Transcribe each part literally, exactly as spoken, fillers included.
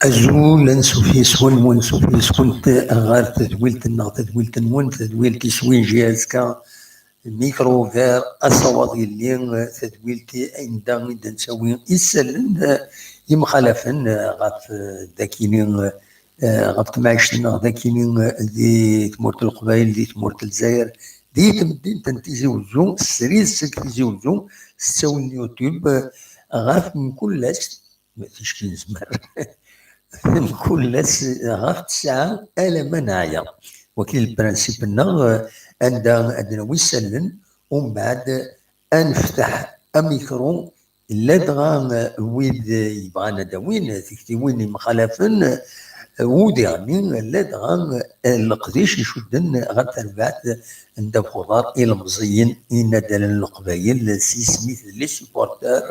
Azul, ansuf yes-wen, wansuf yes-went ɣer tedwilt-nneɣ, tadwilt-nwen, tadwilt iswi J S K, Micro Ouvert, asawaḍ yelli, tadwilt anda i d-nettawi isallen yemxalafen ɣef, dakini, ɣef temɛict-nneɣ dakini di tmurt n Leqbayel, di tmurt n Lezzayer, di temdint n Tizi Uzzu, srid seg Tizi Uzzu, s ttawil n YouTube, ɣef mkul ass, ma ticki nezmer, mkul ass ɣef tesɛa alamma neɛya. Waki lprinsip-nneɣ, anda ad nawi isallen, umbeɛd ad nefteḥ amikru, ladɣa wid yebɣan ad awin tiktiwin yemxalafen, udiɣ-nni ladɣa leqdic icudden ɣer terbaɛt n ddabex uḍar ilemẓiyen, inaddalen n Leqbayel, s yisem-is d les supporteurs,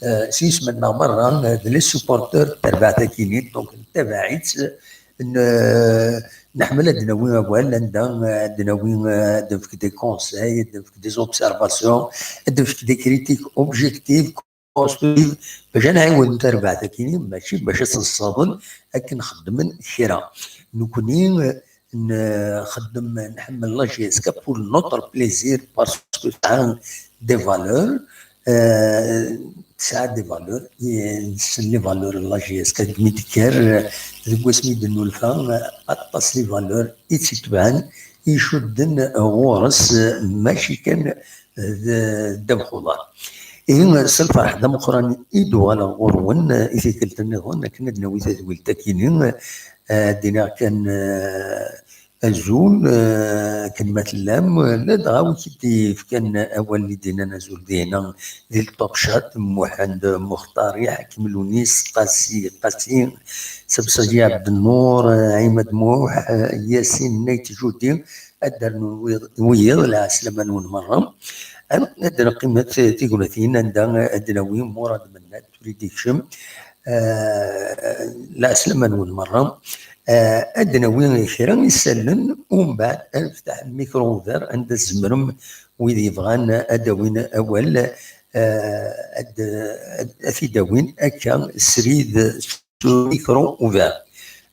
eh, s yisem-nneɣ merra, eh, d les supporteurs n terbaɛt-agi-nni, donc nettabaɛ-itt, n-, neḥmel ad d-nawi awal, anda, eh, ad d-nawi, eh, ad d-nefk des conseils, ad d-nefk des observations, ad d-nefk des critiques objectives, constructives, bac ad nɛiwen tarbaɛt-agi-nni, mačči bac ad tt-nessaḍen akken xeddmen kra. Nekkni, eh, nxeddem, nḥemmel la J S K pour notre plaisir, parce que tesɛa des valeurs, euh, tesɛa des valeurs, i, nessen les valeurs n la J S K, deg mi d-tekker, deg wasmi d-nnulfa, aṭas les valeurs i tt-itebɛen, icudden ɣur-s, mačči kan d, d ddabex uḍar. Ihi, s lferḥ d ameqqran i d-uɣaleɣ ɣur-wen, i tikkelt nniḍen, akken ad nawi tadwilt akini, eh, ad d-iniɣ kan, eh, azul, eh, akken ma tellam, ladɣa wi k-id-yefkan awal i d-yennan azul dihna, di Lṭuqcat, Muḥend Muxtari, Ḥakim Lunis, Qasi Qasi, Sabsaji Ɛebdennur, eh, Ɛimad Muḥ, eh, Yasin Nayt Judi, ad d-rnun wiyeḍ, wiyeḍ, lɛeslama-nwen merra. Ad, ad d-neqqimet tignatin anda ad d-nawi Murad Mennad, ur d-ikcem. Eh, lɛeslama-nwen merra. Eh, ad d-nawi kra isallen, umbeɛd ad nefteḥ micro ouvert, anda tzemrem wid yebɣan ad d-awin awal, eh, ad, ad, ad t-id-awin akka srid s micro ouvert.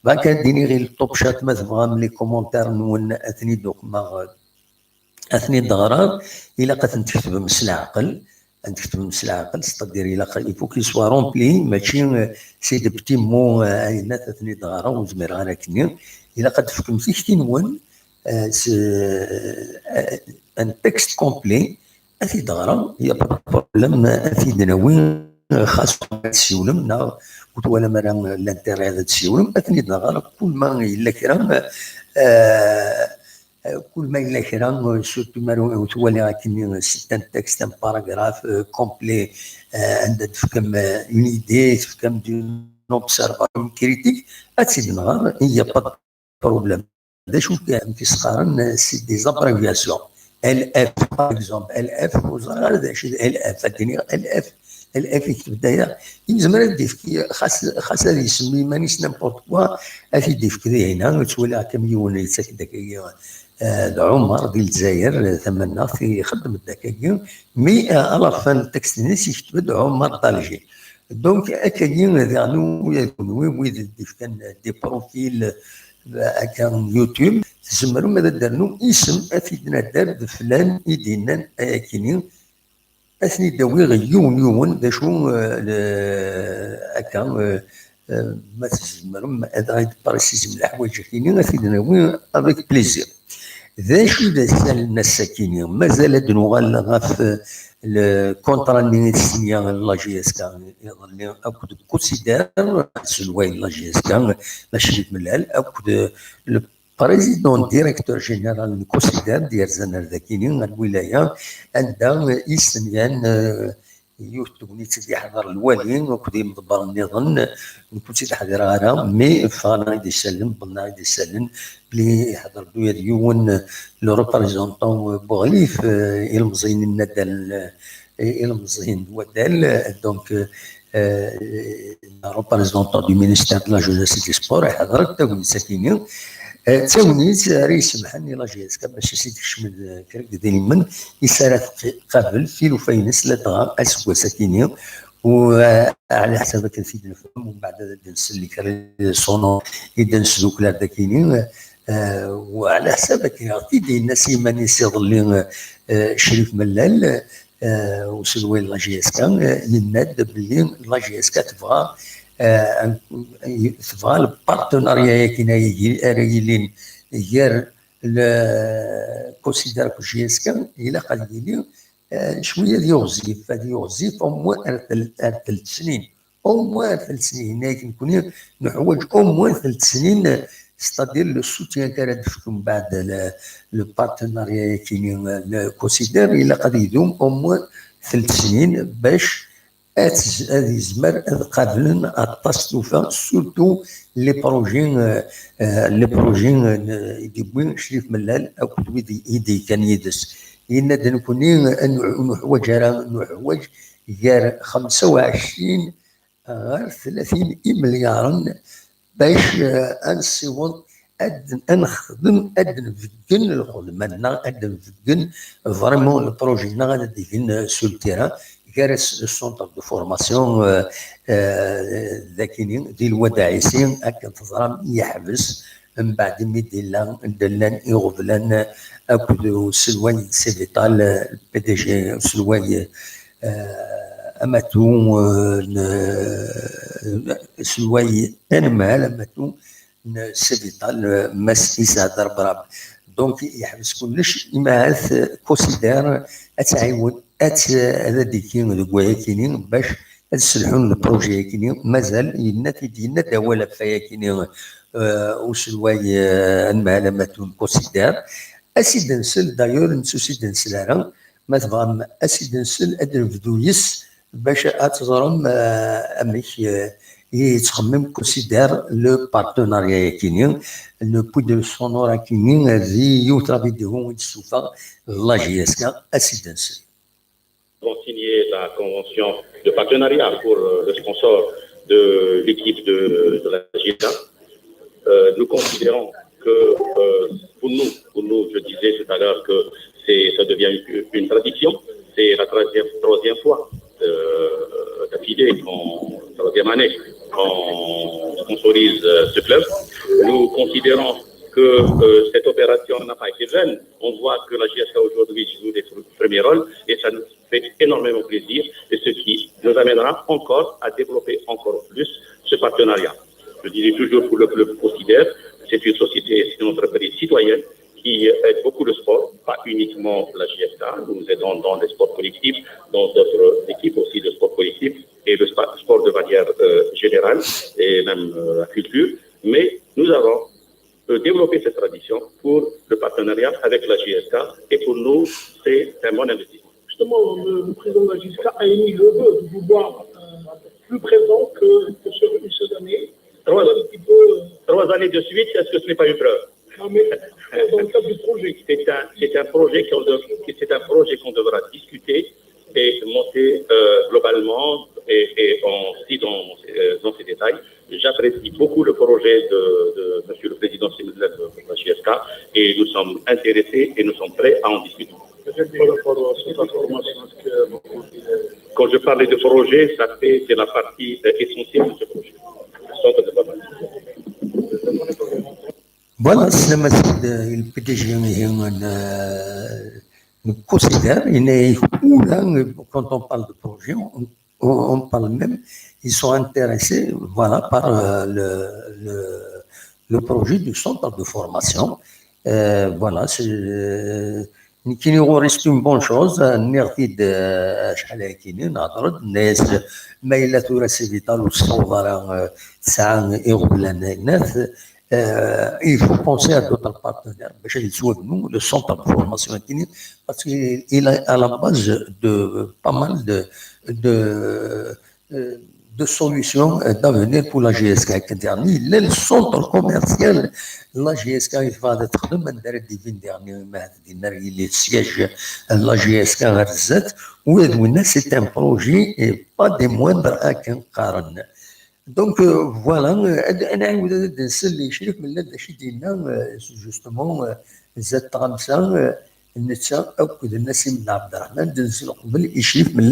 Donc, ad d-iniɣ i Lṭuqcat, ma tebɣam les commentaires-nwen ad ten-id-uqmeɣ, ad ten-id-ɣreɣ, ilaq ad ten-tketbem s leɛqel, ad d-tketbem s leɛqel, c'est-à-dire ilaq, il faut qu'il soit rempli, mačči, euh, c'est des petits mots, euh, ay nna ad ten-id-ɣreɣ, ur zmireɣ ara akkenni. Ilaq ad d-tefkem tikti-nwen, euh, s, euh, un texte complet, ad t-id-ɣreɣ, il y a pas de problème, ad t-id-nawi, xas ad tessiwlem, neɣ ur twalam ara l'intérêt ad tessiwlem, ad ten-id-nɣer, kul ma yella kra, euh, kul ma yella kra, surtout ma ur twaliɣ akkenni, c'est un texte, un paragraphe, euh, complet, euh, anda tefkam, euh, une idée, tefkam une observation, une critique, ad tt-id-nɣer, il y a pas de problème. D acu kan, amek i s-qqaren, c'est des abréviations. L F, par exemple, L F, ur ẓriɣ ara d acu d L F, ad d-iniɣ L F. L F yekteb-d aya. Yezmer ad d-yefk, xas, xas ad ysemmi iman-is n'importe quoi, ad t-id-yefk dihin, ur ttwaliɣ akka am yiwen yettak-d akkagi, euh, d Ɛumer di Lezzayer, euh, tamaneɣt, ixeddem-d akkagi. Mais, euh, à la fin n texte-nni, yekteb-d Ɛumer d'Alger. Donc, akkagi, daɣen, ula d kenwi, wid i d-yefkan des profils, euh, akka n YouTube, tzemrem ad d-ternum isem, ad t-id-nadder d flan i d-yennan ayakini. Ad ten-id-awiɣ yiwen, yiwen, d acu, euh, le-, akka, euh, euh, ma tzemrem ad aɣ-d-précisem leḥwayeǧ-akini, ad t-id-nawi avec plaisir. D acu i d asal n ass-akini? Mazal ad nuɣal ɣef, euh, le contrat-nni i d-senya la J S K iḍelli akked Kusider, aselway n la J S K, Macrif Mellal, akked le président-directeur général n Kusider d-yerzan ar dakini, ar lwilaya, anda i s-nyan, euh, yiwet n tegnit i d-yeḥḍer lwali akked imḍebbren nniḍen, nekk ur tt-id-ḥdireɣ ara, mais ffɣen-aɣ-id isallen, wwḍen-aɣ-id isallen, belli iḥḍer-d ula d yiwen, le représentant n Buɣlif, euh, ilemẓiyen n naddal, euh, ilemẓiyen n waddal, euh, donc, euh, euh, représentant du ministère de la Jeunesse et des Sports, iḥḍer-d tagnit-akini. Euh, d tagnit ara isemḥen i la J S K bac ad s-id-kecmen, euh, kra n yidrimen, i s ara tqabel tilufa-ines, ladɣa aseggas-akini, u, euh, ɛla ḥsab akken t-id-nefhem, umbeɛd ad d-nsel i kra sonore i d-nesdukel ar dakini, euh, u ɛla ḥsab akken ɣef i d-yenna s yiman-is iḍelli, euh, Crif Mellal, euh, uselway n la J S K, euh, yenna-d belli la J S K tebɣa, euh, tebɣa le partenariat-agi ara yilin gar le Kusider akked J S K, ilaq ad yili, euh, cwiya d yiɣzif, ad yiɣzif au moins ar tel-, ar telt snin. Au moins ar telt snin, yenna-yak nekni nuḥwaǧ au moins telt snin, c'est-à-dire le soutien ara d-tefk mbeɛd le, le partenariat-agi, euh, le Kusider, ilaq ad idum au moins telt snin bac ad, ad yezmer ad qablen aṭas tufa, surtout les projets, euh, euh, les projets, euh, i d-yewwi Crif Mellal akked wid i d-yekkan yid-s. Yenna-d nekni, euh, ur nuḥwaǧ ara, nuḥwaǧ gar xemsa u ɛecrin ɣer tlatin imelyaṛen bac, euh, ad nessiweḍ ad, ad nexdem, ad nbeggen lxedma-nneɣ, ad nbeggen vraiment le projet-nneɣ, ad d-igen, euh, sur le terrain, gar le centre de formation, euh, euh, dakini, di Lwad Ɛisi, akken teẓram, yeḥbes, mbeɛd imi d-illa, d-llan iɣeblan akked uselway n Civital, euh, P D G, uselway, euh, amatu, euh, n, euh, uselway anemhal amatu, n Civital, Mass Isaac Derbrab. Donc, yeḥbes kullec, imahat, euh, Kusider ad tɛiwen, ad, ad d-ikki deg wayakini, bac ad sselḥun le projet-akini. Mazal, yenna-t-id, yenna-d awal ɣef wayakini, euh, uselway, euh, anemhal amatu n Kusider. Ad s-id-nsel, d'ailleurs, netta ur s-id-nsel ara, ma tebɣam ad s-id-nsel, ad nebdu yes, bac ad teẓrem, euh, amek, euh, i yettxemmim Kusider le partenariat-akini, newwi-d le sonore-akini di yiwet la vidéo i d-tessuffeɣ la J S K, ad s-id-nsel. Nous avons signé la convention de partenariat pour, euh, le sponsor de l'équipe de, de la J S K. Euh, nous considérons que, euh, pour nous, pour nous, je disais tout à l'heure que c'est, ça devient une, une tradition. C'est la troisième, troisième fois, euh, d'affilée, en troisième année, qu'on sponsorise, euh, ce club. Nous considérons que euh, cette opération n'a pas été vaine. On voit que la J S K aujourd'hui joue des pr- premiers rôles et ça nous fait énormément plaisir et ce qui nous amènera encore à développer encore plus ce partenariat. Je disais toujours pour le club Considère, c'est une société, c'est une entreprise citoyenne qui aide beaucoup le sport, pas uniquement la J S K. Nous nous aidons dans les sports collectifs, dans d'autres équipes aussi de sport collectif et le spa- sport de manière euh, générale et même euh, la culture. Mais nous avons euh, développé cette tradition pour le partenariat avec la J S K et pour nous, c'est un bon investissement. Justement, le, le président de la J S K a émis le vœu de vous voir euh, plus présent que, que sur une seule année. Trois, Un petit peu euh, trois années de suite, est-ce que ce n'est pas une preuve? Non, mais dans le cadre du projet. C'est un, c'est un projet qu'on dev- c'est un projet qu'on devra discuter et monter euh, globalement et, et en si dans, euh, dans ces détails. J'apprécie beaucoup le projet de, de Monsieur le Président Simizlem de la J S K et nous sommes intéressés et nous sommes prêts à en discuter. Peut-être par rapport à cette formation, est-ce que vous pouvez Quand je parle de projet, ça fait c'est la partie euh, essentielle de ce projet. Centre de formation. Voilà, c'est le P D G de Considère. Il est quand on parle de projet, on, on parle même, ils sont intéressés voilà, par euh, le, le, le projet du centre de formation. Euh, voilà, c'est euh, qui nous reste une bonne chose. نرتد شحال كيني نهضر الناس ما الا ثورة سيفيتال والصوضة راه تسعة يغبل الناس. Euh, il faut penser à d'autres partenaires باش يسوقوا le centre de formation كيني parce qu'il est à la base de pas mal de, de, euh, de solutions euh, d'avenir pour la J S K. كنت يعني le centre commercial la J S K يفضل تخدم من دار دي فين ديرني ما دينا le siège la J S K غير الزات وهذا c'est un projet et pas des moindres à كان قارن. Donc euh, voilà, euh, انا عاود نسال شريف من هذا الشيء ديالنا justement زاد خمسه نتا اكد الناس من عبد الرحمن دنس قبل يشريف من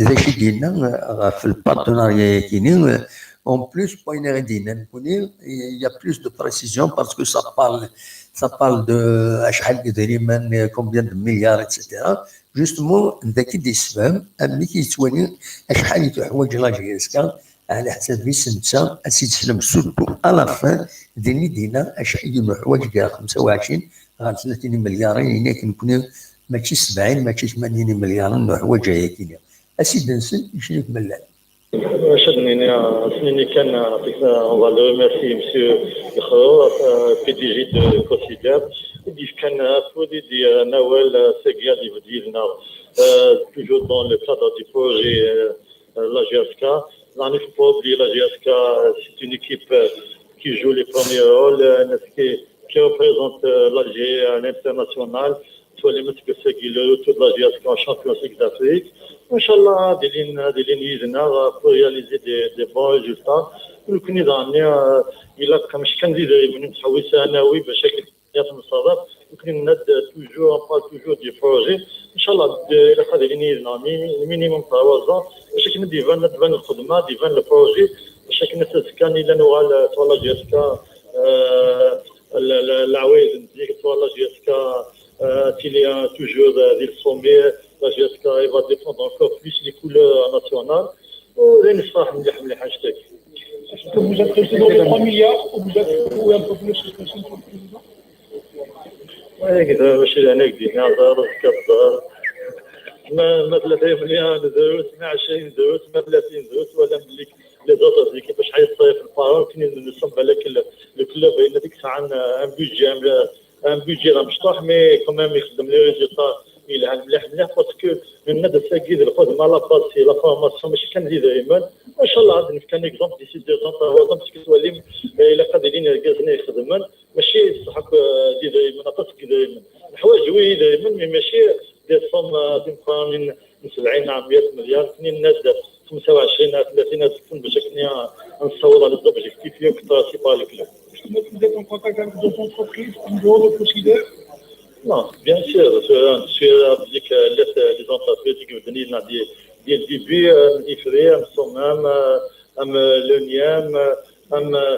ذا الشيء ديالنا في ال partenariat كيني. En plus بغينا غادينا نكوني il y a plus de précision parce que ça parle ça parle de شحال تقريبا combien de milliards et cetera. Justement ذاك يسفهم امي كيتوالي شحال يتحواج la J S K على حسب يسمى اسيد سلم surtout à la fin ديني دينا اش يحواج كاع خمسة وعشرين غير ثلاثين مليار هنا كنكون ماشي سبعين ماشي ثمانين مليار نحواج هي كينا اسيد نسن يشريك ملال. واش هاد النينيا سنيني كان عطيك on va le remercier monsieur الخرور P D G de Considère. Il dit كان فودي دي نوال ساقيا دي بديلنا toujours dans le cadre du projet la J S K. Il ne faut pas oublier la J S K, c'est une équipe qui joue les premiers rôles, qui, qui représente l'Algérie à l'international. Soit les mecs qui le retour de la J S K en Champions League d'Afrique. Inch'Allah, des lignes, des lignes pour réaliser des, des bons résultats. Nous connaissons il a comme je candidat, il nous a un oui, بشكل يمكن نصرف يمكن ند toujours on parle toujours du projet. إن شاء الله إلا خديني le minimum trois ans باش كنا ديفان ندفان الخدمة ديفان le projet باش كنا تسكاني إلا نوال soit la J S K العوايد نزيك soit la J S K تيلي toujours دي الصومير la J S K il va défendre encore plus les couleurs nationales. ولين الصراحة مليح مليح هاشتاج. Est-ce que vous êtes resté dans les trois milliards ou vous êtes ou un peu plus هكذا ماشي هناك دينا دار كبار. ما ما ثلاثة مليار دروس ما عشرين دروس ما ثلاثين دروس ولا ملي les autres équipes باش حيصيف البارون كاين نصب عليك الكلوب هنا ديك الساعة un budget un budget راه مشطوح mais quand même يخدم les résultats يلعب مليح مليح parce que الناس ساكيد الخدمة la passe la formation ماشي كان دي دايما. وان شاء الله غادي نفكر un exemple d'ici deux ans trois ans parce que تولي الا قادرين يركزنا يخدمن ماشي صحك دي دايما قصك دايما الحوايج وي دايما mais ماشي des sommes تنقرانين من سبعين عام مية مليار سنين ناس خمسة وعشرين ثلاثين تكون باش كنا نصور على les objectifs ياك تراسي par le club. Vous êtes en contact avec d'autres entreprises en dehors de Considère? Non, bien sûr, sur, sur avec les, les entreprises qui venaient des, des débuts, euh, Ifri, Amsomam, euh, Am, euh, l'Oniam, euh, Am, euh,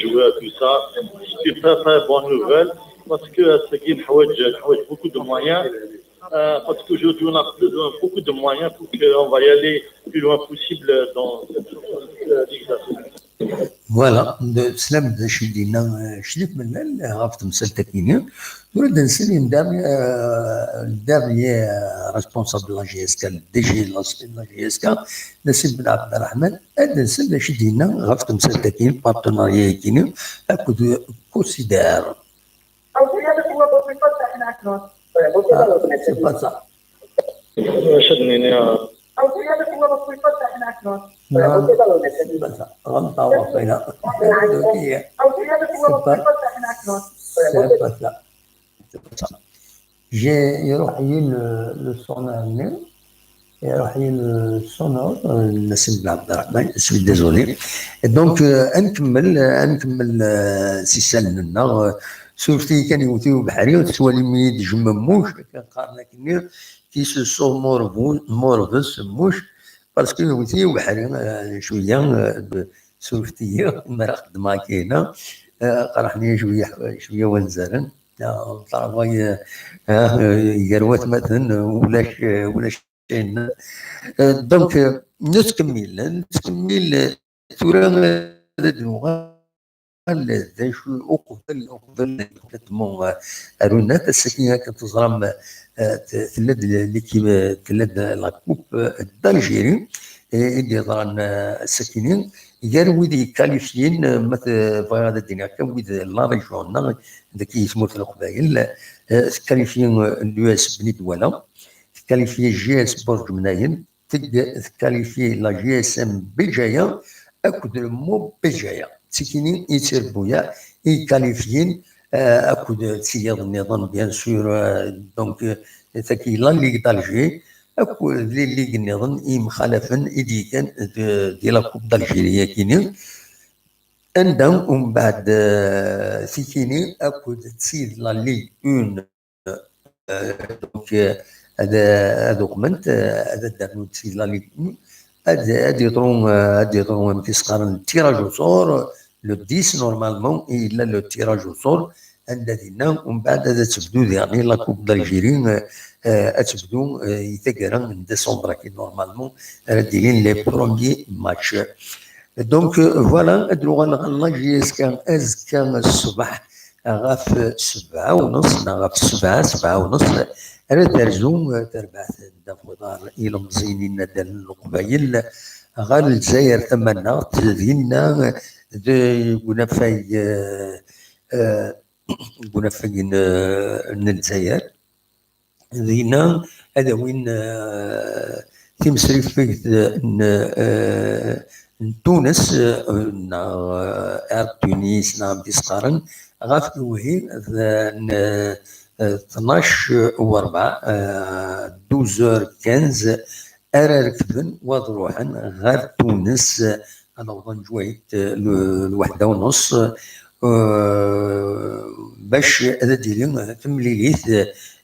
joueurs, tout ça, c'est pas, pas une bonne nouvelle, parce que c'est une, beaucoup de moyens, euh, parce qu'aujourd'hui, on a besoin beaucoup de moyens pour qu'on va y aller plus loin possible dans cette, euh, ligue nationale. Voilà, de slam de Chidina, Chidif Melal, Raf Temsel Takini. Nous le dansons une dernière, euh, le dernier, euh, responsable de la G S K, le D G de la, de la G S K, Nassim Ben Abdelrahman, et dansons de Chidina, Raf Temsel Takini, partenariat Kini, à côté de Considère. C'est pas ça. Non, c'est pas ça. غلطة واقيلا. C'est pas, c'est pas ça. C'est pas ça. J'ai, يروح يجي le, le sonore, يروح يجي le sonore, euh, Nassim Ben Abdelrahman, je suis désolé. Et donc, euh, à نكمل, à نكمل, euh, si ça, euh, surtout كان يوتي وبحري، وتسوالي ميد جمموش، كان قارنا كنير، qui se sont morveux, morveux, mouche, parce que aussi, وبحري, euh, شوية, euh, ب-, سورتية، ما راه خدمة كاينة, euh, قرحني شوية, شوية وانزرن, euh, travail, euh, euh, يروت مثلا, ولاش, ولاش شيء. Euh, donc, euh, نتكمل, نتكمل, euh, ثورة, euh, d acu uqbel, uqbel, exactement, euh, Aruna, ass-agi akken teẓram, euh, t-, tella-d l'équipe, tella-d la coupe, euh, d'Algérie, i, i d-yeḍran, euh, ass-akini, gar wid yekkalifyin, euh, ma t-, bɣiɣ ad d-iniɣ kan wid la région-nneɣ, deg tmurt n Leqbayel, euh, tekkalifyi, euh, l'U S Bni Douala, tekkalifyi G S Burǧ Mnayen, teg-, tekkalifyi la G S M Béjaïa akked le MOB Béjaïa. D tikini i d tirebbuyaɛ i yekkalifyin, euh, akked tiyaḍ nniḍen, bien sûr, euh, donc, euh, tagi la Ligue d'Alger, akked les ligues nniḍen i yemxalafen i d-yekkan d, di la Coupe d'Algérie-akini. Anda, umbeɛd, euh, tikini akked tid la Ligue un, euh, donc, euh, ad, ad uqment, euh, ad d-rnunt si la Ligue un, ad, ad yeḍru, euh, ad yeḍru amek i s-qqaren tirage au sort, le dix normalement, yella le tirage au sort, anda dinna, umbeɛd ad tebdu diɣen la Coupe d'Algérie, euh, euh, ad tebdu, euh, i taggara n décembre-agi, normalement, ara d-ilin les premiers matchs. Donc, euh, voilà, ad nuɣal ɣer la J S K azekka ṣṣbeḥ ɣef sebɛa u nus, neɣ ɣef sebɛa, sebɛa u nus, ara terzu, euh, terbaɛt n Dda Buḍar ilemẓiyen n yinaddalen n Leqbayel ɣer Lezzayer tamaneɣt, dinna, deg unafag, euh, euh, deg unafag n, n Lezzayer. Dinna ad awin, euh, timsriffegt n, euh, n Tunes, euh, neɣ, euh, Air Tunis, neɣ amek i s-qqaren, ɣef lewhi d, n, euh, tnac u rebɛa, euh, douze heures quinze, ara rekben wad ruḥen ɣer Tunes, ad awḍen ǧwayet, eh, l-, lweḥda u nus, eh, bac ad d-tili temlilit,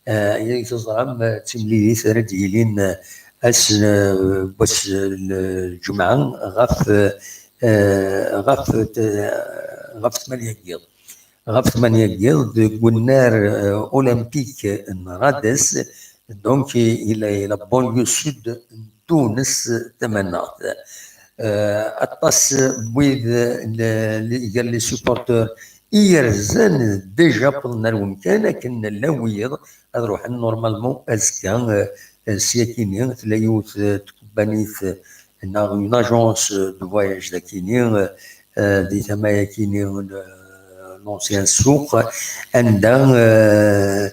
eh, ay teẓram, eh, d timlilit ara d-yilin, eh, ass n, eh, wass n lǧemɛa ɣef, eh, ɣef t-, ɣef tmanya n yiḍ. ɣef tmanya n yiḍ deg unnar, euh, olympique n Rades, donc, il est la banlieue sud n Tunes tamaneɣt. Euh, aṭas n wid, euh, n, n, gar les supporters i yerzan déjà wwḍen ar wemkan akken llan wiyaḍ ad ruḥen normalement azekka, euh, s yakini tella yiwet, euh, tkebbanit, euh, neɣ une agence de voyage d akini, euh, euh, di tama yakini n, euh, l'ancien ssuq, anda, euh,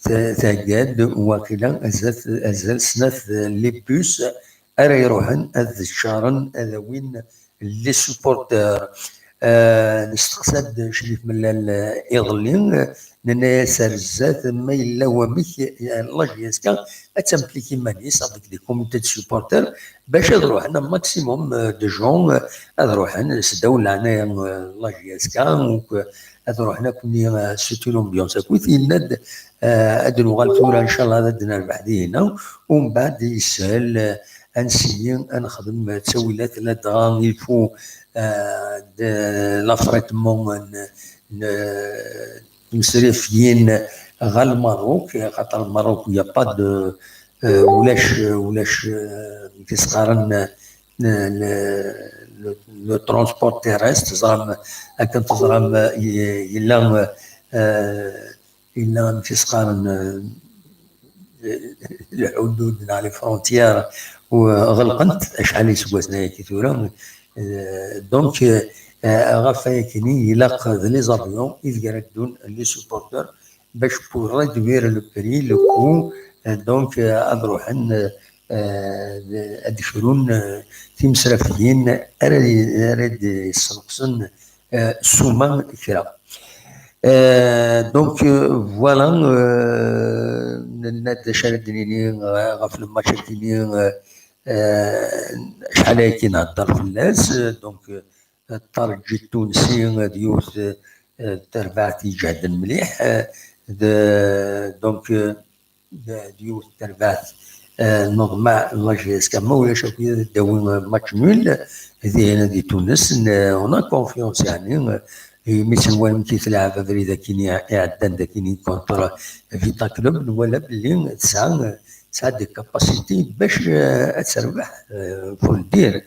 t-, thegga-d waqila azal, azal snat, euh, les bus ara iruḥen ad ččaren, ad awin les supporters. Euh, nesteqsa-d Crif Mellal, euh, iḍelli, euh, nenna-yas ar zdat ma yella wamek, euh, la J S K ad templiki iman-is avec des comités de supporters bac ad ruḥen un maximum, euh, de gens, euh, ad ruḥen s ddaw leɛnaya, euh, la J S K, ou que ad ruḥen akk-nni, euh, c'est une ambiance akkit. Yenna-d, euh, ad nuɣal tura, ncallah, ad nerbeḥ dihina, umbeɛd yeshel, euh, ad nsiyi ad nexdem ttawilat ladɣa il faut, euh, de l'affrètement n, n, n tmesrifiyin ɣer Lmerruk, xaṭer Lmerruk, il y a pas de, euh, ulac, ulac, euh, amek i s-qqaren, le, le, le, le transport terrestre, teẓram, akken teẓram, y-, yella, euh, yella, amek i s-qqaren, euh, lḥudud neɣ les frontières, u ɣelqent acḥal iseggasen ayagi tura. Euh, donc, euh, ɣef wayagi-nni, ilaq d les avions ideg ara ddun les supporters bac pour réduire le prix, le coût, euh, donc, euh, ad ruḥen, euh, euh, ad d-krun, euh, timesrafiyin ara, ara d-yessenqsen, euh, ssuma kra. Euh, donc, euh, voilà, euh, nenna-d d acu ara d-nini, euh, ɣef le match-agi-nni, euh, euh, acḥal ayagi nhedder fell-as, euh, donc, euh, Ṭṭarǧi Tunsi d yiwet, eh, d tarbaɛt iǧehden mliḥ, eh, d, donc, eh, d, d yiwet tarbaɛt, eh, neḍmeɛ la J S K, ma ulac akk ad d-tawi, eh, match nul, dihin di Tunes, n-, on a confiance, yeɛni, eh, imi tenwa amek i telɛeb abrid akkin i-, iɛeddan d akkin contre Vita Club, nwala belli tesɛa, eh, tesɛa des capacités bac, eh, ad terbeḥ, eh, faut le dire.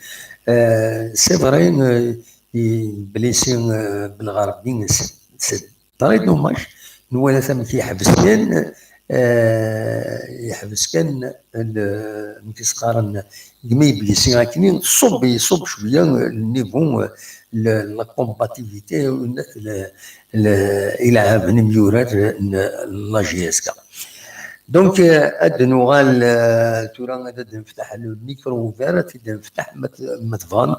Eh, c'est vrai, eh, i blessé, eh, Belɣerbi, c'est, c'est très dommage. Nwala amek yeḥbes kan, eh, yeḥbes kan, le, amek i s-qqaren, imi yeblisi akken, ṣubb, iṣubb cwiya le niveau, le, la combativité, le, le, ileɛɛaben imyurar n la J S K. Donc, euh, ad nuɣal, euh, tura ad d-nefteḥ le micro ouvert, ad t-id-nefteḥ ma t-, ma tebɣam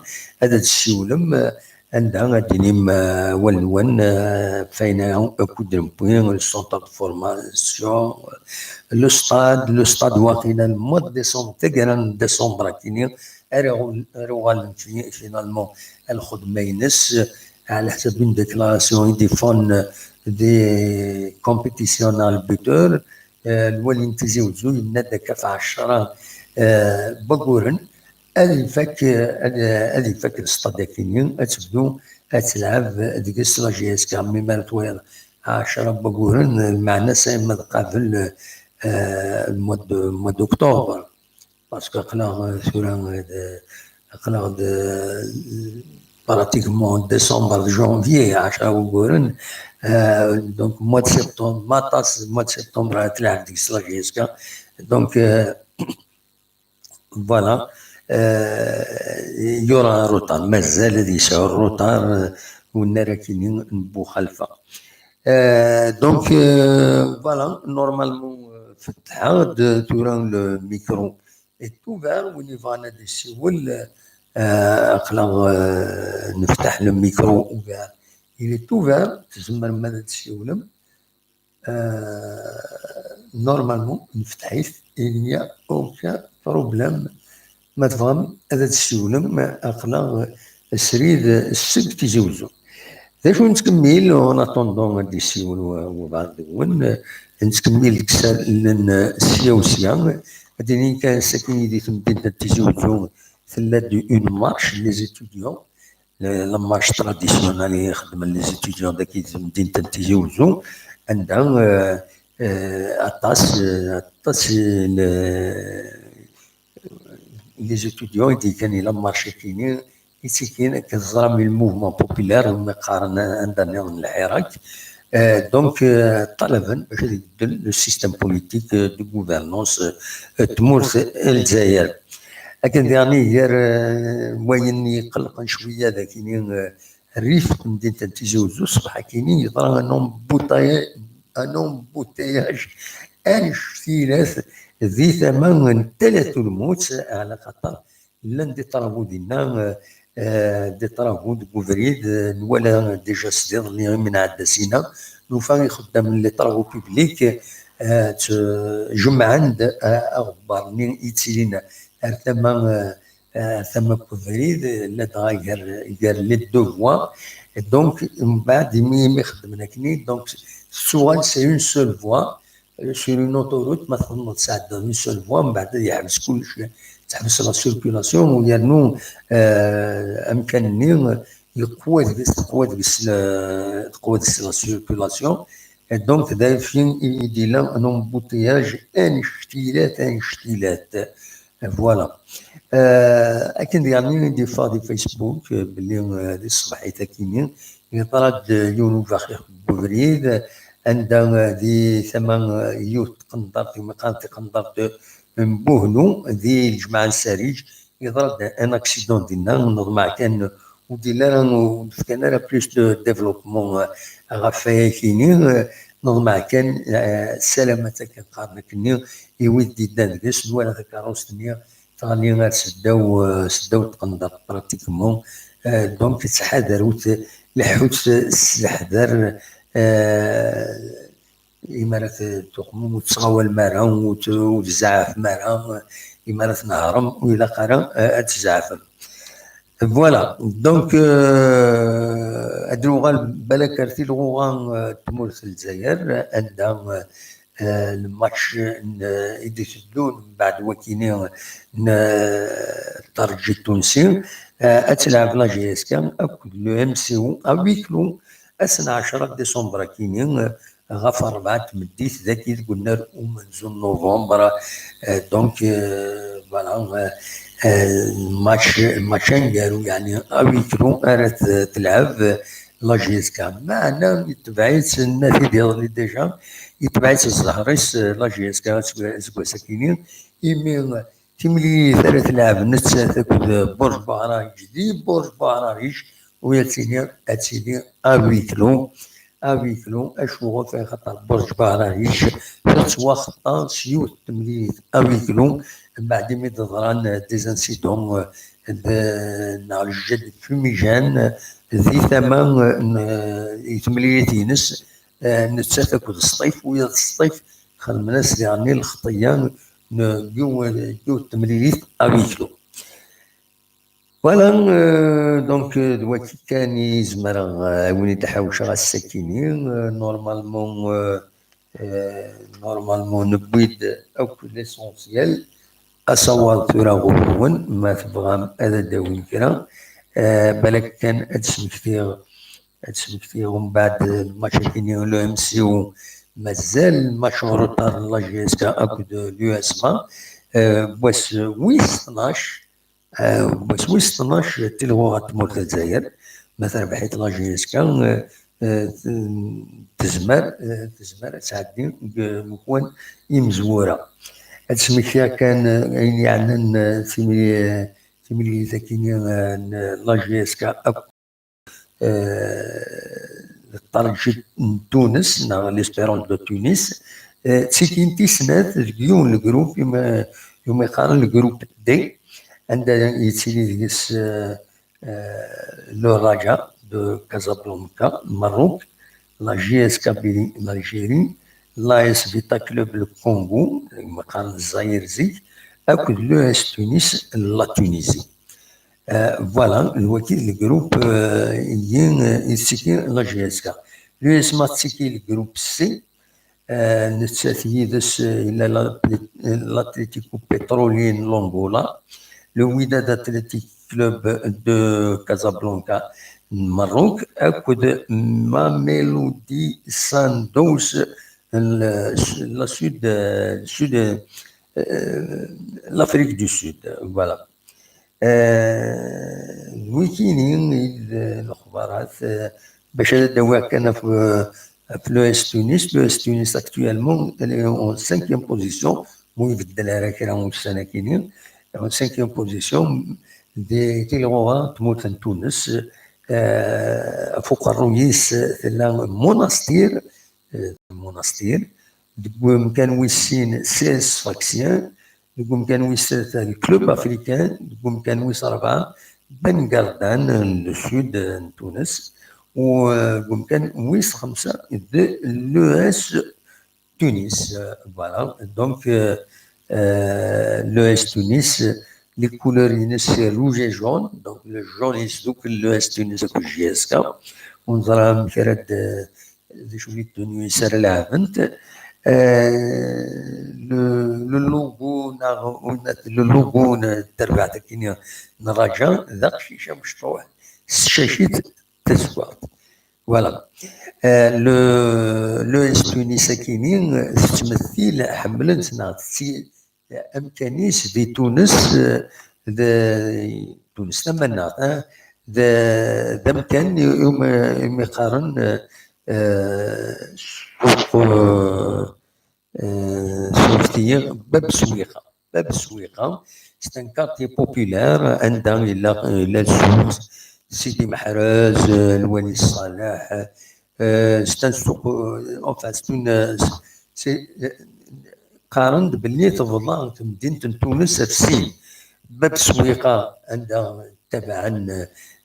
ad d-tessiwlem, euh, anda ad d-tinim, euh, awal-nwen, euh, ɣef wayen akk i d-newwi, le centre de formation, le stade, le stade waqila le mois de décembre, taggara n décembre akkin-nni, ara uɣ-, ara uɣalen fi-, finalement ar lxedma-ines, ɛla ḥsab une déclaration i d-iffɣen di compétition neɣ le buteur, eh, lwali n Tizi Wezzu yenna-d akka ɣef ɛecra, eh, n wagguren, ad ifak, eh, ad, ad ifak le stade akkin-nni, ad tebdu ad telɛeb deg-s la J S K. Mi ara twayeḍ ɛecra n wagguren, lmeɛna-s ma tqabel, eh, le mois de, mois d'octobre. Parce que aql-aɣ, euh, tura, euh, de, aql-aɣ de, euh, pratiquement décembre, janvier, ɛecra wagguren. Euh, donc, mois de septembre, ma aṭas, mois de septembre, ad tlaɛeb deg-s la J S K. Donc, euh, voilà. Euh, il y aura un retard. Mazal ad yesɛu retard, euh, unnar akkin-nni n Buxalfa. Euh, donc, euh, voilà, normalement, euh, fetḥeɣ-d tura le micro est ouvert, win yebɣan ad yessiwel, euh, aql-aɣ, euh, nefteḥ le micro ouvert. Il est ouvert, tzemrem ad tessiwlem. Euh, normalement, nefteḥ-it, il n'y a aucun problème. Ma tebɣam ad tessiwlem, aql-aɣ srid seg Tizi Wezzu. D acu nettkemmil, en attendant ad d-yessiwel wa-, webɛaḍ deg-wen, nettkemmil deg isallen sya u sya. Ad d-inin kan sakin di temdint n Tizi Wezzu, tella-d une marche, les étudiants, la marche traditionnelle i xeddmen les étudiants dagi di temdint n Tizi Uzzu, anda, euh, euh, aṭas, euh, aṭas n, euh, les étudiants i d-yekkan i la marche-agi-nni, i ttikin akken teẓram i le mouvement populaire, umi qqaren anda nniḍen lḥirak. Euh, donc, euh, ṭalaben bac ad ibeddel le système politique, euh, de gouvernance, euh, n tmurt n Lezzayer. Akken diɣen gar, euh, wayen yeqellqen cwiya dagi-nni, euh, rrif n temdint n Tizi Uzzu, ṣṣbeḥ-agi-nni yeḍra un embouteillage, un embouteillage annect-ilat di tama n Talat Ulmut, ɛla xaṭer llan des travaux dinna, euh, euh, des travaux deg ubrid, euh, nwala déjà sdiḍelli imi nɛedda sina, nufa ixeddamen les travaux publics, euh, tt-, jemɛen-d, euh, aɣebbar-nni yettilin ar tama, euh, euh, ar tama n ubrid, euh, ladɣa gar, gar les deux voies. Et donc, mbeɛd imi, imi xeddmen akkenni, donc, tettuɣal c'est une seule voie, euh, sur une autoroute, ma txedmeḍ tesɛeddaḍ une seule voie, mbeɛd ad yeḥbes kullec, teḥbes la circulation, u yernu, euh, amkan-nni, euh, yeqwa deg-s, teqwa deg-s la, teqwa deg-s la circulation. Et donc, d ayefki i, i d-yella un embouteillage annect-ilat, annect-ilat. Voilà. Euh, akken diɣen i d-yeffeɣ di Facebook, euh, belli, euh, di tṣebḥit akkenni, yeḍra-d, euh, yiwen ubaxix n ubrid, anda, euh, di tama, euh, yiwet tqendart, umi qqaren tiqendart, euh, n Buhnu, di lǧemɛa n Sariǧ, yeḍra-d un accident dinna, neḍmeɛ kan ur d-yelli ara, ur d-fkan ara plus de développement, euh, ɣef wayagi-nni, euh, neḍmeɛ kan, euh, ssalamat akken qqaren akkenni i wid d-yeddan deg-s, nwala takeṛṛust-nni teɣli ar seddaw, euh, seddaw tqendart pratiquement. Euh, donc, ttḥadarut, leḥḥut s leḥder, euh, imi ara t-, tuqmem, ur tettɣawalem ara, ur t-, ur tzeɛfem ara, imi ara tnehṛem, ur ilaq ara, euh, ad tzeɛfem. Voilà, donc, euh, ad nuɣal balak ar tilɣuɣa, euh, n tmurt n Lezzayer, anda, euh, euh, le match n, euh, i d-iteddun mbeɛd wakini n, euh, Ṭerǧi Tunsi, euh, ad tleɛb la J S K akked le M C O à huis clos ass n ɛecṛa décembre akini, euh, ɣef ṛebɛa n tmeddit dagi deg unnar umenzu n novembre. Euh, donc, euh, voilà, euh, euh, match, match aneggaru, yeɛni à huis clos ara t-, telɛeb, euh, la J S K. Meɛna itbeɛ-itt, nenna-t-id iḍelli déjà, itbeɛ-itt zzher-is, euh, la J S K aseg-, aseggas akini, imi, euh, timlilit ara telɛeb nettat akked, euh, Burj Bahraij di Burj Bahraij, u ad tili, ad tili à huis clos, à huis clos, acuɣef? Axaṭer Burj Bahraij tettwaxeṭṭa s yiwet n temlilit à huis clos, mbeɛd imi d-ḍran, euh, des incidents, euh, d, neɣ le jet de fumigène, euh, di tama, euh, n, euh, i temlilit-ines, euh, nettat akked Sṭif, wiyaḍ Sṭif xedmen-as diɣen lxeṭṭya n yiw-, yiwet n temlilit à huis clos. Voilà, euh, donc, euh, d waki kan i zemreɣ, euh, ad wen-id-ḥawceɣ ass-akini, euh, normalement, euh, euh, normalement, newwi-d akk l'essentiel. Asawaḍ tura ɣur-wen, ma tebɣam ad d-awin kra. Euh, balak kan ad d-smektiɣ, ad d-smektiɣ umbeɛd, euh, match-akini, le M C O, mazal match en retard n la J S K akked l'U S M A. Euh, wass wis tnac, euh, wass wis tnac, tilɣuɣa n tmurt n Lezzayer, ma terbeḥ-it la J S K, euh, euh, tezmer, euh, tezmer ad tɛeddi deg wekwan imezwura. Ad smektiɣ kan, euh, ayen yeɛnan, euh, timli-, timlilit-akini, euh, n la J S K akked, euh, Ṭerǧi n Tunes, neɣ l'Espérance de Tunis. Euh, d tigi n tis snat deg yiwen n lgrup, imi, umi qqaren lgrup D, anda yettili deg-s, euh, euh, le Raja de Casablanca, Maroc, la J S Kabylie, l'Algérie, l'A S Vita Club, le Congo, imi qqaren Lezzayer zik, akked l'U S Tunis, la Tunisie. Euh, voilà, d waki d lgrup, euh, i, euh, i tettiki la J S K. L'U S M A tettiki lgrup C, euh, nettat yid-s, euh, yella la-, l'Atlético Petrolier n l'Angola, le Wydad Athletic Club de Casablanca n Maroc akked Mamelodi Sundowns n la sud, sud, euh, l'Afrique du Sud. Voilà. Euh, d wikini i d lexbarat, euh, bac ad d-awiɣ kan ɣef, euh, ɣef l'E S Tunis. L'E S Tunis, actuellement, elle est en cinquième position. Mu ibeddel ara kra ussan akini. En cinquième position, di tilɣuɣa n tmurt n Tunes, euh, ɣef uqerruy-is tella Monastir, euh, Monastir. Deg umkan wis sin, C S Sfaxien. Deg umkan wis tlata, le Club Africain. Deg umkan wis rebɛa, Ben Gardan, le sud n Tunes. U, euh, deg umkan wis xemsa, de l'E S Tunis. Euh, voilà. Donc, euh, euh, l'E S Tunis, les couleurs-ines, c'est rouge et jaune. Donc, le jaune, c'est donc l'E S Tunis, le J S K. On dirait que d acu i d tenue-is ara lɛebent. Euh, le, le logo, neɣ, le logo n terbaɛt akkin n Raja, d aqcic amecṭuḥ s tcacit tazeggaɣt. Voilà. Euh, le, l'E S Tunis akini, euh, tettmettil, ḥemmlen-tt neɣ tetti-, amkan-is di Tunes, euh, d Tunes tamaneɣt, hein, d, d amkan i, umi, umi qqaren, euh, euh, ssuq, euh, euh, ssuq-iyi, Bab Swiqa. Bab Swiqa, c'est un quartier populaire anda yella, yella ssuq Sidi Meḥrez, euh, Lwali Ṣaleḥ, euh, c'est un ssuq, euh, enfin, c'est une, euh, c'est, euh, qqaren-d belli tebḍa temdint n Tunes ɣef sin. Bab Swiqa, anda ttabaɛen,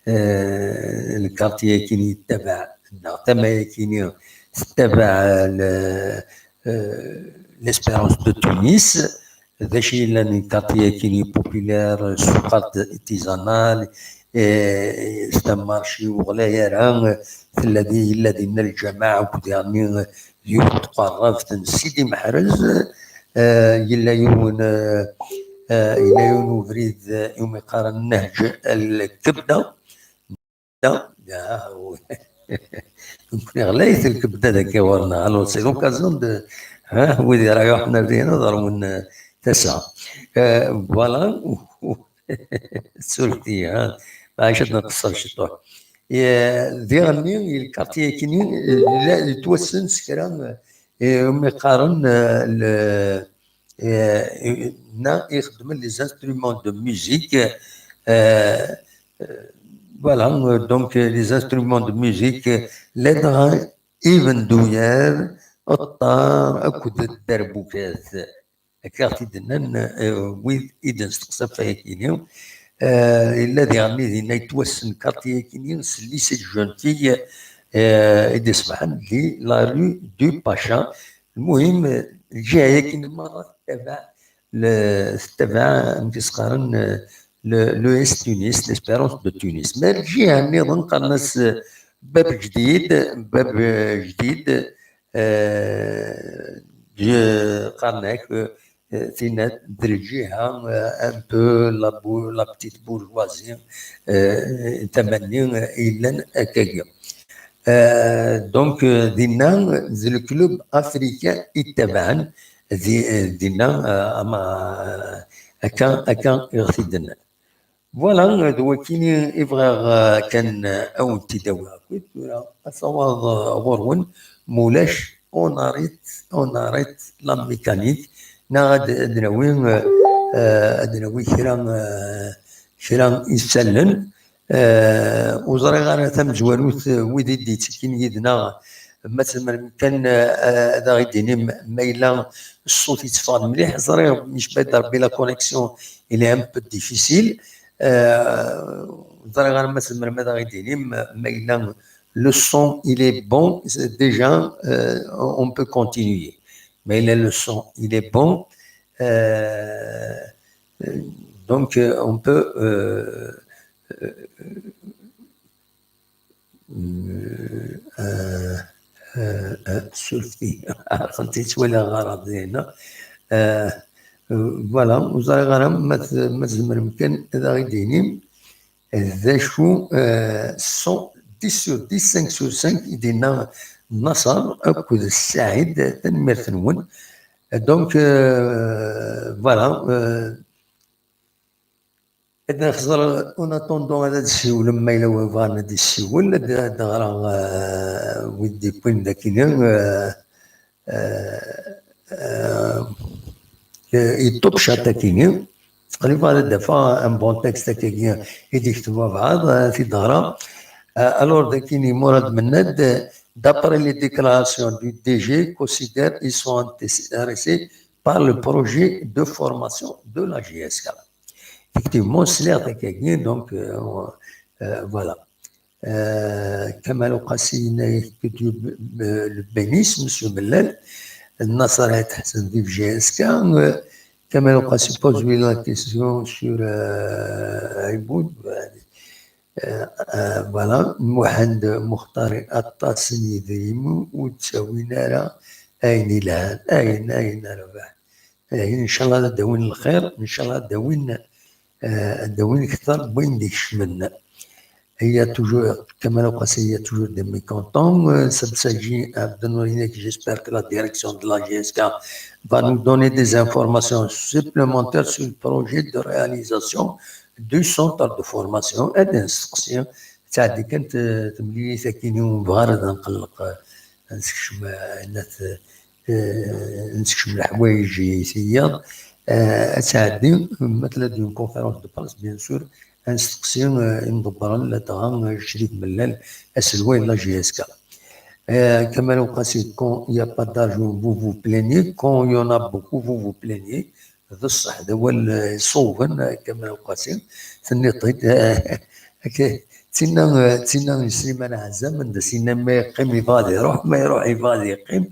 euh, lkarti-yakini yettabaɛ, neɣ tama-yakini tettabaɛ, euh, le, euh, l'Espérance de Tunis. D acu yellan lkarti-yakini populaire, ssuq artisanal, euh, c'est un marché ur ɣlay ara, tella di, yella dinna lǧameɛ akked yeɛni yiwet n tqerrabt n Sidi Meḥrez, euh, yella yiwen, euh, euh, yella yiwen ubrid, euh, iwumi qqaren Nneḥǧ Lkebda. Da, ya, nekkni ɣlayet lkebda dagi ɣur-neɣ. Alors, c'est l'occasion de, hein, wid iraḥen ar dihin ad ṛwun, euh, tasa. Euh, voilà. Surfet-iyi, hein. Maɛlic ad nqeṣṣer ciṭuḥ. Eh, diɣenni, lkarti-yakini, eh, la, yettwassen s kra, eh, umi qqaren, eh, le, eh, na ixeddmen les instruments de musique, eh, eh, voilà, euh, donc, euh, les instruments de musique, euh, ladɣa ibenduyer, ṭṭar akked dderbukat. Akka i ɣ-t-id-nnan, eh, wid i d-nesteqsa ɣef wayakini. Eh, yella diɣenni dinna yettwassen lkarti-yakini s lycée de jeunes filles, eh, i d-iṣebḥen di la rue du Pacha. Lmuhim, eh, lǧiha-yakini merra tettabaɛ, le, tettabaɛ, amek i s-qqaren, eh, le, l'E S Tunis, l'Espérance de Tunis. Ma lǧiha nniḍen qqaren-as, eh, Bab Jdid, Bab, eh, Jdid, eh, j-, qqaren-ak, eh, eh, tinna d lǧiha, eh, un peu la bou-, la petite bourgeoisie, eh, tama-nni, eh, yellan akkagi. Eh, donc, eh, dinna, d le club africain i ttabaɛen, di-, eh, dinna, eh, ama, eh, akka, akka i ɣ-t-id-nnan. Voilà, d wakini i bɣiɣ, eh, kan, eh, ad wen-t-id-awiɣ akkit. Tura, ad tawaḍ, eh, ɣur-wen, mulac, on arrête, on arrête la mécanique, neɣ ad, ad nawi, eh, eh, ad nawi kra, eh, kra isallen. Eh, ur ẓriɣ ara tamezwarut, eh, wid i d-yettekkin yid-neɣ, ma tzemrem kan, eh, ad aɣ-id-tinim ma yella ṣṣut yetteffeɣ-d mliḥ. Ẓriɣ, yecba-d Rebbi, la connexion, il est un peu difficile. Euh, ẓriɣ ara ma tzemrem ad aɣ-id-tinim ma yella le son, il est bon, c'est déjà, euh, on peut continuer. Ma yella le son, il est bon, euh, euh, donc, euh, on peut, euh, euh, euh, euh, euh, surfet-iyi. Aql-i ttwaliɣ aɣrab dinna. Euh, euh, voilà, ur ẓriɣ ara ma t-, ma tzemrem kan ad aɣ-id-tinim. d acu, euh, cent dix sur dix, cinq sur cinq i d-yenna Naṣer akked Saɛid, tanemmirt-nwen. Donc, euh, voilà, euh, ad nexẓer, en attendant, ad d-siwlem ma yella win bɣan ad d-isiwel, ad d-, ad d-ɣreɣ, euh, wid d-yewwin dakini, euh, euh, euh, yeṭṭub ciṭ akini. Qrib ad d-afeɣ un bon texte akkagi i d-yekteb wabɛaḍ, ad t-id-ɣreɣ. Euh, alors, dakini Murad Mennad, d'après les déclarations du D G, considère ils sont intéressés par le projet de formation de la G S K. Effectivement, sliɣ-t akkagi, donc, euh, euh, voilà. Euh, Kamal Uqasi yenna-yak que Dieu be-, be-, le bénisse, Monsieur Mellal. Nasser Ḥsen, vive G S K. Euh, Kamal Uqasi pose lui la question sur, euh, Iboud. Euh, euh, voilà. Muḥend Muxtari, aṭas n yidrimen ur ttawin ara ayen ilhan, ayen, ayen rbaḥ. Eh, inchallah ad d-awin lxir, inchallah ad d-awin, euh, ad d-awin kter n wayen d-ikecmen. Il y a toujours, Kamal Uqasi, il y a toujours des mécontents. Euh, Sabsagi Abdenour, j'espère que la direction de la G S K va nous donner des informations supplémentaires sur le projet de réalisation du centre de formation et d'instruction. Ttɛeddi kan t-, temlilit akkin i ur nebɣi ara ad nqelleq, euh, ad nsekcem, euh, ayen at-, euh, ad nsekcem leḥwayeǧ i tiyaḍ. Euh, ad tɛeddi, ma tella d une conférence de presse, bien sûr, ad nesteqsi, euh, imḍebbren, ladɣa, euh, Crif Mellal, aselway n la G S K. Euh, Kamal Uqasi, quand il n'y a pas d'argent, vous vous plaignez. Quand il y en a beaucoup, vous vous plaignez. D ṣṣeḥ, d awal, euh, iṣuben, euh, Kamal Uqasi. Tenniḍ-t-id, euh, akka, d tinna, euh, d tinna n Sliman Ɛezzam, anda s-yenna ma yeqqim yebɣa ad iruḥ, ma iruḥ yebɣa ad yeqqim,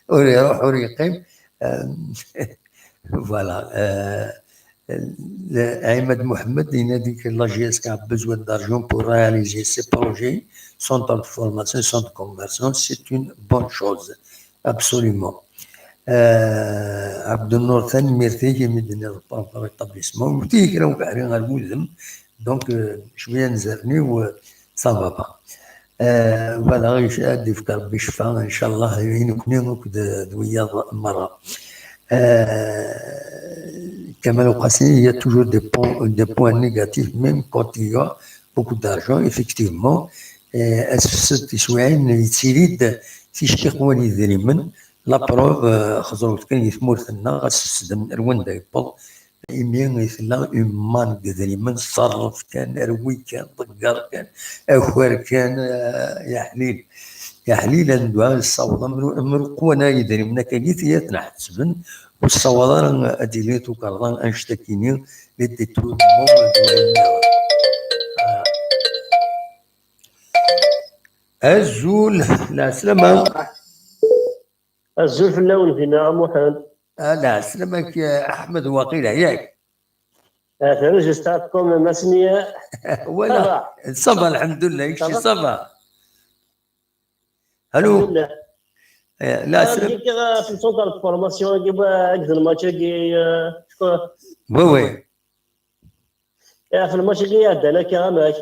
ur iruḥ ur yeqqim. Euh, voilà. Euh, le-, Ahmed Mohamed, il a dit que la G S K a besoin d'argent pour réaliser ses projets, centre de formation, centre de conversion, c'est une bonne chose. Absolument. Euh, Abdenour, tanemmirt-ik imi d-tenniḍ propre établissement. Wwet-iyi kra ubeḥri ɣer wudem. Donc, euh, cwiya n zerniw, euh, ça va pas. Euh, voilà, ad d-ifk Rebbi ccfa, inchallah, i nekni akked d wiyaḍ merra. Euh, Kamal Uqasi, il y a toujours des points, des points négatifs, même quand il y a beaucoup d'argent, effectivement. Euh, asefsed tiswiɛin yettili-d ticki qwan yidrimen. La preuve, euh, xeẓrut kan di tmurt-nneɣ, asefsed ar wanda yewweḍ. Imi i tella une manne n yidrimen, ṣṣerref kan, rwi kan, ḍegger kan, aker kan, euh, ya ḥlil. Ya ḥlil, ad nedɛu ad nessaweḍ, am ru-, am ruqwan-a yidrimen akkagi, tiyat nḥettben, ur tessawaḍ ara ad d-tili tukerḍa annect-akini, les détournements, euh, azul, lɛeslama. Azul fell-awen dinna, a Muḥend. Ah, lɛeslama-k, a Ḥmed, waqila, yak? Atan juste à comme Masniya. Voilà. Ça va. Ça va, alhamdoulilah, kečč ça va? Allô? Alhamdoulilah. Eh, lɛeslama. Ah, zik, ah, fi le centre de formation, agi, ba, agi, le match-agi, ah, je crois. Oui, oui. Iɛef lmaci-agi iɛeddan akka, amek?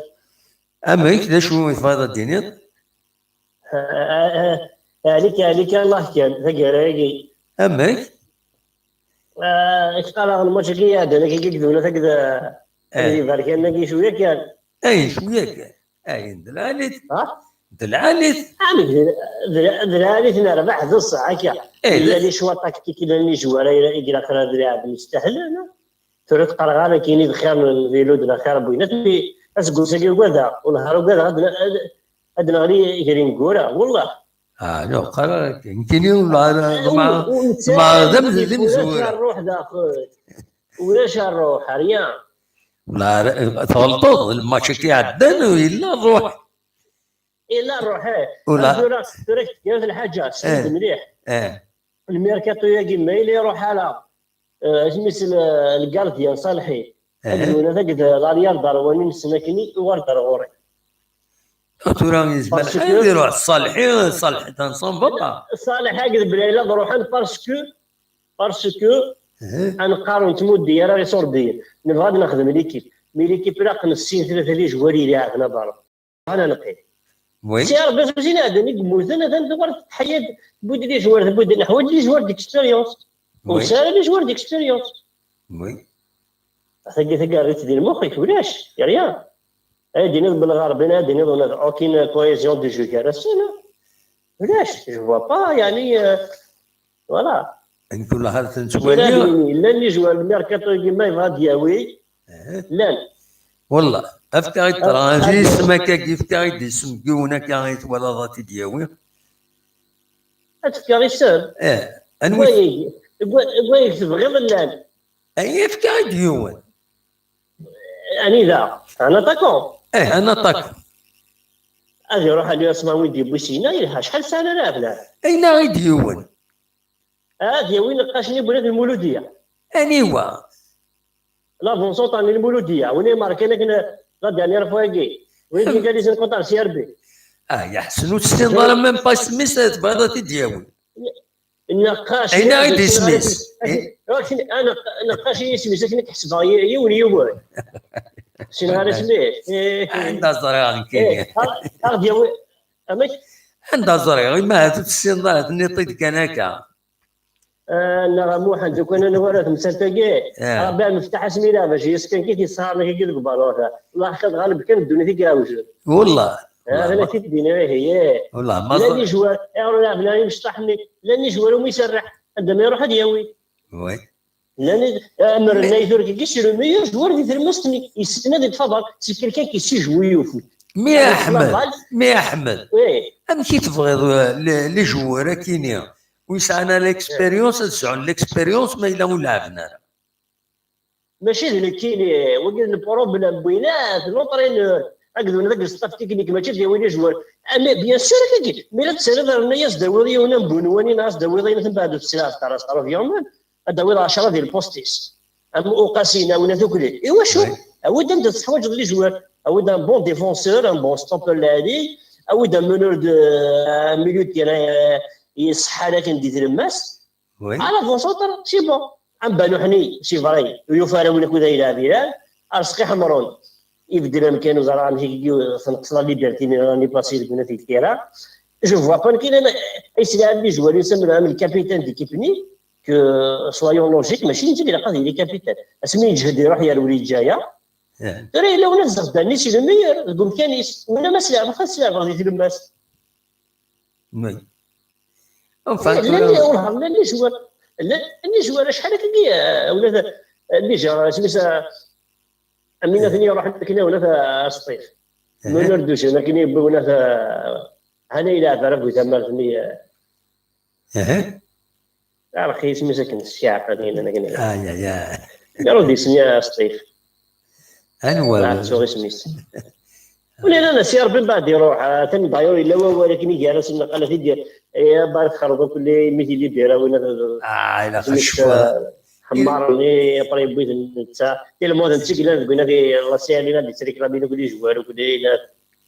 Amek? D acu i tebɣiḍ ad d-tiniḍ? Ah, ah, ah, ɛlik, ɛlik, Allah kan, taggara-agi. Amek? Ah, i k-qqareɣ lmaci-agi iɛeddan akka, i yegdun akked, eh, akked iberkanen-agi cwiya kan. Ay, cwiya kan. Ayen d lɛali-t. Ha? D lɛali-t. Amek d, d, d lɛali-t nerbeḥ d ṣṣeḥ akka. Eh, yella d- les choix tactiques, yella les joueurs i, i ilaq ara ad lɛeben yestahlen. Tura teqqareɣ ara kini d xir n lvilu d lxir n winat, mi aseggas-agi ugadeɣ, u nehar ugadeɣ ad, ad, ad neɣli gar ineggura, wellah. Ah, no, qqar ara kan. Nekkini ur neɛra, ur, ur, ur neɛra d am-, d imezwura. Ulac rruḥ daxel. Ulac rruḥ, rien. Tɣelṭeḍ, lmatch-agi iɛeddan, yella rruḥ. Yella rruḥ, eh. Ula- Tura, tura, kif lḥaǧa, send mliḥ. Eh. Lmirkaṭu-agi ma yella iruḥ ala, eh, isem-is l-, lgardien Ṣalḥi. Eh. Ad yunad akked l'arrière Darwani nessen akkenni, uɣal-d ar ɣur-i. Tura yezmer lḥal ad iruḥ Ṣalḥi, Ṣalḥi d anṣambel. Ṣalḥi akked Blayla ad ruḥen parce que, parce que, eh, ad neqqar ur nettmuddi ara iṣurdiyen. Nebɣa ad nexdem l'équipe. Mais l'équipe ilaq n sin tlata les joueurs i ileɛben abalu. Ana neqqim. Oui. Si Rebbi tussin ɛeddan i yemmuten, atan tuɣal teḥya-d, tewwi-d les joueurs, tewwi-d, neḥwaǧ les joueurs d'expérience. Oui. Ur nesɛi ara les joueurs d'expérience. Oui. Tagi tagarrit di lmux-ik ulac, y a rien. Ad d-tiniḍ belɣerbin, ad d-tiniḍ ula d aucune cohésion de jeu gar-asen. Ulac, je vois pas, yani, euh, voilà. Nekk ur la ara ten-ttwaliɣ. Llan les joueurs, le mercato-agi ma yebɣa ad d-yawi, llan. Wallah, efk-aɣ-d ṭṭrajis, ma akka, efk-aɣ-d isem n yiwen akka i twalaḍ ad t-id-yawi. Ad tefkeḍ isem? Eh, anwa? Deg wayeg tebɣiḍ llan. Ay, efk-aɣ-d yiwen. Anida? Un attaquant? Eh, un attaquant. Ad iruḥ Ali Asma win d-yewwi syin-a, yelha acḥal sɛan ara ɛeblan. Ay, naɣ-id yiwen. Ad yawi neqqac-nni n Lmuludiya. Aniwa? L'avant-centre n Lmuludiya, win i markan akken la dernière fois-agi. Win i d-yegalizen contre C R B. Ah, yeḥsen ur tessineḍ ara même pas isem-is, tebɣiḍ ad t-id-yawi. Neqqac. Ay, naɣ-id isem-is. Neqqac i isem-is, akken i k-ḥesbeɣ yiwen yiwen. Ur ssineɣ ara isem-is. Anda ẓriɣ nekkini. Ad yawi. Amek? Anda ẓriɣ, ima ahat ur tessineḍ ara, tenniḍ-t-id kan akka. Ah, neɣ a Muḥend, lukan ad nwala temsalt-agi, ah, Rebbi ameftaḥ asmi ilɛeb aci yeskan kif yesɣarn akka deg ubalun. Lḥaqiqat ɣaleb kan ddunit i iɛewjen. Wallah. Ah, ad ak-t-id-iniɣ ihi, eh. Wallah, ma llan ẓ- ijwar, ayɣer ur lɛeben ara imecṭaḥ-nni? Llan ijwar umi iserreḥ, anda ma iruḥ ad yawi. Oui. Llan id-, amer n ay turk-agi, c'est le meilleur joueur di tlemmast-nni. Yessetna deg faḍal, c'est quelqu'un qui sait jouer au foot. Mais Ahmed, mais Ahmed, oui, amek i tebɣiḍ, euh, les, les joueurs akini ur yesɛan ara l'expérience, ad sɛun l'expérience ma yella ur lɛeben ara? Mačči d nekkini, wagi d le problème, winat, l'entraîneur, akked winat, akked staff technique, mačči d yawi les joueurs. Ah, mais bien sûr, akkagi, mi la d-terriḍ rna-yas d-awiḍ yiwen am Bunwani, neɣ as-d-awiḍ ayen mbeɛd ur tesɛiḍ ara s revirement, ad d-awiḍ ɛecra di lpost-is. Am Uqasi, neɣ winat akk-, iwacu? Oui. Awi-d anda teḥwaǧeḍ les joueurs. Awi-d un bon défenseur, un bon stopper lɛali, awi-d un meneur de, un milieu de terrain, euh, yeṣḥan akken di tlemmast. Oui. À l'avant-centre, c'est bon. Am Banuḥni, c'est vrai, ur yufi ara win akud ay yelɛeb iran. Arezqi Ḥemrun, ibeddel amkan, ur ẓriɣ amek i tenqes la liberté-nni l'année passée deg unafag n tira. Je vois pas nekk ilan ay s-lɛeb les joueurs, am, am le capitaine d'équipe-nni, que, soyons logiques, mačči netta i ilaq ad yili capitaine. Asmi yeǧhed iruḥ yerwel yeǧǧa-yaɣ. Tura yella win ad zexdan-nni, c'est le meilleur, deg umkan-is. Win ma s-lɛeb, ad s-lɛeb di tlemmast. Oui. Enfin, llan, tura, llan les joueurs. Llan les joueurs, acḥal akkagi, euh, wala d-, euh, déjà, isem-is, euh, Amin ad ten-iruḥen akken wala d Asṭif. Meneur de jeu, akken yewwi wala d, hana yelɛeb ara bu tamart-nni, euh, arxis, isem-is akken, s-, yeɛqel, yellan akken. Ay, ay, ay. Yaru d isem ya Asṭif. Anwa? Ur ttuɣ isem-is. Wala nnan-as, ya Rebbi, mbeɛd iruḥ, atan d'ailleurs yella wawal akken i gar-asen, qal-it-id, eh, barek xerḍ akk, imi t-libira win ad, ah, ilaq isem-is, ad ccfer. Ḥemmaren-nni, après yewwi-ten netta. Tellement d netta i yellan deg win ad i-, la C L I ad d-yettriklamin akk les joueurs akk, ilaq.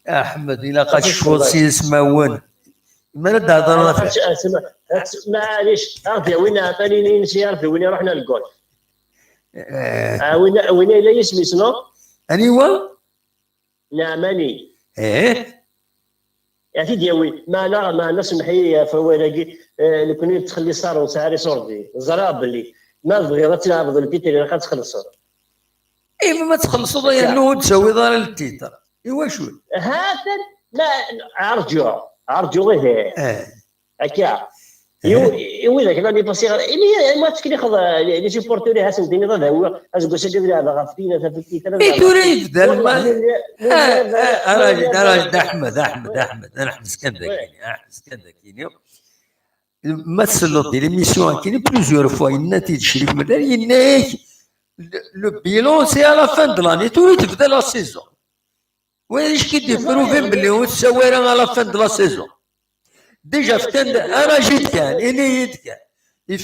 Aḥmed, ilaq ad ccfer s yismawen. Mi ara d-hedreḍ ɣef, maɛlic, ad d-yawin aɛmali-nni n C R B, win iruḥen ar lgol. Eh. Ah, win, win yella yisem-is, non? Aniwa? Neɛmani. Eh? Ad t-id-yawi. Meɛna, meɛna, semmeḥ-iyi ɣef wawal-agi, eh, nekkni nettxelliṣ ara, ur nesɛi ara iṣurdi. Ẓriɣ belli ma tebɣiḍ ad tleɛbeḍ ltitir, ilaq ad txellṣeḍ. Eh, ma txellṣeḍ, ay, yernu ur d-tawiḍ ara ltitir. Iwacu? Ha-t-an, ma, arǧu, arǧu, ihi. Eh. Akka. Eh. I, i widak la dépassé, imi, ma ttkellixeḍ, eh, les, les supporters, ha-sen-d-tiniḍ ad awiɣ, aseggas-agi ad leɛbeɣ ɣef tin, ɣef tin, ɣef tin. Mais tura yebda lmal. Ah, ah, arajid, arajid, Aḥmed, Aḥmed, Aḥmed, ad neḥbes kan dakini, ad neḥbes kan dakini. Ma tselleḍ di l'émission akini, plusieurs fois, yenna-t-id Crif Madani, yenna-ak, le, le bilan, c'est à la fin de l'année, tura tebda la saison. Wa acu i d-ipruven belli ur tsawi ara à la fin de la saison. Déjà fkan-d, arajid kan, ini-yi-d kan.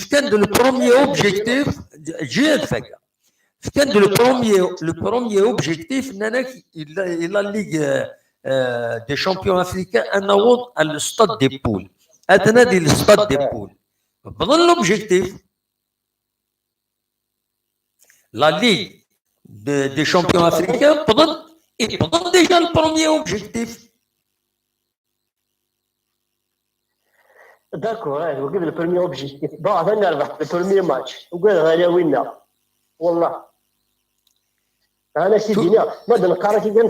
Fkan-d le premier objectif, ǧǧiɣ-d faka. Fkan-d le premier, le premier objectif, nnan-ak, il a, il a Ligue, euh, euh, des champions africains, ad naweḍ à le stade des poules. Ad nadi le stade des poules. Bḍan l'objectif. La Ligue, de, des champions africains, wwḍen, wwḍen déjà le premier objectif. D'accord, ouais, wagi d le premier objectif. Bon, ad nerbeḥ le premier match. Ugadeɣ ala winna. Wallah. Ana k-id-iniɣ, ma d-neqqar akka kan,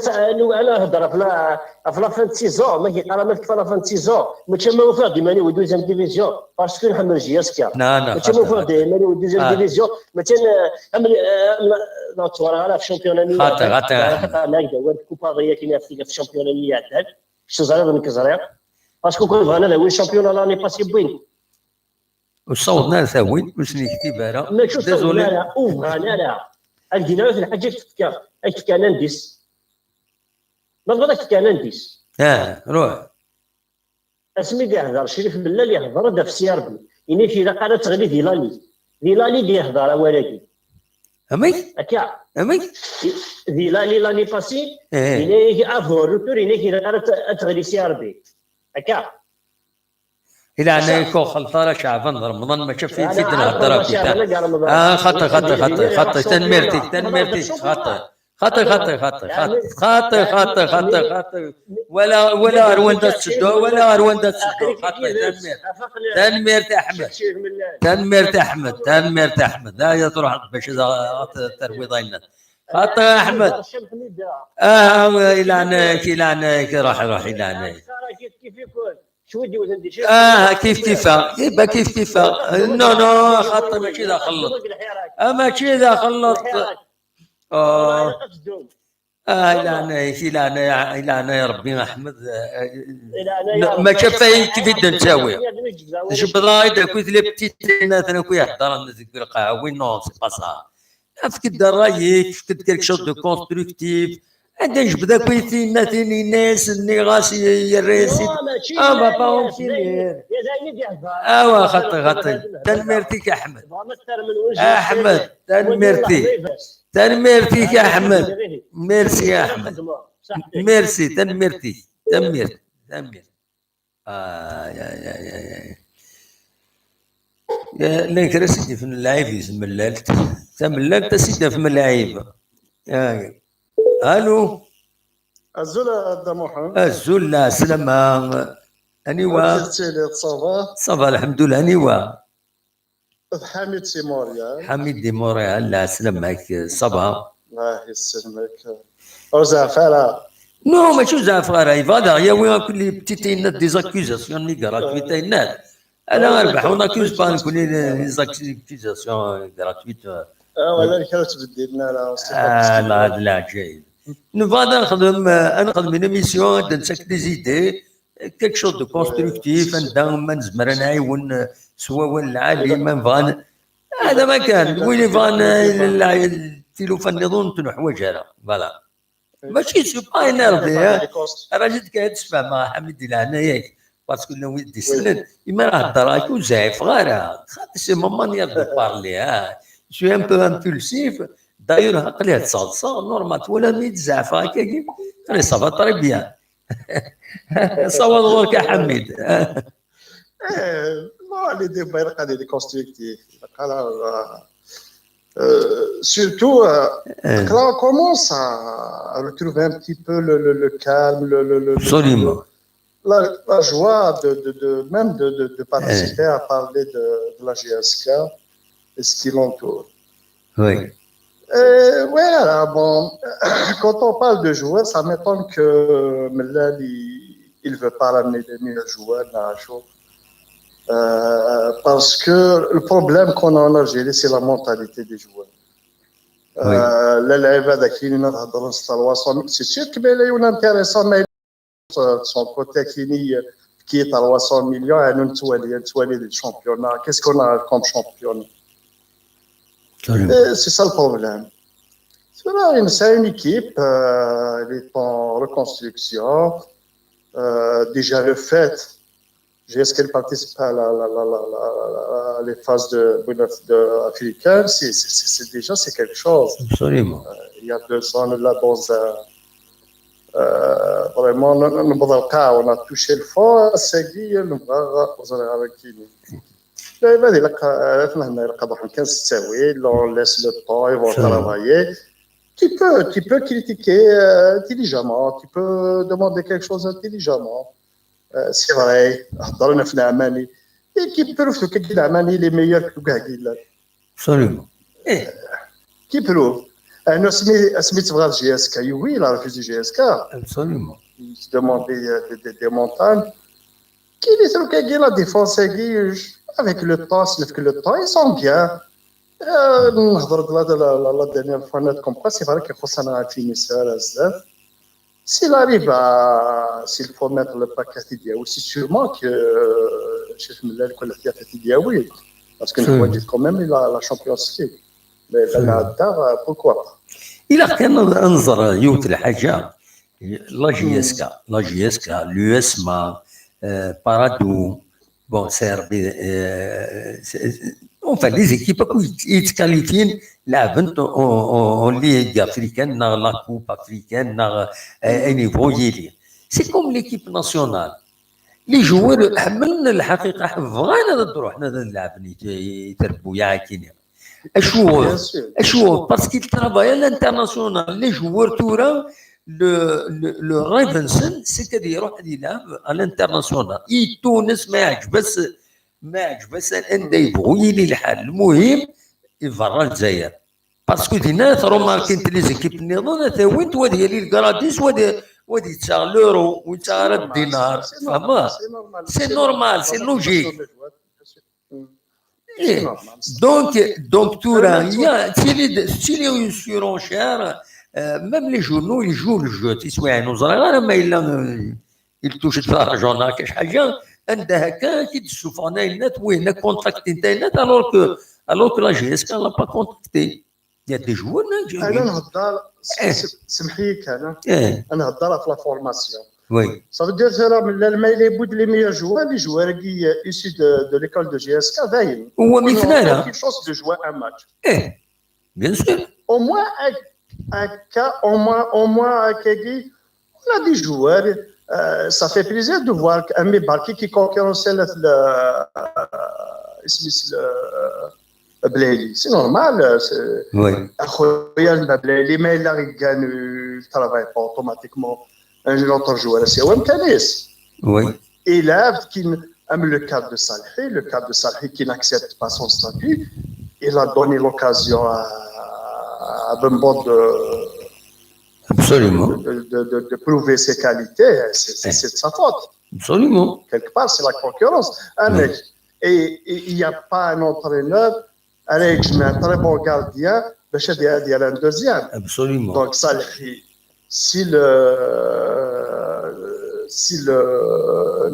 ana hedder ɣef la, ɣef la fin de saison, ma k-yeqqar ma tekfa la fin de saison, mačči ma ufiɣ-d iman-iw deuxième division, parce que nḥemmel J S K. Non, non, Mačči ma ufiɣ-d iman-iw deuxième division, mačči, euh, ḥemmel, euh, non, ttwaraɣ ara ɣef championnat-nni. Xaṭi, xaṭi. Xaṭi, ma ak-d awal, tkupaḍ-iyi akken ɣef ɣef championnat-nni iɛeddan. Kečč teẓriḍ, nekk ẓriɣ. Parce que kul bɣan ad awin championnat l'année passée wwin. Ur ssawḍen ara tawin, ur sen-yektib ara. Mačči ur ssawḍen ara, ur bɣan ara. Ad d-iniɣ yiwet n lḥaǧa, ad k-fkeɣ, ad k-fkeɣ un indice. Ma tebɣiḍ ad k-fkeɣ un indice. Ah, ruḥ. Asmi d-ihder Crif Mellal, ihder-d ɣef C R B. Ini-k ilaq ara teɣli di la ligue. Di la ligue ihder awal-agi. Amek? Akka. Amek? Di la ligue l'année passée, Eh. Ini-k avant retour, ini-k ilaq ara te-, ad teɣli C R B. Akka. I leɛnaya-k ur xelleḍ ara Caɛban d Remḍan, mačči ɣef i t-id-nhedder akk. Ah, xaṭi, xaṭi, xaṭi, xaṭi, tanemmirt-ik, tanemmirt-ik, xaṭi. Xaṭi, xaṭi, xaṭi, xaṭi, xaṭi, xaṭi, xaṭi. Wala, wala ar wanda tetteddu, wala ar wanda tetteddu. Xaṭi, tanemmirt. Tanemmirt, Aḥmed. Tanemmirt, Aḥmed, tanemmirt, Aḥmed. Aya truḥeḍ bac ad terwiḍ ayen. Xaṭi, Aḥmed. Ah, i leɛnaya-k, i leɛnaya-k, ruḥ, ruḥ, i leɛnaya-k. Ah, kif kifa, iba kif kifa. Non, non, xaṭi, mačči d axelleḍ. Ah, mačči d axelleḍ. Ah, i leɛnaya-k, i leɛnaya, i leɛnaya Rebbi, Aḥmed, eh, eh, mačči ɣef wayen kif i d-nettawi. Jebdeɣ-d akk les petites, atnan akk iheddren deg lqaɛa, oui, non, c'est pas ça. Efk-d ṛṛay-ik, efk-d quelque chose de constructif. Anda yejbed akk i tiyemmatin, yenna-yas, nniɣ-as, yerra-yas-id. Ah, va pas en finir. Awa, xaṭi, xaṭi. Tanemmirt-ik, Aḥmed. Aḥmed, tanemmirt-ik. Tanemmirt-ik, Aḥmed. Merci, Aḥmed. Merci, tanemmirt-ik. Tanemmirt, tanemmirt. Ay, ay, ay, ay, ay. Ya, llan kra s-id-ifen lɛib i tmellalt. Tamellalt a s-id-tafem lɛib. Ay. Allô? Azul a Dda Muḥend. Azul, lɛeslama. Aniwa? Amek tettiliḍ, ça va? Ça va, lḥemdullah. Aniwa? D Ḥamid si Montréal. Ḥamid di Montréal, lɛeslama-k, ça va? Allah yesselmek. Ur zeɛfeɣ ara. Non, mačči ur zeɛfeɣ ara. Yebɣa ad aɣ-yawi akk les petites, yenna-d, des accusations gratuites, yenna-d. Ala, rbeḥ, on accuse pas nekkni les accusations gratuites. Ah, wala kra ur ttbeddilen ara. Ah, la, d leɛǧayeb. Nebɣa ad nexdem, ad nexdem une émission, ad d-nettak des idées, quelque chose de constructif, anda ma nezmer ad nɛiwen, eh, s wawal lɛali, ma bɣan. Hada ma kan, win yebɣan, eh, tilufa nniḍen ur ten-neḥwaǧ ara. Voilà. Mačči c'est pas énervé, hein. Rajid kan ad tfehmeḍ, Ḥamid, di leɛnaya-k, parce que llan wid d-isellen, imi ara heddreɣ, ur zeɛfeɣ ara. Xaṭi, c'est ma manière de parler, hein. Je suis un peu impulsif. D'ailleurs, aql-i ad ttaḍsaɣ, normal, twalam-iyi-d zeɛfeɣ akkagi. Allez, ça va très bien. Ṣawaḍ ɣur-k a Ḥamid. Eh, bon, les débats ilaq ad yili constructif. Ilaq ara, euh, surtout, euh, là, on commence à retrouver un petit peu le, le, le calme, le, le, le, le, Absolument. la, la joie de, de, de, même de, de, de participer à parler de, de la J S K et ce qui l'entoure. Oui. Euh, ouais, alors, bon, quand on parle de joueurs, ça m'étonne que Mellal, il, il veut pas ramener les meilleurs joueurs dans la chose. Euh, parce que le problème qu'on a en Algérie, c'est la mentalité des joueurs. Oui. Euh, les, les, c'est sûr que Mellal est intéressant, mais de son côté, qui est trois cents millions, et nous, on est des championnats. Qu'est-ce qu'on a comme championnat? Absolument. Et c'est ça le problème. C'est là, une, c'est une équipe, euh, elle est en reconstruction. Euh, déjà, le fait, j'ai ce qu'elle participe à la, la, la, la, la, les phases de, de, de africaines, c'est, c'est, c'est, c'est déjà, c'est quelque chose. Absolument. Euh, il y a deux ans, là, dans un, euh, vraiment, on, on, on, on a touché le fond, c'est dit, on va, on va, on va, on va, on laisse le temps, ils vont Absolument. Travailler. Tu peux, tu peux critiquer euh, intelligemment, tu peux demander quelque chose intelligemment. Euh, c'est vrai, هضرنا في العماني. Et qui prouve que العماني les meilleurs que كاع. Absolument. Eh, Qui prouve. أنا سمي سمي تبغى J S K, oui, il a refusé J S K. Absolument. Il demandait euh, des, des, des montagnes. Qui les trucs qui la défense avec le temps, c'est que le temps, ils sont bien. Euh, نهضر de la, de la, la, la dernière fois, net comme quoi, c'est vrai que خصنا un finisseur, S D F. S'il arrive à, s'il faut mettre le paquet à Tidiaou, c'est sûrement que euh, chef Mellal كل احتياط تيدياوي, parce que Sûr. نحوج quand même la, la Champions League. Mais ben, là, pourquoi pas? إلا كان نظر يوت الحاجة, la J S K, la J S K, l'U S M A, euh, Paradou, bon, C R B, euh, c'est- enfin, les équipes qui se qualifient, la vente en, en, en Ligue africaine, dans la Coupe africaine, dans euh, un niveau, il y est. C'est comme l'équipe nationale. Les joueurs, حملنا الحقيقة, بغينا نروح نلعب يتربوا يا كينيا. اشوف Bien sûr. اشوف parce qu'il travaille à l'international. Les joueurs تورا, le, le, le rêve نسن, c'est كده يروح يلعب à l'international. اي تونس ما يعجبس, ما يعجبس عنده يبغوا يلي الحال. المهم يبرا الجزائر. Parce que دينا تروماركي انت les équipes نيضون ثاوينت وادي لي الكراديس وادي وادي تسعة l'euro وتسعة الدينار. C'est فهمت؟ C'est normal. C'est normal, c'est logique. Eh, donc, donc, تورا, il y a, c'est les, c'est les surenchères, euh, même les journaux, ils jouent le jeu. تسويعين وزرا غير ما إلا, euh, il touche de l'argent, كاش حاجة, عندها هكا كي تشوف أنا إلا توينا contacté أنت إلا, alors que, alors que la J S K l'a pas contacté. Il y a des joueurs, là, انا نهضر, إيه. سمحيك انا, إيه, انا نهضر في la formation. oui. Ça veut dire راه من الماء اللي يبود les meilleurs joueurs, les joueurs qui issus de, de l'école de J S K باين. هو مثال. Aucune chance de jouer un match. إيه, bien sûr. Au moins, un, un cas, au moins, au moins, un cas, on a des joueurs. Euh, ça fait plaisir de voir un Mbappé qui concurrence le, le, اسمي س-, le Blelli. C'est normal. C'est, Oui. اخويا Blelli, mais il a gagné, il travaille pas automatiquement. Un autre joueur, c'est Wem Kanis. Oui. Et là, qui, même le cas de Salhi, le cas de Salhi qui n'accepte pas son statut, il a donné l'occasion à, à Bembo de, Absolument. de, de, de, de prouver ses qualités. C'est, c'est, c'est de sa faute. Absolument. Quelque part, c'est la concurrence. Ah, Oui. Mais, et et il n'y a pas un entraîneur, allez, je mets un très bon gardien, باش يدير un deuxième. Absolument. Donc, Salhi, si le, si le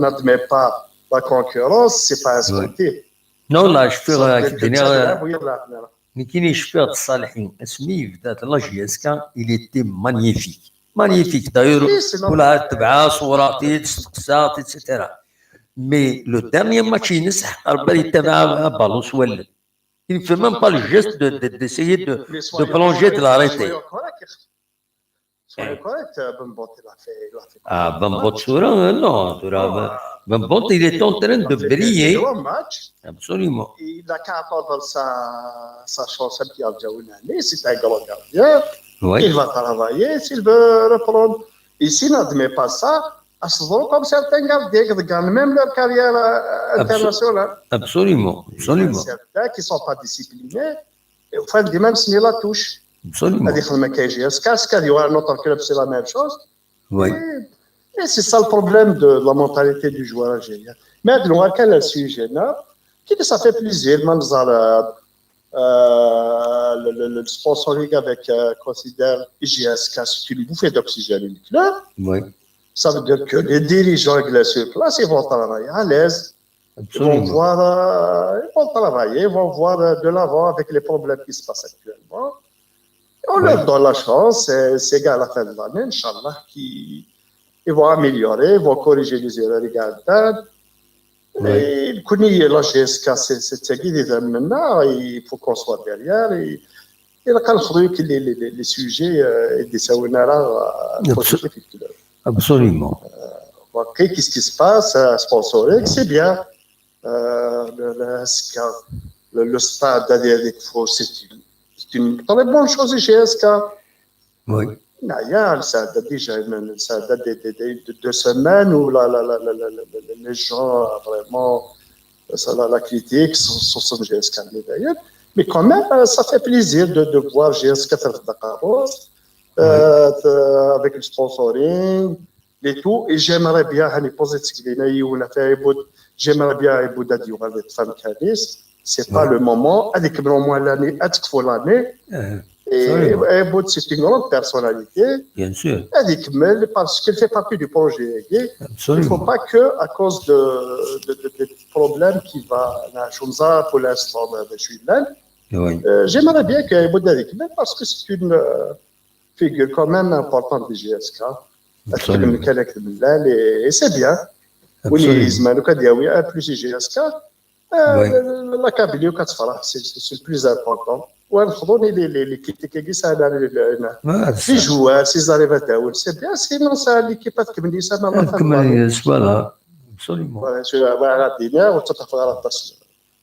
n'admet pas la concurrence, c'est pas un sportif. Non, là, je fais Ça euh, veut dire que tenir, ça euh, veut dire que la- ني كي نشفيغ صالحي اسمي بدات la J S K, il était magnifique. Magnifique. D'ailleurs, Oui, c'est normal. ولا تبعها صوراتي تسقسات, et cetera. Mais le dernier match ينسحق ربي يتبع بالون سوالد. Il ne fait même pas le geste de, de, d'essayer de, Mais de soyons plonger, de corrects, l'arrêter. Soyons corrects. Soyons corrects, euh, Bembo, il a fait, il a fait Ah, Bembo Tsura, euh, non, Tsura, Bembo, il est en train de il a fait des briller. grands matchs. Absolument. Il a qu'à attendre sa, sa chance, un petit Aljaounani, c'est un grand gardien. Oui. Il va travailler, s'il veut reprendre. Ici, n'admet pas ça. Asdro comme certains gardiens qui gagnent même leur carrière euh, internationale. Absolument. Il y a Absolument. Certains qui ne sont pas disciplinés. Et au fin de même, ce n'est la touche. Absolument. هذه خدمة كي جي اس كاس كان يوان نوتر كلوب سي لا ميم شوز. Oui. Et c'est ça le problème de la mentalité du joueur algérien. Mais donc, quel est le sujet là? Qui ça fait plaisir, même ça, euh, le, le, le sponsoring avec euh, considère J S K, c'est une bouffée d'oxygène, une fleur. Oui. Ça veut dire que les dirigeants anglais sur place, ils vont travailler à l'aise. Ils vont Absolument. Voir, euh, ils vont travailler, ils vont voir euh, de l'avant avec les problèmes qui se passent actuellement. Et on leur donne la chance, et ces gars, à la fin de l'année, Inch'Allah, qui, ils vont améliorer, ils vont corriger les erreurs égales. Oui. Et كوني la J S K, c'est, c'est تاكيد إذا منا, il faut qu'on soit derrière. Et, et le cas, les, les, les, les sujets, euh, et des saonara, euh, Absol- positifs et tout. Absolument. Ok, qu'est-ce qui se passe? Euh, sponsoring, c'est bien. Euh, le, le, S K, le, le stade d'Adiadé, c'est une, c'est une très bonne chose chez S K. Oui. Neɛya, nesɛedda déjà, nesɛedda des, des, des, deux, deux semaines où la, la, la, la, la, la, la, les gens, vraiment, ça, la, la critique, sont G S K d'ailleurs. Mais quand même, euh, ça fait plaisir de, de voir G S K terfed aqerru-s, euh, avec le sponsoring, et tout. Et j'aimerais bien, hani, positif, j'aimerais bien, Iboud ad yuɣal ad yeṭṭef amkan-is. C'est pas le moment. Ad ikemmel au moins l'année, ad tekfu l'année. Et Iboud, c'est une grande personnalité. Bien sûr. Ad ikemmel parce qu'il fait partie du projet. Il ne faut pas que, à cause de, de, de, de problèmes qui va, pour l'instant, de, de Chine, euh, j'aimerais bien que Iboud ad ikemmel parce que c'est une euh, figure quand même importante de G S K. Ad tkemmel kan akken temlal, et, et c'est bien. Win yezmer akk ad yawi un plus i G S K, euh, la, la, la Kabylie akk ad tefreḥ, c'est, c'est, c'est le plus important. Wa nexḍu-ni les, les, les critiques-agi sɛan les joueurs, s'ils arrivent ad d-awin, c'est bien, sinon ça, l'équipe ad tkemmel yes-s, ma ad tkemmel yes-s, voilà. Absolument. Voilà, c'est, voilà, ad d-iniɣ, ur ttaṭṭafeɣ ara aṭas.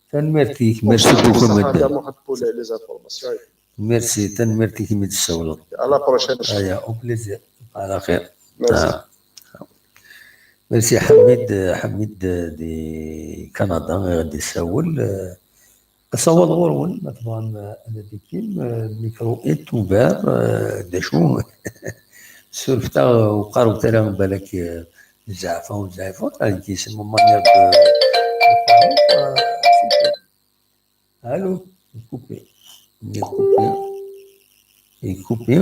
Tanemmirt-ik, merci beaucoup, Muḥend. Pour les, les informations. Merci, tanemmirt-ik imi d-tessawleḍ. À la prochaine. Aya, au plaisir. Ala xir. Merci. Ah. Merci Ḥamid, Ḥamid di Kanada i ɣ-d-yessawel. Asawaḍ ɣur-wen, ma tebɣam ad d-tekkim, le micro est ouvert, d acu? Surfet-aɣ, ur qqaremt ara balak, euh, zeɛfeɣ ur zeɛfeɣ, ad k-yisem manière de, de parler, euh, Allô? Il est coupé. Il est coupé. Il est coupé.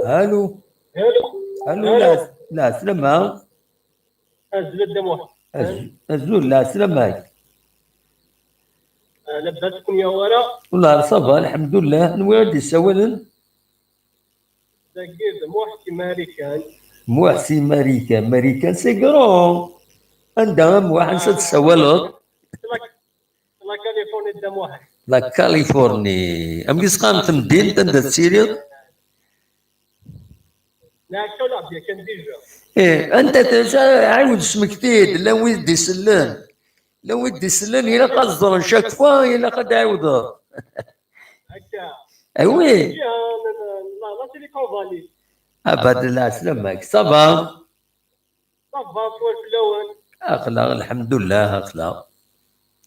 Allô? Allô? Allô, la, la, السلامة. Azul a Dda Muḥ. Azul, azul, la, السلامة. Ah, labas, kunwi awara? Wallah, ça va, alḥemdulillah. Anwa i d-yessawalen? Dagi d Muḥ si Marikan. Muḥ si Marikan. Marikan, c'est grand. Anda a Muḥ, ansa d-tessawaleḍ? La, la Californie, Dda Muḥ. La Californie. Amek i s-qqaren temdint anda tettiliḍ? Nɛekka Laɛebdiya kan déjà. Eh, anta t-, ɛiwed smekti-d, llan wid d-isellen. Llan wid d-isellen, ilaq ad ẓren chaque fois, ilaq ad d-ɛiwdeḍ. Akka. Ah oui. Jiha n, n, n la, la Silicon Valley. Abad lɛeslama-k. Ça va? Ça va, swal fell-awen. Aql-aɣ, lḥemdullah, aql-aɣ.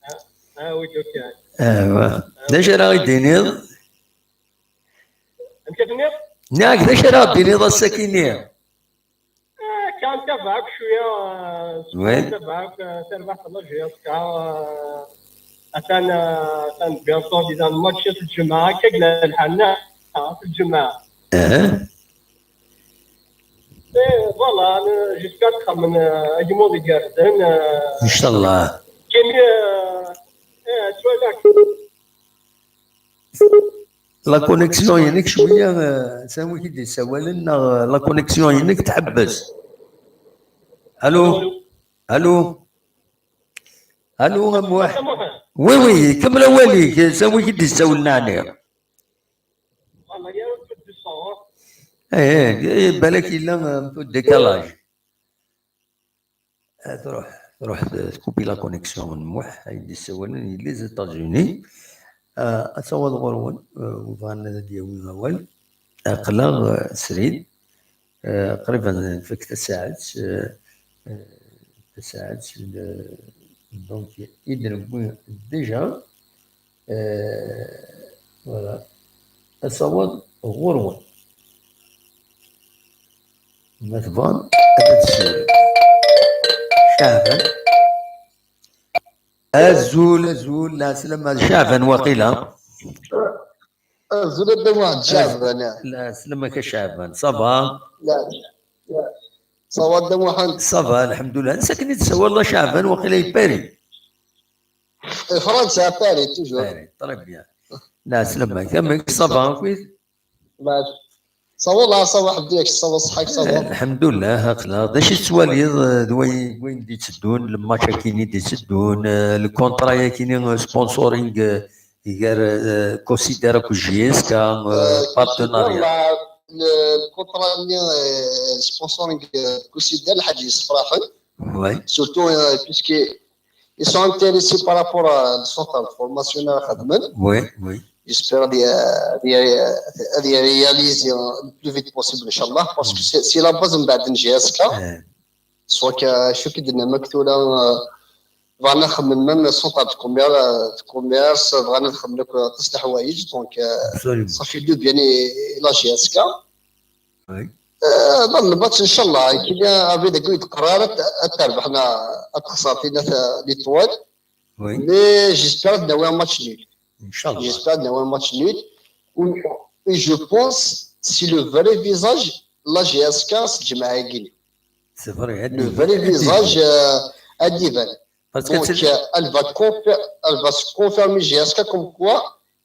Ah, ah, oui, ok. Ewa. D acu ara ɣ-d-tiniḍ? Amek i tenniḍ? Nniɣ-ak, d acu ara ɣ-d-tiniḍ ass-akini? Ah, kan tabaɛek cwiya, ah, oui. Tabaɛek, ah, tarbaɛt n la J S K, ah, atan, ah, atan bientôt di dan match s lǧemɛa, akka yella lḥal, ah, s lǧemɛa. Aha. Eh, voilà, ne-, j'espère txedmem, ah, agmuḍ igerrzen, ah. Inchallah. Kini, ah, eh, ttwalak. La connexion-inek cwiya, eh, s anwa i k-id-yessawalen, neɣ, eh, la connexion-inek tḥebbes? Allô? Allô? Allô, a Muḥ? Oui, oui, kemmel awal-ik, s anwa i k-id-yessawalen ɛni? Eh, eh, eh, balak yella, eh, un peu de décalage. Ah, truḥ, truḥ, eh, tkupi la connexion n Muḥ, ay d-yessawalen, yella les États-Unis. Ah, asawaḍ ɣur-wen, eh, win bɣan ad d-yawi awal. Aql-aɣ, eh, srid, eh, qrib ad nfak tasaɛet, eh, eh, tasaɛet, eh, donc, i d-newwi déjà. Euh, voilà. Asawaḍ ɣur-wen. Ma tebɣam, ad d-tessiwlem. Caɛban. Azul, azul, lɛeslama, Caɛban waqila. Azul a Dda Muḥend, Caɛban. Lɛeslama-k a Caɛban, ça va? La, la. Ça va a Dda Muḥend? Ça va, lḥemdullah. Ansa akken i d-tessawaleḍ a Caɛban, waqila i Paris? Fransa, Paris, toujours. Paris, très bien. Lɛeslama-k, amek, ça va, akkit? Mac. Ça va, ça va, ḥemdullah, ça va, ṣṣeḥḥa-k, ça va. Eh, lḥemdullah, aql-aɣ. D acu i tettwaliḍ, eh, d way-, wayen d-itteddun, le match-agi i d-itteddun, eh, le contrat-agi, eh, sponsoring, eh, gar, eh, Consider akked J S K, eh, partenariat. Le, le contrat-nni, eh, sponsoring, eh, Consider, lḥaǧa yessefraḥen. Oui. Surtout, eh, puisque ils sont intéressés par rapport à le centre de formation ara xedmen. Oui, oui. J'espère ad y- ad y- ad y réaliser le plus vite possible, inchallah, parce que c'est c'est la base n بعد n J S K. Soit que je suis de même que là, euh, بغينا نخمم même centre de commerce, de commerce, بغينا نخمم لك تصلح حوايج, donc euh, ça fait du bien et la J S K. Euh, dans le match, inchallah, كي avec des goûts de قرار, تربحنا, تخسر فينا l'étoile. Mais j'espère ناوي un match nul. J'espère ناوي un match nul. Et je pense c'est le vrai visage la J S K, c'est Jamaï. C'est vrai, le vrai visage, euh, ad d-iban. Donc, euh, elle va, elle va se confirmer J S K comme quoi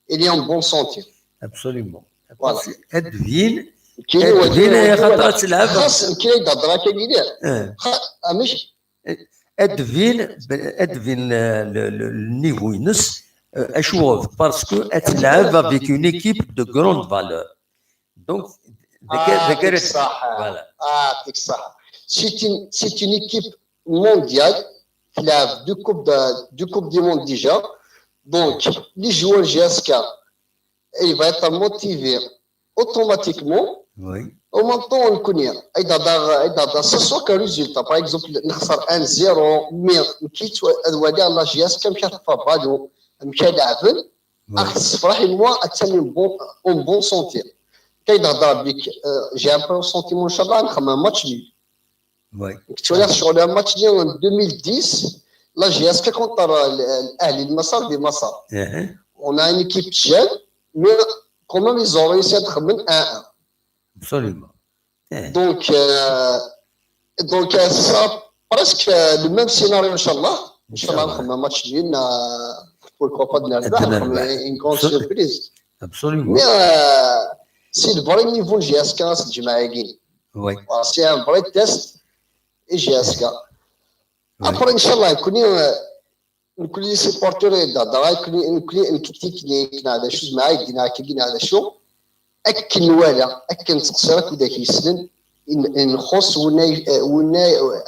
il est en bonne santé. Absolument. Voilà. Ad d-tbin, ad d-tbin ay axaṭer ad telɛeb. Xas nekk ay d-hedreɣ akka yili. Amek? Ad d-tbin, ad d-tbin le niveau-ines, acuɣef? Parce que ad telɛeb avec une équipe de grande valeur. Donc, voilà. Ah, c'est une, c'est une équipe mondiale, qui a deux coupes, de, deux coupes du monde déjà. Donc, les joueurs J S K, il va être motivé automatiquement. En même temps, on connaît. Ce soit qu'un résultat, par exemple, نخسر un zéro, mais نكيت هذا la J S K مشات في بالو, مشات لعبن. C'est vrai, moi, en bonne santé. J'ai un peu sentiment, inchallah, نخمم match nul. كنت ولا شغل un match nul en deux mille dix, la J S K contre l'Ahli de Masar, de Masar. On a une équipe jeune, mais quand même, ils ont réussi à être un un. Absolument. Donc, euh, donc euh, ça sera presque euh, le même scénario, inchallah. Inchallah, un match nul, euh, pourquoi pas de la une grande surprise. Absolument. Mais euh, c'est le vrai niveau de J S K, c'est Jamaï. C'est un vrai test et J S K. Après, inchallah, نكون les supporters, نكون technique, نعرف شو معاي, نعرف شو. Akken nwala, akken ttqeṣṣir akk d ak yessnen, nxuṣ winna, winna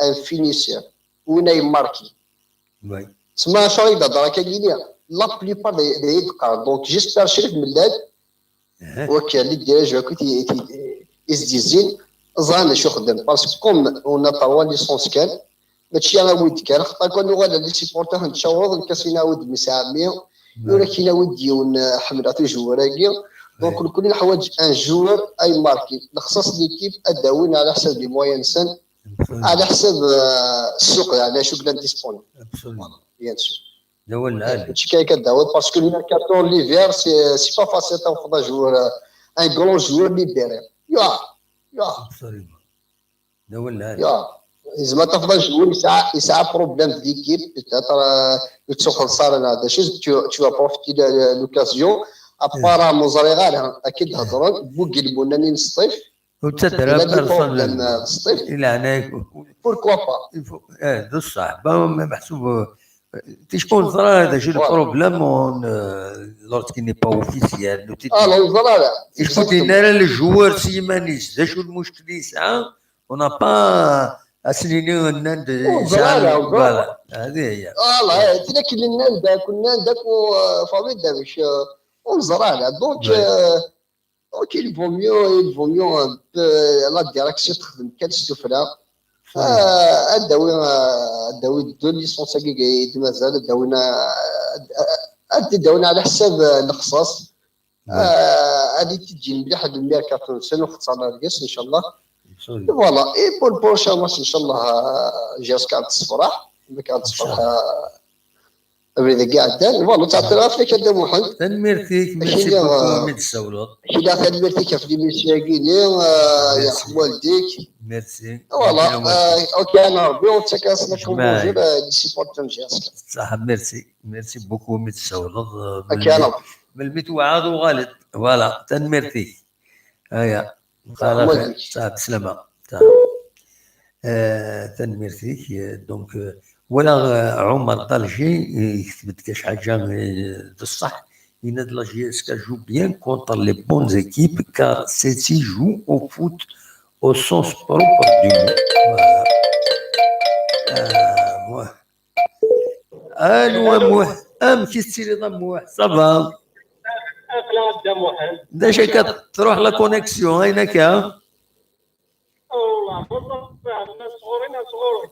un finisseur, winna marqué. Tma acu i d-hedreɣ akka yili, la plupart d ay d-qqaren. Donc j'espère Crif Mellal, wakka les dirigeants akk i s-d-yezzin, ẓran d acu xeddmen. Parce que comme on a trois licences kan, mačči a wid kan, xaṭer kan nuɣal les supporters nettcaweḍ, nekk a s-iniɣ a wid mi sɛammi, ur ak-iniɣ a wid yiwen, ḥemmleɣ tijewwar-agi. Donc nekkni neḥwaǧ un joueur ay marqué. Lexṣaṣ l'équipe ad d-awin ɛla ḥsab les moyens-nsen, ɛla ḥsab ssuq, yeɛni acu yellan disponible. Bien sûr. D awal lɛali. Mačči kan akka d awal, parce que le mercato l'hiver, c'est c'est pas facile ad tafeḍ un joueur, un grand joueur libéré. Ya, ya. D awal lɛali. Ya. Yezmer ad tafeḍ un joueur yesɛa, yesɛa problème d'équipe, peut-être, euh, yettuxelṣar neɣ d acu, tu, tu vas profiter de, de l'occasion. À part, euh, ur ẓriɣ ara, ad k-id-hedren, bu gelmunan i nesṭif. Ur ttadder ara personne. I leɛnaya-k. Pourquoi pas? Eh, d ṣṣeḥ. Meḥsub, eh, ticki ur neẓri ara d acu le problème, on, euh, lorsqu'il n'est pas officiel. Ah, ur neẓri ara. Il faut d-ini ara le joueur s yiman-is d acu lmuckel yesɛa. On n'a pas à s-nini nnan-d yesɛa. Voilà. Hadi hiya. Voilà, tlaki nnan-d akk, nnan-d akk, euh, famille d amek, euh, ur neẓri ara. Donc, euh, Donc, il vaut mieux, il vaut mieux un peu la direction تخدم kan s tuffra. Ah, ad d-awi, ah, ad d-awi deux licences-agi i d-mazal, ad d-awin, ah, ad d-awin ɛla ḥsab, ah, lexṣaṣ. Ah, ad d-tejji mliḥ le mercato-nsen, ur xeṣṣren ara deg-s, inchallah. Voilà. Et pour le prochain match, inchallah, ah, J S K ad tessefreḥ. Ma kan tessefreḥ, ah, Abrid-agi iɛeddan. Voilà, ur ttɛeṭṭileɣ ara fell-ak a Dda Muḥend. Tanemmirt-ik, merci beaucoup imi d-tessawleḍ. Kila tanemmirt-ik ɣef l'émission-agi-ni, ah, yerḥem waldik. Merci. Voilà, ah, ok, ana Rebbi, ur ttak ara s la bonjour, ah, les supporters n J S K. Ṣaḥ, merci. Merci beaucoup imi d-tessawleḍ, ah, melmi, melmi twɛaḍ uɣal-d. Voilà, tanemmirt-ik. Aya. Ṣaḥ, bslama. Ṣaḥ. Eh, tanemmirt-ik. Eh, donc, eh, walaɣ, eh, Ɛumar Ṭalji, eh, yekteb-d kac ḥaǧa, eh, d ṣṣeḥ. Yenna-d la J S K joue bien contre les bonnes équipes car celles-ci jouent au foot au sens propre du mot. Voilà. Ah, moi. Allô, a Muḥ. Amek i tettiliḍ a Muḥ? Ça va? Aql-aɣ a Dda Muḥend. D acu akka, truḥ la connexion, ayen akka? Wallah, ma sɣur-i, ma sɣur-i.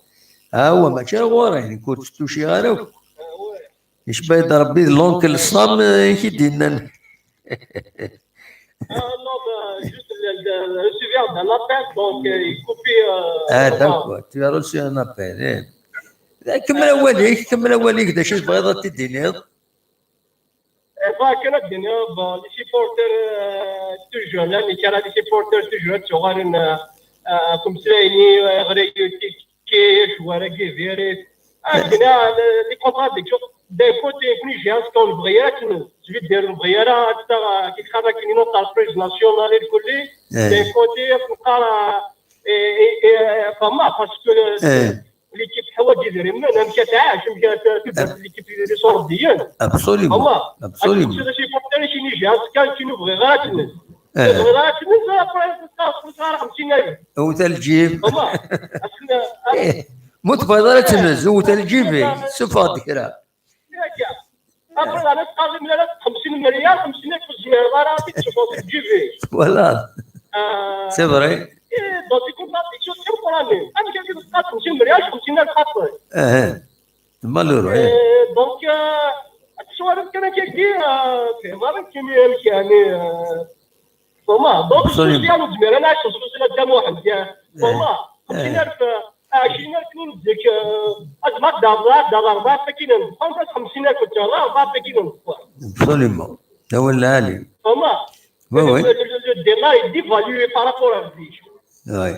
Awa, mačči ɣur-i, nekk ur tt-tuciɣ ara akk. Awa. Yecba-yi-d Rebbi d l'oncle Sam, eh, i k-id-yennan. Ah, non, bah, juste le, le, le recevoir d'un appel, donc, euh, il coupait, euh, Ah, d'accord, tu as reçu un appel, eh. Eh, kemmel awal-ik, kemmel awal-ik, d acu tebɣiḍ ad t-id-tiniḍ? Eh, bɣiɣ kan ad d-iniɣ, bah, les supporters, euh, toujours, la, mi kara les supporters toujours ad ttuɣalen, euh, euh, ɣef umeslay-nni, euh, ɣer tikkelt, acu ara yidir. Akken, ah, les, les contradictions. D'un côté, nekkni J S K ur nebɣi ara ad tt-nezwidir, ur nebɣi ara ad taɣ, euh, kif xaḍ akken une entreprise nationale et le colli. Eh. D'un côté, ad neqqar, euh, et, et, et, euh, pas mal, parce que, euh, Eh. L'équipe teḥwaǧ idrimen, amek ad tɛac, amek ad t-, tedder l'équipe d iṣurdiyen. Absolument. Voilà. Absolument. Akken d supporter i kini J S K, kini ur bɣiɣ ara ad tnez. Eh. Ur bɣiɣ ara ad tnez, après, tettaɣ, tettaɣ xemsin alef. Wwet a lǧib. Voilà. Akken, eh, ma ur tebɣiḍ ara ad tnez, wwet a lǧib-ik, ssuffeɣ-d kra. Akka. Après, la, teqqar-d, mi ara xemsin melyar, xemsin alef ur tezmireḍ ara ad t-id-tessufɣeḍ seg lǧib-ik. Voilà. Euh, C'est vrai. Eh, donc, c'est contradiction très grande. Amek akka teqqar xemsin melyar, xemsin alef xaṭi? Eh, eh. Malheureux, eh. Eh, donc, euh, ad teswarem kan akkagi, euh, fehmeɣ amek, amek, yani, euh, Thomas, donc, Absolument. Social ur nezmir ad nɛac s social a Dda Muḥend, ya. Eh. Thomas, Eh. Xemsin alef, eh, ɛecrin alef n zik, eh, ad ma d-, ad d-, rebɛa sakkin n ddexxan, xemsin alef d rebɛa sakkin n ddexxan. Absolument. D awal lɛali. Thomas, Oui, oui. Le, le, le dollar est dévalué par rapport à zik. Oui.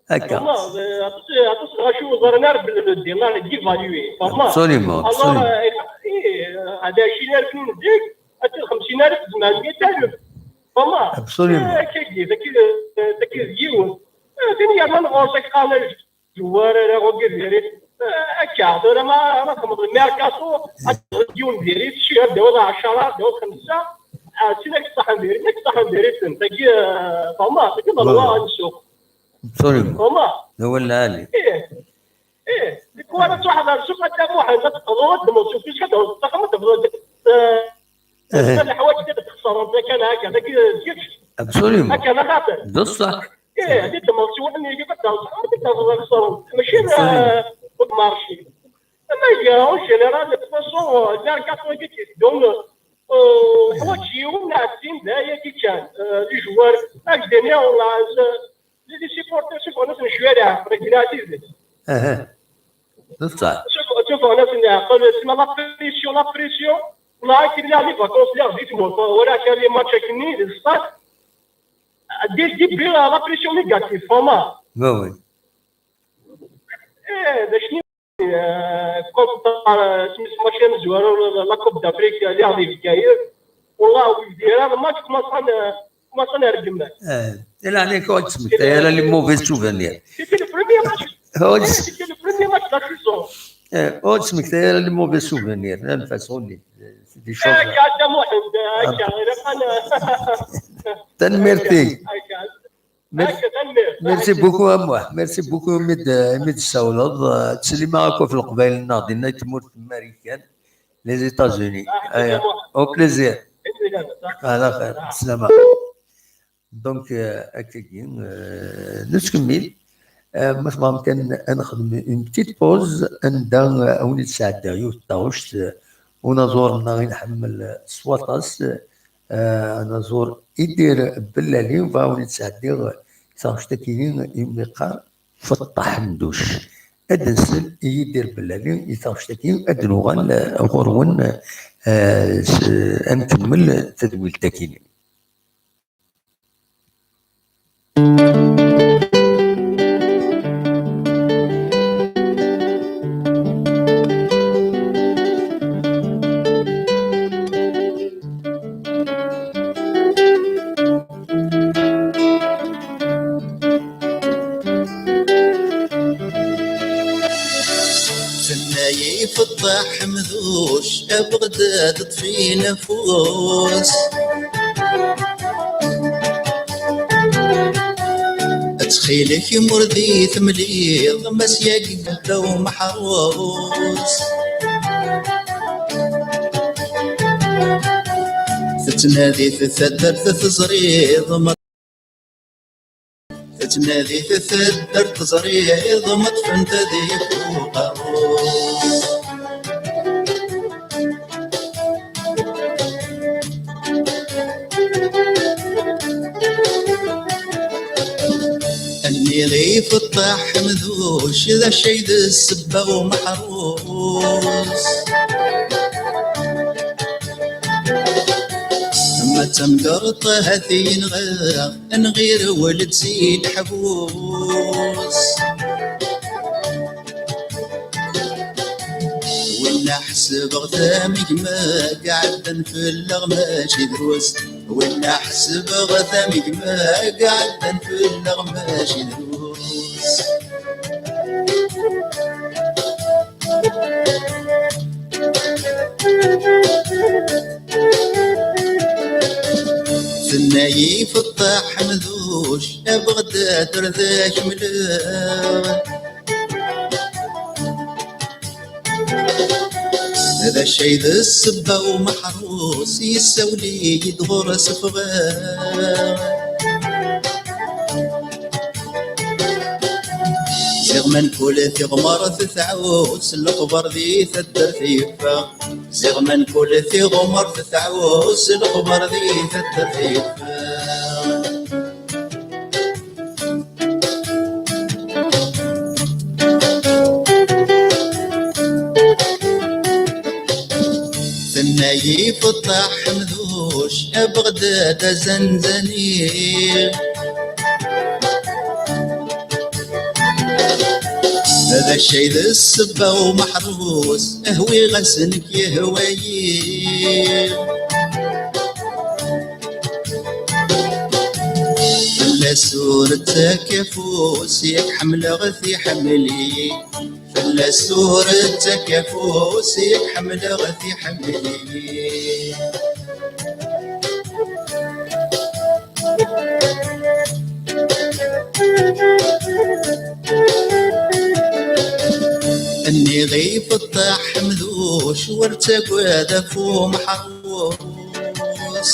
Akka. Thomas, eh, aṭas, aṭas n wacu ur ẓrin ara belli le dollar est dévalué. Thomas. Absolument, Alors, absolument. Eh, eh, eh, hada ɛecrin alef n zik, ad d xemsin alef, zemren miya alef. Thomas. Absolument. Eh, akkagi, dagi, eh, dagi d yiwen. Eh, tin yernan ɣur-s ad k-qqaren azwar ara ɣur-k diri. Eh, akka, tura ma, ma txedmeḍ le mercato, ad txedmeḍ yiwen diri, tcihar d awal ɛecra, d awal xemsa, ah, sin ad k-ṣaḥen diri, ad k-ṣaḥen diri-ten. Tagi, eh, Thomas, tagi d Voilà. Ṛṛwa n ssuq. Absolument. Thomas. D awal lɛali. Ih, ih. Deg wara tṛuḥeḍ ar ssuq a Dda Muḥend, ad teqḍuḍ, ad d-tmeḍ ssuq, ad d-tmeḍ ssuq, ad d-tmeḍ ssuq, Eh. Leḥwayeǧ i d-txeṣreḍ, akka neɣ akka, dagi d kečč. Absolument. Akka neɣ xaṭi? D ṣṣeḥ. Ih, ad d-tmeḍ s wayen i d-txeṣreḍ, ad d-tmeḍ xeṣreḍ. Mačči d, Absolument. Eh, ur d-marché. Ama iga, en général, de toute façon, eh, llan quatre-vingt-dix qui se donnent, eh, ḥwaǧ yiwen neɣ sin, d ayagi kan, eh, les joueurs, ad k-d-iniɣ, eh, les, les supporters, ssufɣen-asen cwiya leɛqel, akken ad tidet. Aha. D ṣṣeḥ. Ssufɣen-asen leɛqel, sima la pression, la pression. Wala akken lliɣ les vacances, lliɣ di tmurt, walaɣ kan les matchs akken-nni, d ṣṣeḥ. Dès le début, la pression négative, vraiment. Bah oui. Eh, d acu Eh, contre, eh, smis mačči amezwaru, la Coupe d'Afrique, lliɣ di Bgayet. Wallah, ur yebdi ara lmatch, commencen, eh, commencen rregmen. Eh, i leɛnaya-k, ur d-tesmektay ara les mauvais souvenirs. C'était le premier match. Ur Eh, d-, c'était le premier match de la saison. Eh, ur d-tesmektay ara les mauvais souvenirs. Nfas ɣulli. C'est des choses. Eh, Dda Muḥend, eh, akka, ilaq ad n-, Tanemmirt-ik. Akka, akka. Merci, Akka, tanemmirt. Merci beaucoup a Muḥ. Merci beaucoup imi d-, imi d-tessawleḍ. Eh, ttsellimeɣ akk ɣef Leqbayel-nneɣ dinna i tmurt n Marikan, les États-Unis. Aya. Au plaisir. Ala xir. Sslama. Donc, eh, akkagi, eh, nettkemmil. Eh, ma tebɣam kan ad nexdem une petite pause, anda, eh, ad wen-id-sɛeddiɣ yiwet n taɣect, eh, unaẓur-nneɣ i nḥemmel s waṭas, eh, anaẓur Idir Bellali, bɣiɣ ad wen-id-sɛeddiɣ taɣect-agi imi qqar Feṭṭa Ḥemduc. Ad nsel i Yidir Bellali i taɣect-agi, ad nuɣal, eh, ɣur-wen, eh, s-, ad nkemmel tadwilt-agi. Tenna-yi Feṭṭa Ḥemduc, a Beɣdad ṭṭef-in afus. Ttxil-k, imur di temliḍ, Mass yagi yella umeḥrus. Tettnadi-t taddart teẓriḍ ma tettnadi-t taddart teẓriḍ ma ṭṭfent ad yeffeɣ uqerru-s. Nniɣ i Feṭṭaḥ Ḥemduc d acu ay d ssebba umeḥrus. Ma d tamgerṭ ahat yenɣa, nɣir weled si leḥbus. Winna ḥesbeɣ tamegma iɛeddan fell-aɣ mačči drus. Winna ḥesbeɣ tamegma iɛeddan fell-aɣ mačči drus. Tenna-yi Feṭṭaḥ Ḥemduc, a Beɣdad ar d ak-mleɣ. D acu ay d ssebba umeḥrus, yessawel-iyi-d ɣur-s ffɣeɣ. Ziɣ ma nkul tiɣmert tɛus, lexbar di taddart yeffeɣ. Ziɣ ma nkul tiɣmert tɛus, lexbar di taddart yeffeɣ. Tenna-yi Feṭṭaḥ Ḥemduc, a Beɣdad azanzani. D acu ay d ssebba umeḥrus, hwiɣ-as nekk yehwa-yi. Fell-as ur ttak afus, yak ḥemmleɣ-t iḥemmel-iyi. Fell-as ur ttak afus, yak ḥemmleɣ-t iḥemmel-iyi. Nniɣ i Feṭṭaḥ Ḥemduc, ur ttagad ɣef umeḥrus.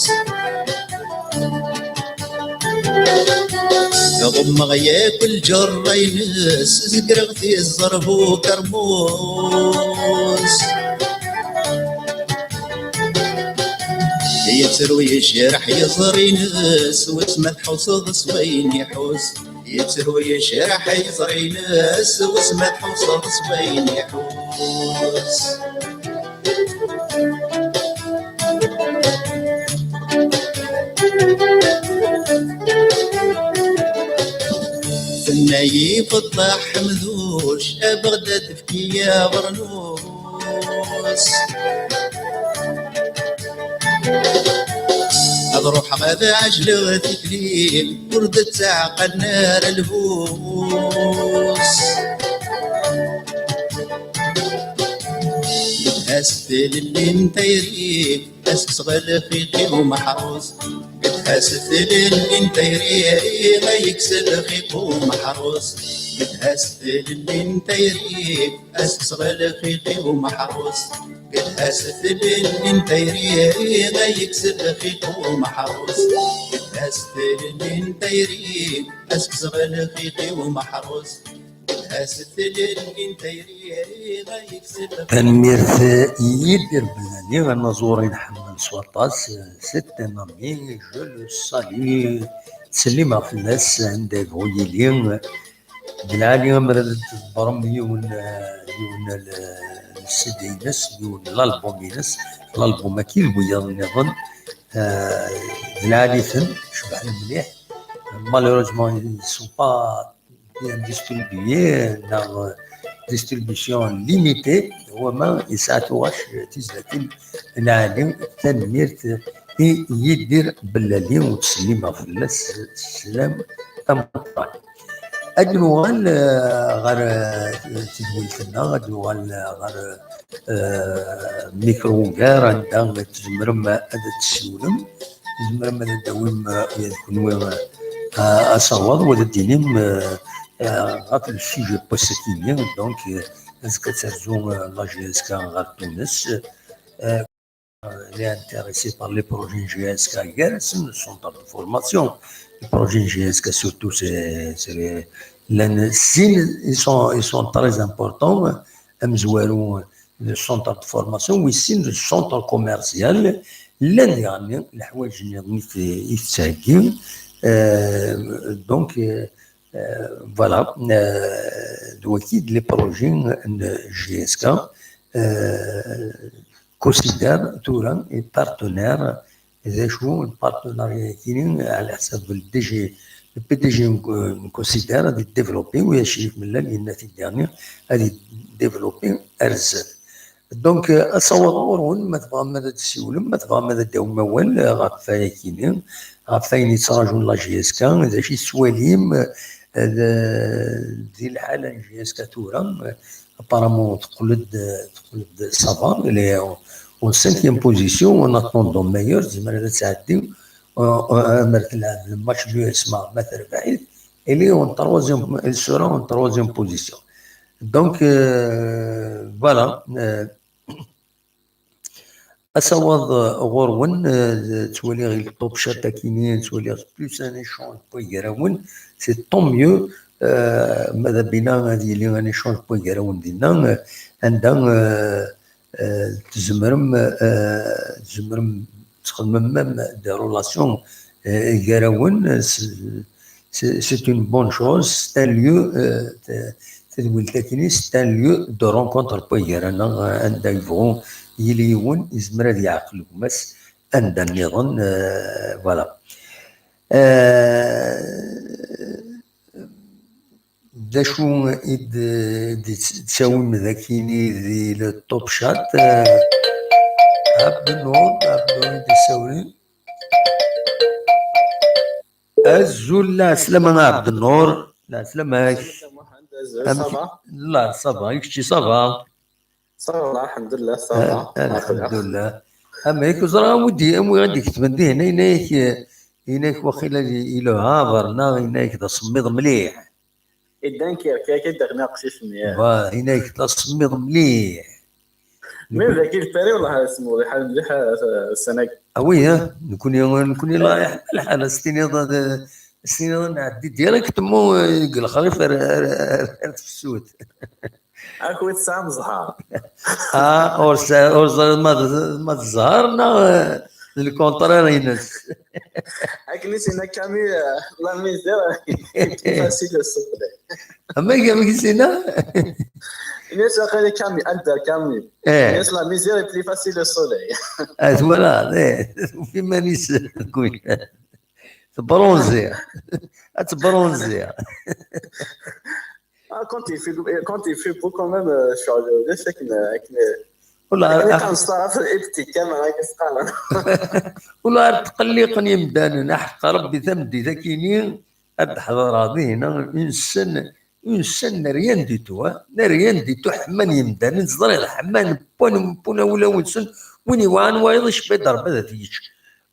Ɣummeɣ yakk lǧerra-ines, zegreɣ tiẓer bu ukermus. Yettru yejreḥ yiẓri-ines, wis ma tḥusseḍ s wayen iḥus. Yettru yejreḥ yiẓri-ines, wis ma tḥusseḍ s wayen iḥus. Tenna-yi Feṭṭaḥ Ḥemduc, a Beɣdad efk-iyi abernus. Ad ruḥeɣ ad ɛejleɣ tikli, ur d-ttaɛqalen ara lbus. Gedha-s tlelli n tayri, ad tekkseɣ lxiq i umeḥrus. Gedha-s tlelli n tayri, ma yekkes lxiq umeḥrus. Gedha-s tlelli n tayri, ad tekkseɣ lxiq i umeḥrus. Gedha-s tlelli n tayri, ma yekkes lxiq umeḥrus. Gedha-s tlelli n tayri, ad tekkseɣ lxiq i umeḥrus. Tanemmirt i Yidir Bellani, anaẓur i nḥemmel s waṭas. C'est un ami, je le salue. Ttsellimeɣ fell-as, anda yebɣu yili. D lɛali amer ad tḍebbrem yiwen, yiwen n l-, l-C D-ines, yiwen n l'album-ines, l'album-agi d wiyaḍ nniḍen. Eh, d lɛali-ten, cebḥen mliḥ. Malheureusement, ils sont pas bien distribués, neɣ distribution limitée, wama yesɛa tuɣac tizlatin lɛali. Tanemmirt i Yidir Bellali, ur ttsellimeɣ fell-as sslam ameqqran. Ad nuɣal, eh, ɣer, eh, tedwilt-nneɣ, ad nuɣal, eh, ɣer, eh, micro ungar, anda tzemrem ad d-tessiwlem, tzemrem ad d-tawim, eh, ula d kenwi, eh, asawaḍ, u ad d-tinim, eh, eh, ɣef le sujet n wass-agi-nni. Donc, eh, azekka ad terzu, eh, la J S K ɣer Tunes. Eh, les intéressés par les projets J S K, gar-asen le centre de formation. Les projets J S K surtout, c'est, c'est les, les, ils sont, ils sont très importants. Amezwaru, le centre de formation, wis sin le centre commercial, llan diɣen leḥwayeǧ-nniḍen i t-, i tettheggi. Euh, donc, euh, euh, voilà, euh, d wagi d les projets n J S K. Euh, considère tura et partenaire, d acu n partenariat-agi, ɛla ḥsab le D G, le P D G n, n considère ad développer, u Acrif Mellal yenna-t-id diɣen ad développer ar zdat. Donc, euh, asawaḍ ɣur-wen, ma tebɣam ad d-tessiwlem, ma tebɣam ad d-tawim awal, euh, ɣef wayagi-nni, ɣef wayen yettraǧun la J S K, d acu i tettwalim, euh, d, di lḥala n J S K tura, euh, apparemment teqqel-d, teqqel-d ça va, elle est en, en cinquième position, en attendant meilleur, tezmer ad tɛeddi, euh, euh, amer telɛeb le match n U S M A, ma terbeḥ-it, elle est en troisième, elle sera en troisième position. Donc, euh, voilà, euh, asawaḍ, euh, ɣur-wen, euh, ttwaliɣ il top chat akini, ttwaliɣ plus un échange n wagarawen, c'est tant mieux, euh, ma d abina ad yili un échange n wagarawen dinna, euh, anda, euh, euh, tzemrem, euh, tzemrem txedmem même des relations, euh, gar-awen, c'est, c'est, c'est une bonne chose, c'est un lieu, euh, t-, tadwilt-akini, c'est un lieu de rencontre n wagarawen, euh, anda yebɣu yili yiwen, yezmer ad yeɛqel gma-s anda nniḍen, euh, voilà. Euh, d acu i d-, d-, d-tawim d akini di le top chat? Euh, Abdenour, Abdenour i d-isawlen. Azul, lɛeslama a Abdenour. Lɛeslama-k. Azul, ça va? La, ça va. I kečči, ça va? Ça va, alḥemdullah, ça va. Ah, alḥemdullah. Am amek ur ẓriɣ am wi d-, am wi i d-iketben dihin, yenna-yak, yenna-yak waqila yelha berna, yenna-yak d asemmiḍ mliḥ. Iddan kirkak i d-aɣni aqcic-nni. Wa, yenna-yak d asemmiḍ mliḥ. Même dagi le Paris, wallah, isem lḥal mliḥ, euh, ssana-agi. Ah oui, hein? Nekni, nekni la yeḥma lḥal, ad s-tiniḍ, ad s-tiniḍ ad nɛeddi directement, euh, deg lexrif ar, ar, ar, ar tefsut. Akken tesɛam zzher. Ah, ur s-, ur ẓriɣ ma d, ma d zzher neɣ, eh, d le contraire-ines. Akken i s-yenna Camus, eh, la misère est plus facile au soleil. Amek, amek i s-yenna? Ini-as aql-i Camus, Albert Camus. Eh. Ini-as la misère est plus facile au soleil. Ah, voilà, eh, tufi iman-is. Tebronzi. Ad tebronzi. Ah, quand il fait, quand il fait beau quand même, euh, sur le, le, c'est que, euh, que, Wala, akken i qqaren s taɛrabt, ibti kan, akken i s-qqaren. Wala ar tqelliqen yimdanen, aḥeqq Rebbi tameddit-akini, ad d-ḥeḍreɣ dihin, une scène, une scène n'a rien du tout, hein, n'a rien du tout, ḥman yimdanen, teẓriḍ, ḥman, wwan, wwan wulawen-nsen, win iwɛan wayeḍ, icebba-d Rebbi ad t-yečč.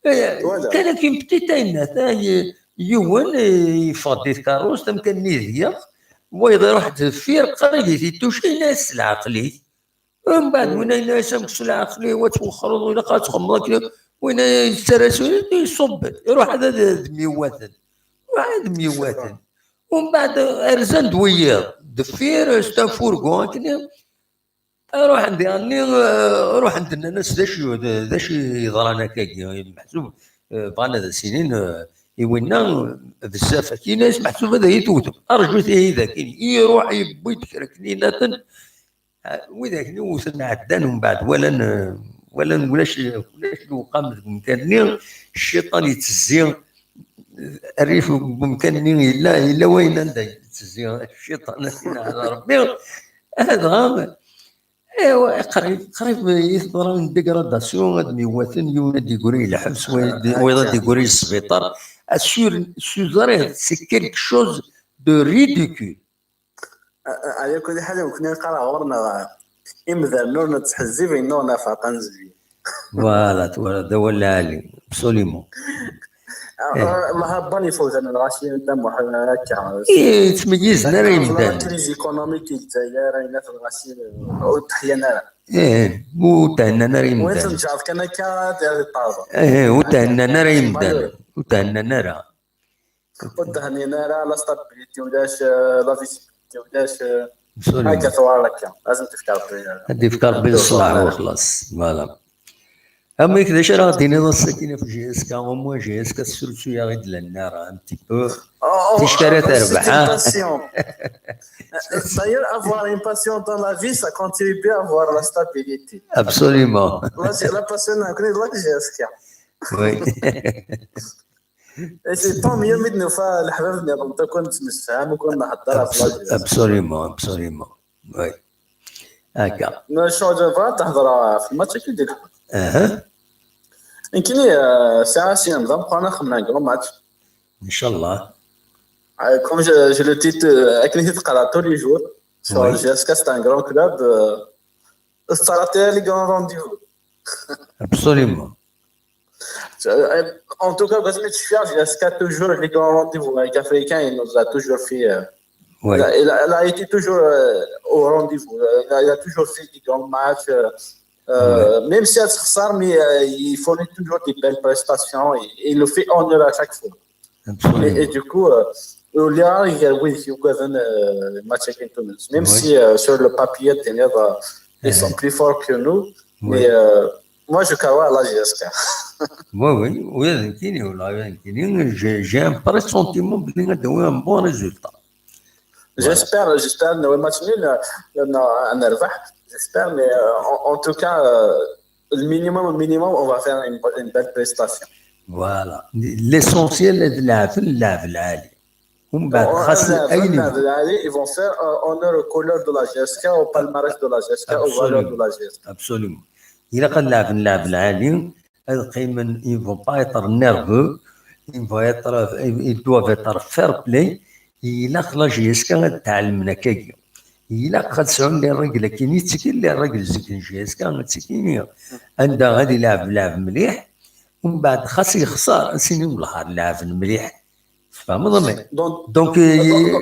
Eh, voilà. Kan akin petit ayennat, ah, y-, yiwen, eh, yeffeɣ-d di tkeṛṛust, amkan-nni d yiḍ, wayeḍ iruḥ-d deffir, qrib i t-ituc, yenna-as s leɛqel-ik. Mbeɛd, mm, win yenna-as amek s leɛqel-iw ad twexxreḍ, ilaq ad txemmeḍ akken, win yettarra s win, iṣubb, iruḥ ad, ad, ad myewwaten. Iruḥ ad myewwaten. Umbeɛd, rzan-d wiyiḍ, deffir, c'est un fourgon, akken, Ruḥen diɣenni, eh, ruḥen-d nnan-as d acu, d, d acu yeḍran akkagi, meḥsub, eh, bɣan ad as-inin, eh, i winna, eh, bezzaf akkin, as meḥsub ad iyi-tewtem. Arjut ihi dakin. Iruḥ yewwi-d kra knin-aten, eh, widak-nni wten ɛeddan, umbeɛd walan, eh, walan ulac, ulac lewqam deg umkan-nni, cciṭan yettezzi, rrif n umkan-nni yella, yella wayen anda yettezzi cciṭan, ad t-ineɛɛel Rebbi. Dɣa, eh, qrib, qrib i teḍra une dégradation, ad myewwaten, yiwen ad d-yeggri lḥebs, wayeḍ, wayeḍ ad d-yeggri sbiṭar. Assur, teẓriḍ, c'est quelque chose de ridicule. Ɛla kulli ḥal, nekkni qqareɣ ɣur-neɣ imdanen ur nettḥezzib, inna ur nafaq, ad nezbi. Voilà, twala, d awal lɛali, absolument. Ah, ah, Mahabban ifuzen lɣaci n Dda Muḥ, akka. Ih, ttmeyyizen ara yemdanen. La crise économique i Lezzayer, ayen at lɣaci ur d-ḥyan ara. Ih, ur d-hennan ara yemdanen. Win tenǧareḍ kan akka, ad iṭṭerḍ. Ih, ur d-hennan ara yemdanen. Ur d-hennan ara. Ur d-hennin ara, la stabilité ulac, eh, la visibilité ulac, eh, akka tuɣal akka. Ad sen-tefk Rebbi, eh, ad d-ifk Rebbi ṣṣlaḥ u xlaṣ. Voilà. Amek, d acu ara ɣ-d-tiniḍ ass-agi ɣef J S K? Au moins J S K tesrusu-yaɣ-id la nara un petit peu. Ticki ara terbeḥ, c'est une passion. D'ailleurs, avoir une passion dans la vie, ça contribue à avoir la stabilité. Absolument. La, la passion, nekkni d la J S K. Oui. Et c'est tant mieux mi d-nufa leḥbab nniḍen, akk nettemsefham, akk nehder ɣef la J S K. Absolument, absolument. Oui. Akka. Ccɣel bɣiɣ ad d-hedreɣ ɣef lmatch-agi di lḥuq. Aha. Nekkini, euh, sɛiɣ ass-a d ameqqran ad xedmeɣ un grand match. Inchallah. Euh, comme je, je le titre, euh, akken i t-qqareɣ tous les jours, sur J S K, c'est un grand club, euh, tettɛeṭṭil les grands rendez-vous. Absolument. Euh, en tout cas, Basmi Tchouia, J S K toujours les grands rendez-vous avec Africains, il nous a toujours fait, euh, il a, il a- il a été toujours, euh, au rendez-vous. Euh, il a, il a toujours fait des grands matchs. Euh, euh, même si elle se ressort, mais, euh, il fournit toujours des belles prestations. Et, et il nous fait honneur à chaque fois. Et, et du coup, euh, ur lliɣ ara gar wid yugaden, euh, match-agi n Tunes. Même si, euh, sur le papier, tenir, euh, ils sont plus forts que nous, mais, euh, moi, je crois à la J S K. Oui, oui, oui, nekkini, wala, nekkini, j'ai, j'ai un pressentiment belli ad d-tawi un bon résultat. Voilà. J'espère, j'espère, le match nul, euh, non, un nerveux, j'espère, mais, euh, en, en tout cas, euh, le minimum, le minimum, on va faire une, une belle prestation. Voilà. L'essentiel, c'est de la, de la, de la, ومن بعد خاص أي niveau. Ils vont faire, euh, honneur aux couleurs de la J S K, au palmarès de la J S K, aux valeurs de la J S K. Absolument. Ilaq ad nleɛben lɛeb lɛali, ad qqimen, ils vont pas être nerveux, ils vont être, ils doivent être fair play. Ilaq la J S K ad tɛelmen akkagi. Ilaq ad sɛun les règles akken i ttkin les règles zik n J S K, ad ttkin anda ad ilɛeb lɛeb mliḥ, ومن بعد خاص يخسر, ad s-inin wellah lɛeben mliḥ. Tfehmeḍ? Donc, donc, euh,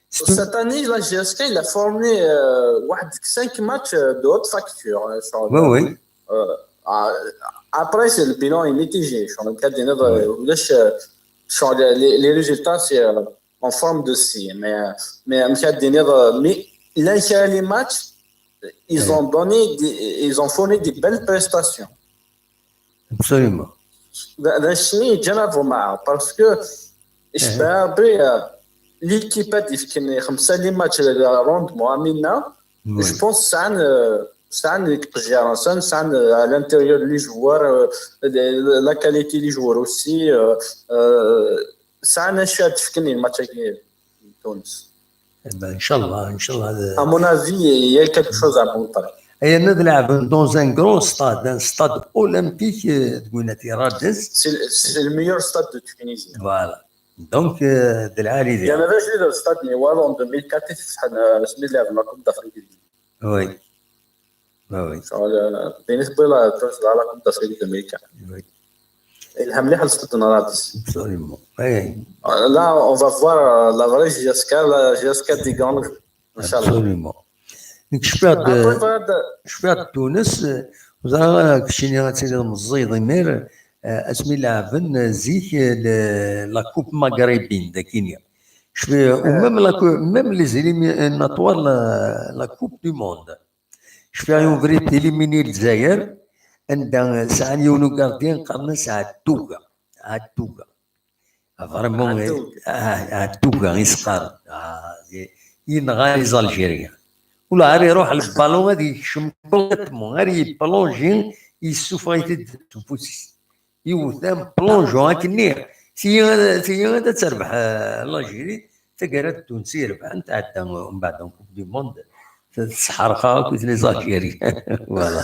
cette année, la J S K, il a fourni, euh, واحد cinq matchs, euh, de haute facture, euh, sur oui, oui. Euh, ah, après, c'est le bilan est mitigé. Sur le cas des, euh, les, les, les résultats, c'est, euh, en forme de scie. Mais, euh, mais, euh, mais, euh, mais là, il y a les matchs, ils ont donné des, ils ont fourni des belles prestations. Absolument. D-, d acimi yeǧǧan aḍumɛa, parce que icbeḥ Rebbi, euh, l'équipe ad d-ifken xemsa les matchs, euh, rendement, amina, je pense, sɛan, euh, sɛan iqejjiren, sɛan, sɛan, euh, à l'intérieur les joueurs, euh, la, la qualité des joueurs aussi, euh, euh, sɛan acu ad d-fken i lmatch-agi n Tunes. Eh ben, inchallah, inchallah. À mon avis, il y a quelque chose à montrer. Yerna ad lɛeben dans un grand stade, un stade olympique, euh, deg winati Radez. C'est le, c'est le meilleur stade de Tunisie. Voilà. Donc, euh, d lɛali diɣ. Yerna d acu i d stade n Iwaḍ en deux mille quatre i t-fetḥen, euh, asmi d-lɛeben la Coupe d'Afrique. Oui. Ah oui. Ccɣel, euh, d ayen i tewwi la, Tunes la, la Coupe d'Afrique deux mille quatre. Oui. Yelha mliḥ lestad n Radez. Absolument. Oui. Euh, là, on va voir, euh, la vraie J S K, la J S K des grands. Inchallah. Absolument. Nekk cfiɣ-d, après, bɣiɣ ad cfiɣ-d Tunes, euh, ẓriɣ, euh, keččini ad tiliḍ meẓẓiyeḍ imir, euh, asmi leɛben, euh, zik, euh, le, la Coupe maghrébine, dakini. Cfiɣ, ou même la cou-, même les éliminatoires, la, la Coupe du Monde. Cfiɣ yiwen ubrid éliminé Lezzayer, anda sɛan yiwen ugardien qqaren-as Ɛettuga. Ɛettuga. Vraiment, Ɛettuga. Ah, Ɛettuga i s-qqaren. Ah, yenɣa les Algériens. Ula ar iruḥ le ballon ad yekcem complètement, ar yeplonji, yessufeɣ-it-id s ufus-is. Iwet am plongeon akkenni. Tigi, tigi ad terbeḥ, euh, l'Algérie, taggara d Tunes i irebḥen, tɛedda umbeɛd en Coupe du Monde, tesḥerqa akk les Algériens. Voilà.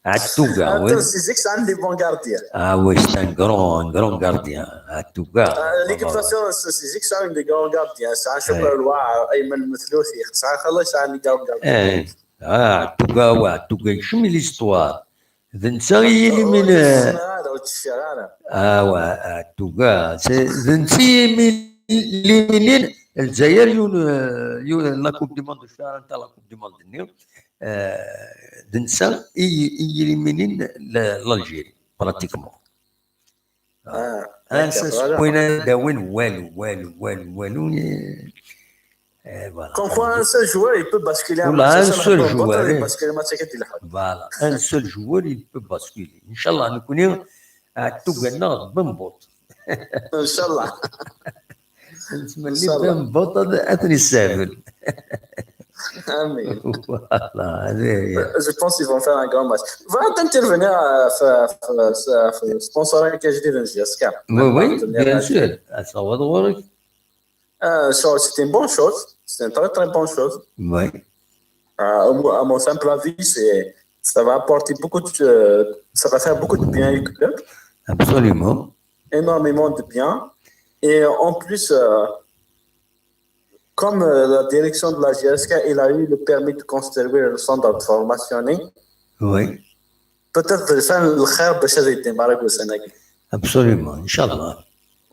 Ɛettuga, oui. Tunes, c'est zik sɛan des bons gardiens. Ah oui, c'est un grand, un grand gardien. Ɛettuga. Euh, l'équipe nationale, c'est zik sɛan des grands gardiens. Sɛan Choupa Loua, Ayman Methlouthi, sɛan xaṭi, sɛan des grands gardiens. Eh, ah, Ɛettuga, wa, Ɛettuga, yekcem l'histoire. D netta i yilimin, ur ttecfiɣ ara. Awa, a tuga, c'est d netta i yimi-, i yiminin Lezzayer yiwen, yiwen la Coupe du Monde, ur cfiɣ ara netta la Coupe du Monde-nni, eh, d netta i, i yiminin l-, l'Algérie, pratiquement. Ah, ansa d'accord, voilà. Sewwin ad d-awin walu, walu, walu, walu, eh, eh, voilà. Comme quoi, un seul joueur, il peut basculer un match. Voilà, un seul joueur, il bascule un match. Voilà, un seul joueur, il peut basculer. Inchallah, nekkni, ah, tuga-nneɣ d Bembuṭ. Inchallah. Nettmenni Bembuṭ ad, ad ten-yessehbel. Amin. Voilà, allez. Je pense qu'ils vont faire un grand match. Voilà, d'intervenir, euh, في، في، في sponsor كي جديد نجي، est-ce que؟ Oui, oui, bien sûr. Ad taweḍ ɣur-k. Euh, so, c'est une bonne chose. C'est une très, très bonne chose. Oui. Euh, à mon, à mon simple avis, c'est, ça va apporter beaucoup de, euh, ça va faire beaucoup de bien au club. Absolument. Énormément de bien. Et en plus, euh, comme, euh, la direction de la J S K, il a eu le permis de construire le centre de formation, oui. Peut-être de faire le خير باش هذا يديماري السنة. Absolument, Inch'Allah.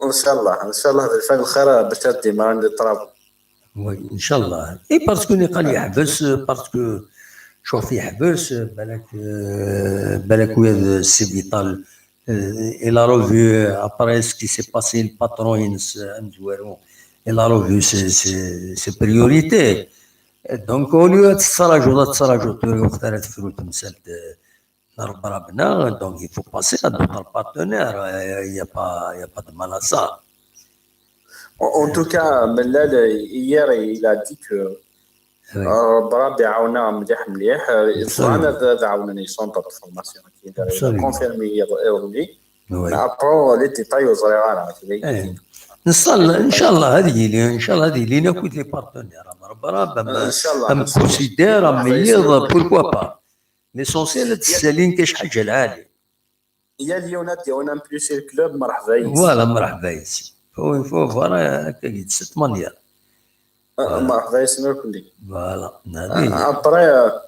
Inch'Allah, Inch'Allah, de faire le خير باش هذا يديماري les travaux. Oui, Inch'Allah. Et parce que نقال يحبس، parce que شوف يحبس، بالك، euh، بالك ويا السي فيتال Euh, il a revu, euh, après ce qui s'est passé, le patron, il a revu ses, ses, ses priorités. Donc, au lieu de تتراجعوا، تتراجعوا، تقول وقت راه تفروا تمثال د-، ضرب ربنا، donc il faut passer à d'autres partenaires. Il y a pas, il y a pas de mal à ça. En, en tout cas, Mellal, hier, il a dit que Oui. آه، ربي يعاوننا مليح مليح. آه، بصح. أنا ذا، ذا عاونني centre de formation. Absolument. Confirmé يظهرني. Oui. Après les détails وزريغ أنا. إيه. نصلي إن شاء الله هذه لي، إن شاء الله هذه لينا كل les partenaires. أم ربي رب، أم، إن شاء الله. أم كونسيدير، أم يض، pourquoi pas. L'essentiel تسالين كاش حاجة العالي. يا ليونات يا ونام بليس الكلوب، مرحبا يس. Voilà، مرحبا يس. فو، فو، voilà، هكا قلت ست مانيير. آه، voilà. مرحبا يس نور كلي. Voilà، هذه هي. آه، après،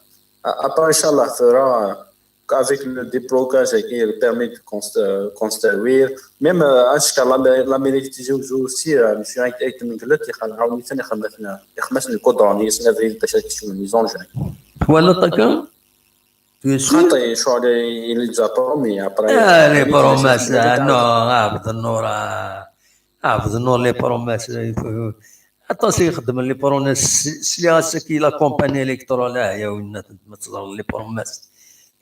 آه، après، إن شاء الله، ثورة، avec le déblocage، هكي، le permis de const-، construire. Même، آه، إن شاء الله، la، la mairie تيزي وزو aussi، آه، monsieur Aït، Aït من قلت، يخ-، عاوني ثاني خدمتنا، يخدمتنا الكودرون، يسنا في البشر كيشمل les engins. Voilà، d'accord. Tu es sûr? خاطي شغل les promesses, après. Ah, les promesses, ah, non, عبد النور، ah, عبد النور، les promesses, il faut، aṭas i ixeddmen les promesses, sliɣ ass-agi la campagne électorale, ah, ya winna, ma teẓreḍ les promesses.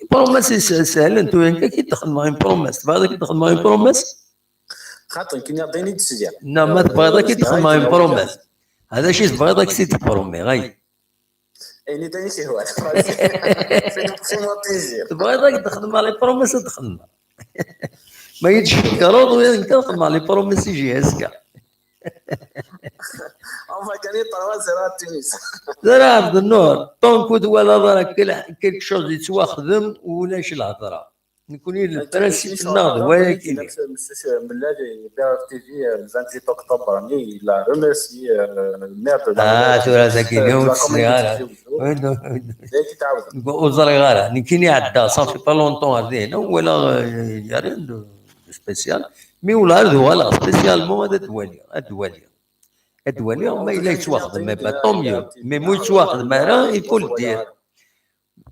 Les promesses, س-، سهلة، انت وين كي تخدم une promesse، تبغى كي تخدم une promesse؟ خاطر كي نعطيني تسجع. لا، ما تبغى كي تخدم une promesse. هذا شيء تبغى كي تبرومي، غاي. يعني تاني شي هو. في، في مونتيزير. تبغى ذاك تخدم على les promesses تخدم. ما يجيش كارون ولا انت تخدم على les promesses يجي هسكا. On va gagner trois zéro à Tunis. لا، لا، عبد النور، طونك ولا ضرك كل، quelque chose يتواخدم ولاش الهضرة. نكوني البرانسيب ناض، ولكن ملال يبيع تي في، آه، le vingt-huit octobre، راني لا ريميرسي، آه، المير دو لا، آه، ثورة ذاك اليوم، آه، تسعي على. وين، وين؟ وزري غارة، نكيني عدا، صافي با لونتون هذه هنا، ولا، آه، يا ريان دو سبيسيال، مي ولا هذا ولا سبيسيالمون هذا دوالي، هذا دوالي. هذا دوالي، ما إلا يتواخذ، ما با، طون ميو. مي مو يتواخذ، ما راه يكون دير.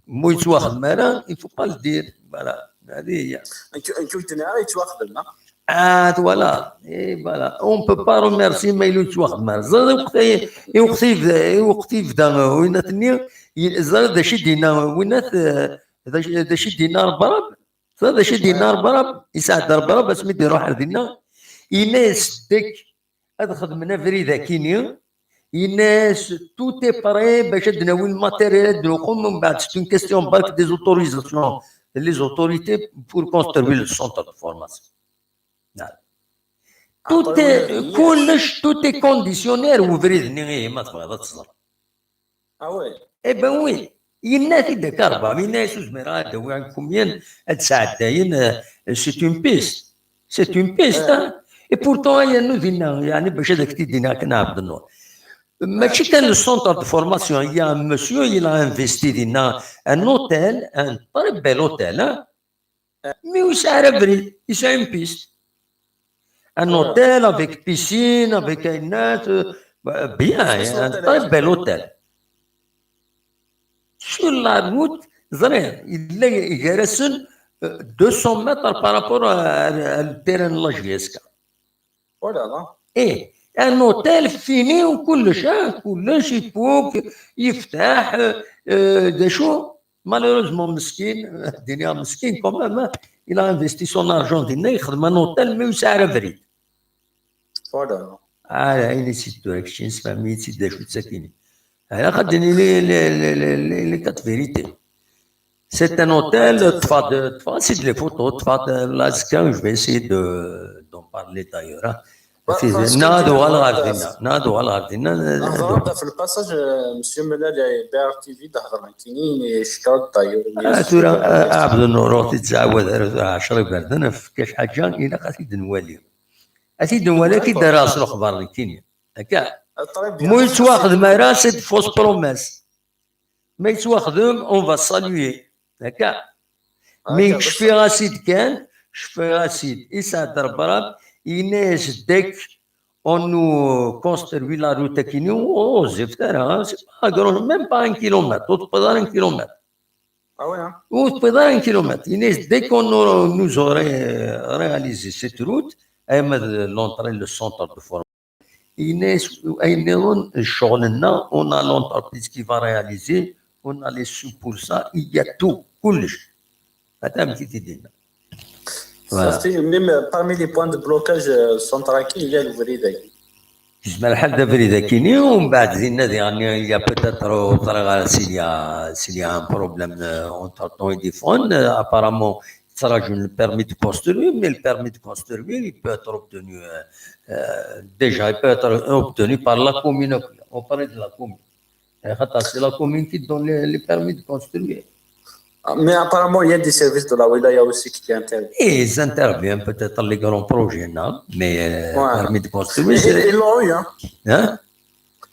مو يتواخذ ما راه، il faut pas le dire. Voilà، هذه هي. انتو، انتو تنهار يتواخذ لنا. آه، voilà. إيه، voilà. On peut pas remercier ما يلو يتواخذ ما راه. زاد وقت، وقت يبدا، وقت يبدا وين تني، زاد دا شي دينا وين ت-، دا شي، دا شي دينا ربرب. زاد دا شي دينا ربرب، يساعد ربرب، اسمي ديرو حال دينا. يناس ديك، هاد خدمنا فريد هكيني. يناس، tout est prêt باش ناوي الماتيريال، هاد الرقم، من بعد c'est une question برك des autorisations, les autorités pour construire le centre de formation. نعم. Tout est، كلش، tout est conditionnel، وفريد ني، إيه، ما تبغي تزر. Ah ouais. Eh ben oui. يناتي ديك أربعة، يناتي سوز ميرا، هذا وين كوميان، هاد ساعة داين، آه، c'est une piste. C'est une piste, hein. Et pourtant، هي نودينا، يعني، باش هذاك تيدينا كنا عبد النور. ماشي كان le centre de formation، il y a un monsieur, il a investi دينا un hôtel, un très bel hôtel, hein. Mais ur yesɛi ara abrid, yesɛa une piste. Un hôtel avec piscine, avec un, euh, bien, un très bel hôtel. Sur la route, ẓriɣ, yella gar-asen, euh, deux cents mètres par rapport à, à le terrain de la J S K. Oh là là. Eh, un hôtel fini وكلش, ah, كلش يفوق, يفتح, euh, d acu, malheureusement, مسكين, d-iniɣ مسكين quand même, ah, il a investi son argent dinna, yexdem un hôtel, mais ur yesɛi ara abrid. Oh là là. Ah, ayen i tt-id-tura kečč, nesfehmi-tt-id d acu d sakini. Ala xaddin les, les, les, les, les quatre vérités. C'est un hôtel, ṭṭfeɣ-d, ṭṭfeɣ-as-id les photos, ṭṭfeɣ-d, là, azekka, je vais essayer de, d'en parler d'ailleurs, hein. Nna ad uɣaleɣ ɣer dinna, nna ad uɣaleɣ ɣer dinna. Nehḍer-d ɣef le passage, euh, Monsieur Melal, B R T V, d-hedren kini, yeckeṛ-d d'ailleurs. Ah, tura, ah, Ɛebdennur, ur t-id-ttɛawad ara tura ɛecra iberdan, efk-as ḥaǧa, ilaq ad t-id-nwali. Ad t-id-nwali, ad t-id-rreɣ s lexbar nekkini. Akka. Très bien. Mu yettwaxdem ara, c'est de fausses promesses. Ma yettwaxdem, on va saluer. Akka. Mi cfiɣ-as-id kan, cfiɣ-as-id, isɛedda Rebbi, yenna-yas, dès qu'on nous construit la route akini, ur ɣezzifet ara, hein, c'est pas grand, même pas un kilomètre, ur tewwiḍ ara un kilomètre. Ah ouais, hein. Ur tewwiḍ ara un kilomètre. Yenna-yas, dès qu'on nous, nous aurait réalisé cette route, ama d l'entrée, le centre de formation. Yenna-yas, ayen nniḍen, ccɣel-nneɣ, on a l'entreprise qui va réaliser, on a les sous pour ça, il y a tout, kullec. Ata amek i t-id-yenna. Voilà. Safi, même parmi les points de blocage, euh, centre-agi, il y a l'ouvrier. Yezmer lḥal d abrid akini, umbeɛd dinna diɣen, il y a peut-être, ur ẓriɣ ara s'il y a, s'il y a un problème, euh, entre-temps, ils font, euh, apparemment, ttṛaǧun le permis de construire, mais le permis de construire, il peut être obtenu, euh, euh, déjà, il peut être obtenu par la commune, auprès de la commune. Xaṭer c'est la commune qui donne les, les permis de construire. Ah, mais apparemment, il y a des services de la wilaya aussi qui interviennent. Et ils interviennent peut-être les grands projets, non ? Mais, euh, Ouais. Permis de construire, Ils, c'est... ils l'ont eu, hein. Hein ?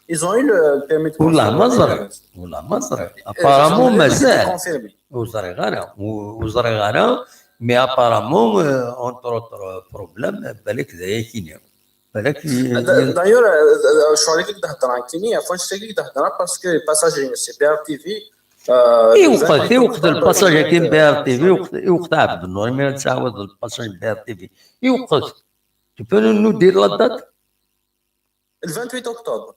Ils ont eu le permis de Ou la construire. mazra, ou la mazra. Apparemment, Ils ont mazal. Confirmé. Ur ẓriɣ ara, ur ur ẓriɣ ara, mais apparemment, euh, entre autres, euh, problèmes, balak d ayakini. Balak i- D- D'ailleurs, euh, euh, ccɣel-agi i d-hedreɣ nekkini, ɣef wannect-agi i d-hedreɣ, parce que le passage, c'est B R T V. Euh, Iwqet, iwqet le passage-agi n B R T V, iwqet, iwqet Ɛebdennur, imi ad tɛawed le passage n B R T V. Iwqet. Tu peux nous, nous dire la date ? Le vingt-huit octobre.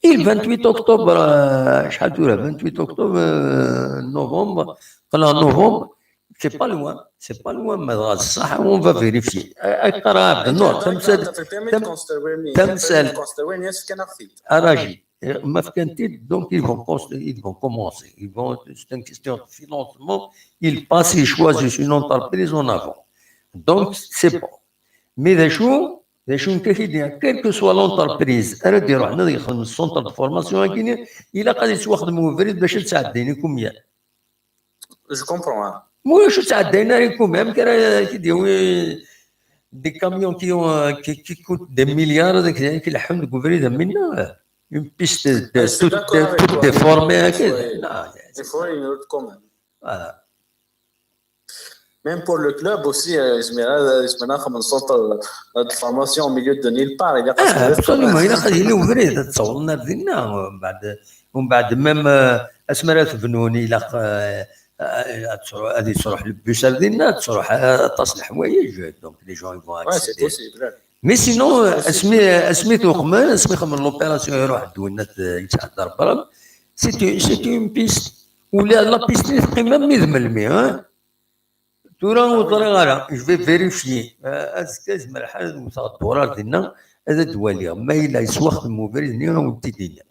Et le vingt-huit octobre, euh, شحال tura, vingt-huit octobre, euh, novembre, qqleɣ novembre, c'est pas loin, c'est pas loin, mais dɣa ṣṣeḥ, on va vérifier. Ay, ay, qqar Ɛebdennur, tamsalt, Le permis de tam- construire, oui, tamsalt- le permis de construire, est-ce qu'il y en a fait ? Arrêtez. Ma fkan-t-id, donc ils vont construire, ils vont commencer. Ils vont, c'est une question de financement. Ils passent, ils choisissent une entreprise en avant. Donc, c'est bon. Mais d acu, d acu nekk ak-id-nniɣ, quelle que soit l'entreprise, ara d-iruḥen ad yexdem centre de formation-agi, ilaq ad yettwaxdem ubrid bac ad sɛeddayen ikumya. Je comprends, hein. Mulac ur sɛeddayen ara ikumya, amek ara k-id-yawi des camions qui ont, euh, qui, qui coûtent des milliards, ad k-, ad k-leḥḥun deg ubrid am winna. Une piste de, Je suis toute, d'accord avec toute toi. Déformée, Il hein, faut, non, il faut une route commune. Voilà. Même pour le club aussi, euh, je me je me un centre de formation au milieu de nulle part. Il y a pas Ah, de absolument, ilaq ad yili ubrid, ad ttawḍen ar dinna, umbeɛd, umbeɛd même, euh, asmi ara tebnun, ilaq, euh, euh, ad tru-, ad yettruḥ le bus ar dinna, ad tṛuḥ, euh, aṭas n leḥwayeǧ, donc les gens ils vont Ouais, c'est accéder. Possible. Mais sinon, euh, asmi, asmi tuqmen, asmi xedmen l'opération, iruḥ-d winna, euh, yesɛedda Rebbi, c'est une, c'est une piste. Ula la piste-nni teqqim am wid melmi, hein ? Tura ur ẓriɣ ara, je vais vérifier. Euh, azekka yezmer lḥal ad wteɣ dduṛ ar dinna, ad d-waliɣ. Ma yella yeswaxdem ubrid-nni, ad wen-t-id-iniɣ.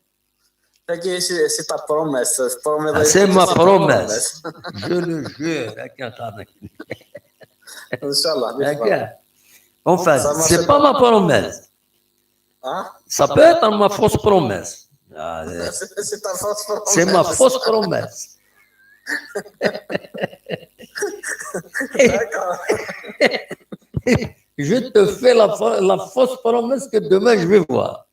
Tagi, c'est c'est ta promesse. C'est promesse. Ah, c'est ma promesse. Je le jure, akken qqaren. Inch'Allah. Akken. Enfin, Ça marche c'est pas ma promesse. Hein ? Ça peut être ma fausse promesse. Ah, euh, C'est c'est ta fausse promesse. C'est ma fausse promesse. D'accord. Je te fais la, fa- la fausse promesse que demain je vais voir.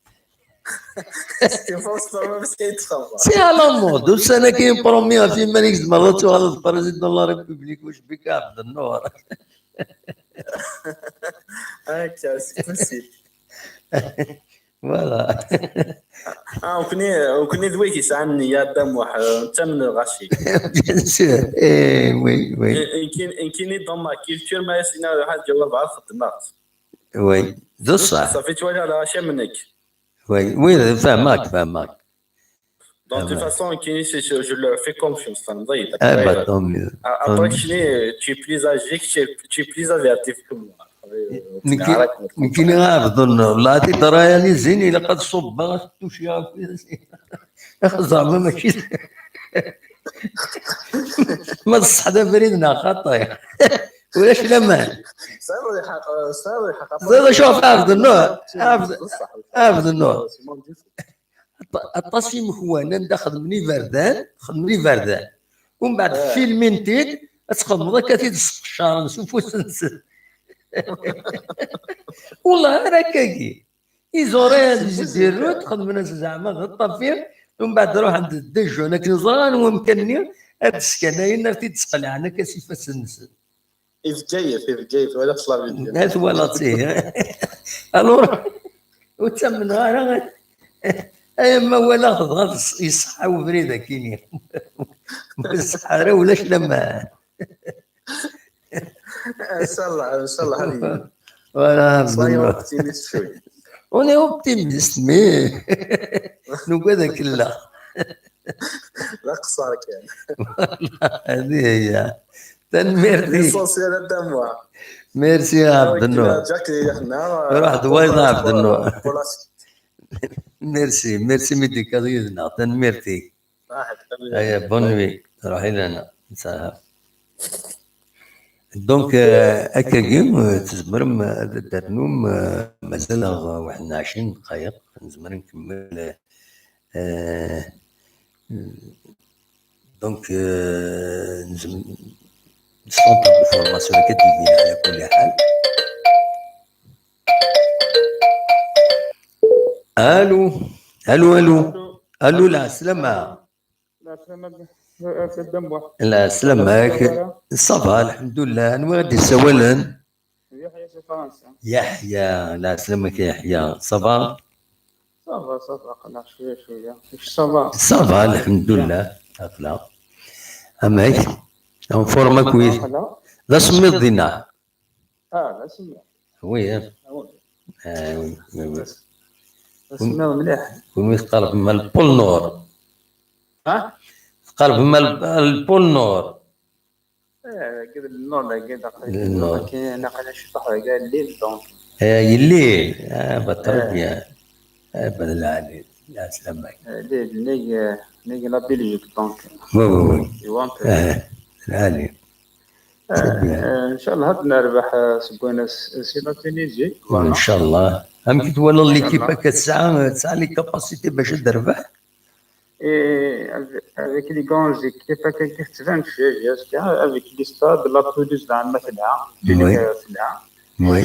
C'est à la mode. Ussan-agi, premier ɣef yiman-ik, tzemreḍ ad tuɣaleḍ président de la République, ur cbik Ɛebd Nnur. Akka, c'est possible. Voilà. Ah, ukni, ukni d wigi yesɛan nniya, Dda Muḥ, eh, netta n lɣaci. Bien sûr. Eh, oui, oui. Eh, eh, nekkini, nekkini dans ma culture, ma yesina ḥaǧa, wa bɣa xeddmeɣ. Oui, d ṣṣeḥ. Ça fait twala lɣaci am nekk. Oui, oui, fehmeɣ-k, fehmeɣ-k. Donc, de toute façon, nekkini, c'est, je, je leur fais confiance, fehmeḍ-iyi. Eh ben, tant mieux. Après, keččini, tu es plus âgé, tu es, tu es plus averti que moi. Nekkini Ɛebd Nnur, la ti tṛayalizin, ilaq ad ṣubbeɣ, ad tucciɣ akk. Zeɛma mačči d-, ma d ṣṣeḥ d abrid neɣ xaṭi. Ulac laman. Tesɛiḍ lḥeqq, tesɛiḍ lḥeqq. Ẓriɣ acu ɣef Ɛebd Nnur. Ɛebd, Ɛebd Nnur. Aṭ-, aṭas imekwan anda xedmen iberdan, xedmen iberdan. Umbeɛd filmin-t-id, ad txedmeḍ akka tid sqecaren s ufus-nsen. Wallah, ara akkagi. Iẓuran zdirrut, xedmen-as zeɛma d ṭṭafi, umbeɛd ruḥen-d d jun akken ẓran anwa amkan-nni, ad d-skanayen, ar t-id-sqelɛen akka s ifassen-nsen. I Bgayet, i Bgayet, walaɣ s la vidéo. Ad twalaḍ-tt, ihi. Alors, ur ttamneɣ ara. Ay, ma walaɣ-t dɣa yeṣ-, yeṣḥa ubrid akkin-i. Ur yeṣḥa ara, ulac laman. Inchallah, inchallah, ad yili. Voilà. Soyons optimistes cwiya. On est optimiste, mais nugad ad k-lleɣ. D aqeṣṣer kan. Voilà, هذه هي. Tanemmirt-ik. L'essentiel, a Dda Muḥ. Merci a Ɛebd Nnur. Ruḥ d wayeḍ a Ɛebd Nnur. Merci, merci mi d-tekkaḍ yid-neɣ. Tanemmirt-ik. Aya, bonne nuit. Ruḥ ilana. Saha. Donc, euh, akkagi, euh, tzemrem ad d-ternum, euh, mazal-aɣ, euh, waḥed n ɛecrin dqayeq, nezmer ad nkemmel, euh, donc, euh, nzem-, centre de formation académique على كل حال. Allô, allô, allô. Allô, العسلامة. العسلامة، العسلامة. Ça va, الحمد لله. Anwa i d-yessawalen? Yeḥya si Fransa. Yeḥya, العسلامة يا يحيى. Ça va? Ça va, ça va, aql-aɣ cwiya, cwiya. Kečč ça va? Ça va, الحمد لله. Aql-aɣ. Amek? En forme akkit? D asemmiḍ dinna. Ah, d asemmiḍ. Oui, hein. Ah, oui. Ah, oui, oui, oui. D asemmiḍ mliḥ. Kunwi tqerrbem ar le pôle Nord. Ha? Tqerrbem ar le, ar le pôle Nord. Eh, dagi d le Nord, dagi d aqrib le Nord. Akken naqal ciṭuḥ dagi ar Lille, donc. Eh, Lille. Ah, bah, très bien. Eh, bah, lɛali. Lɛeslama. Eh, Lille, nnig, eh, nnig la Belgique, donc. Oui, oui, oui. You want to. Eh, lɛali. C'est bien. Eh, eh, ncallah ad nerbeḥ, eh, seg wayen s, si la Tunisie. Voilà. Ncallah. Amek i twalaḍ l'équipe akka tesɛa, tesɛa les capacités bac ad terbeḥ? Et avec, avec les grandes équipes, akka i tettban cwiya, avec les stades, la pelouse d lɛamma telha, Tunisie telha. Oui.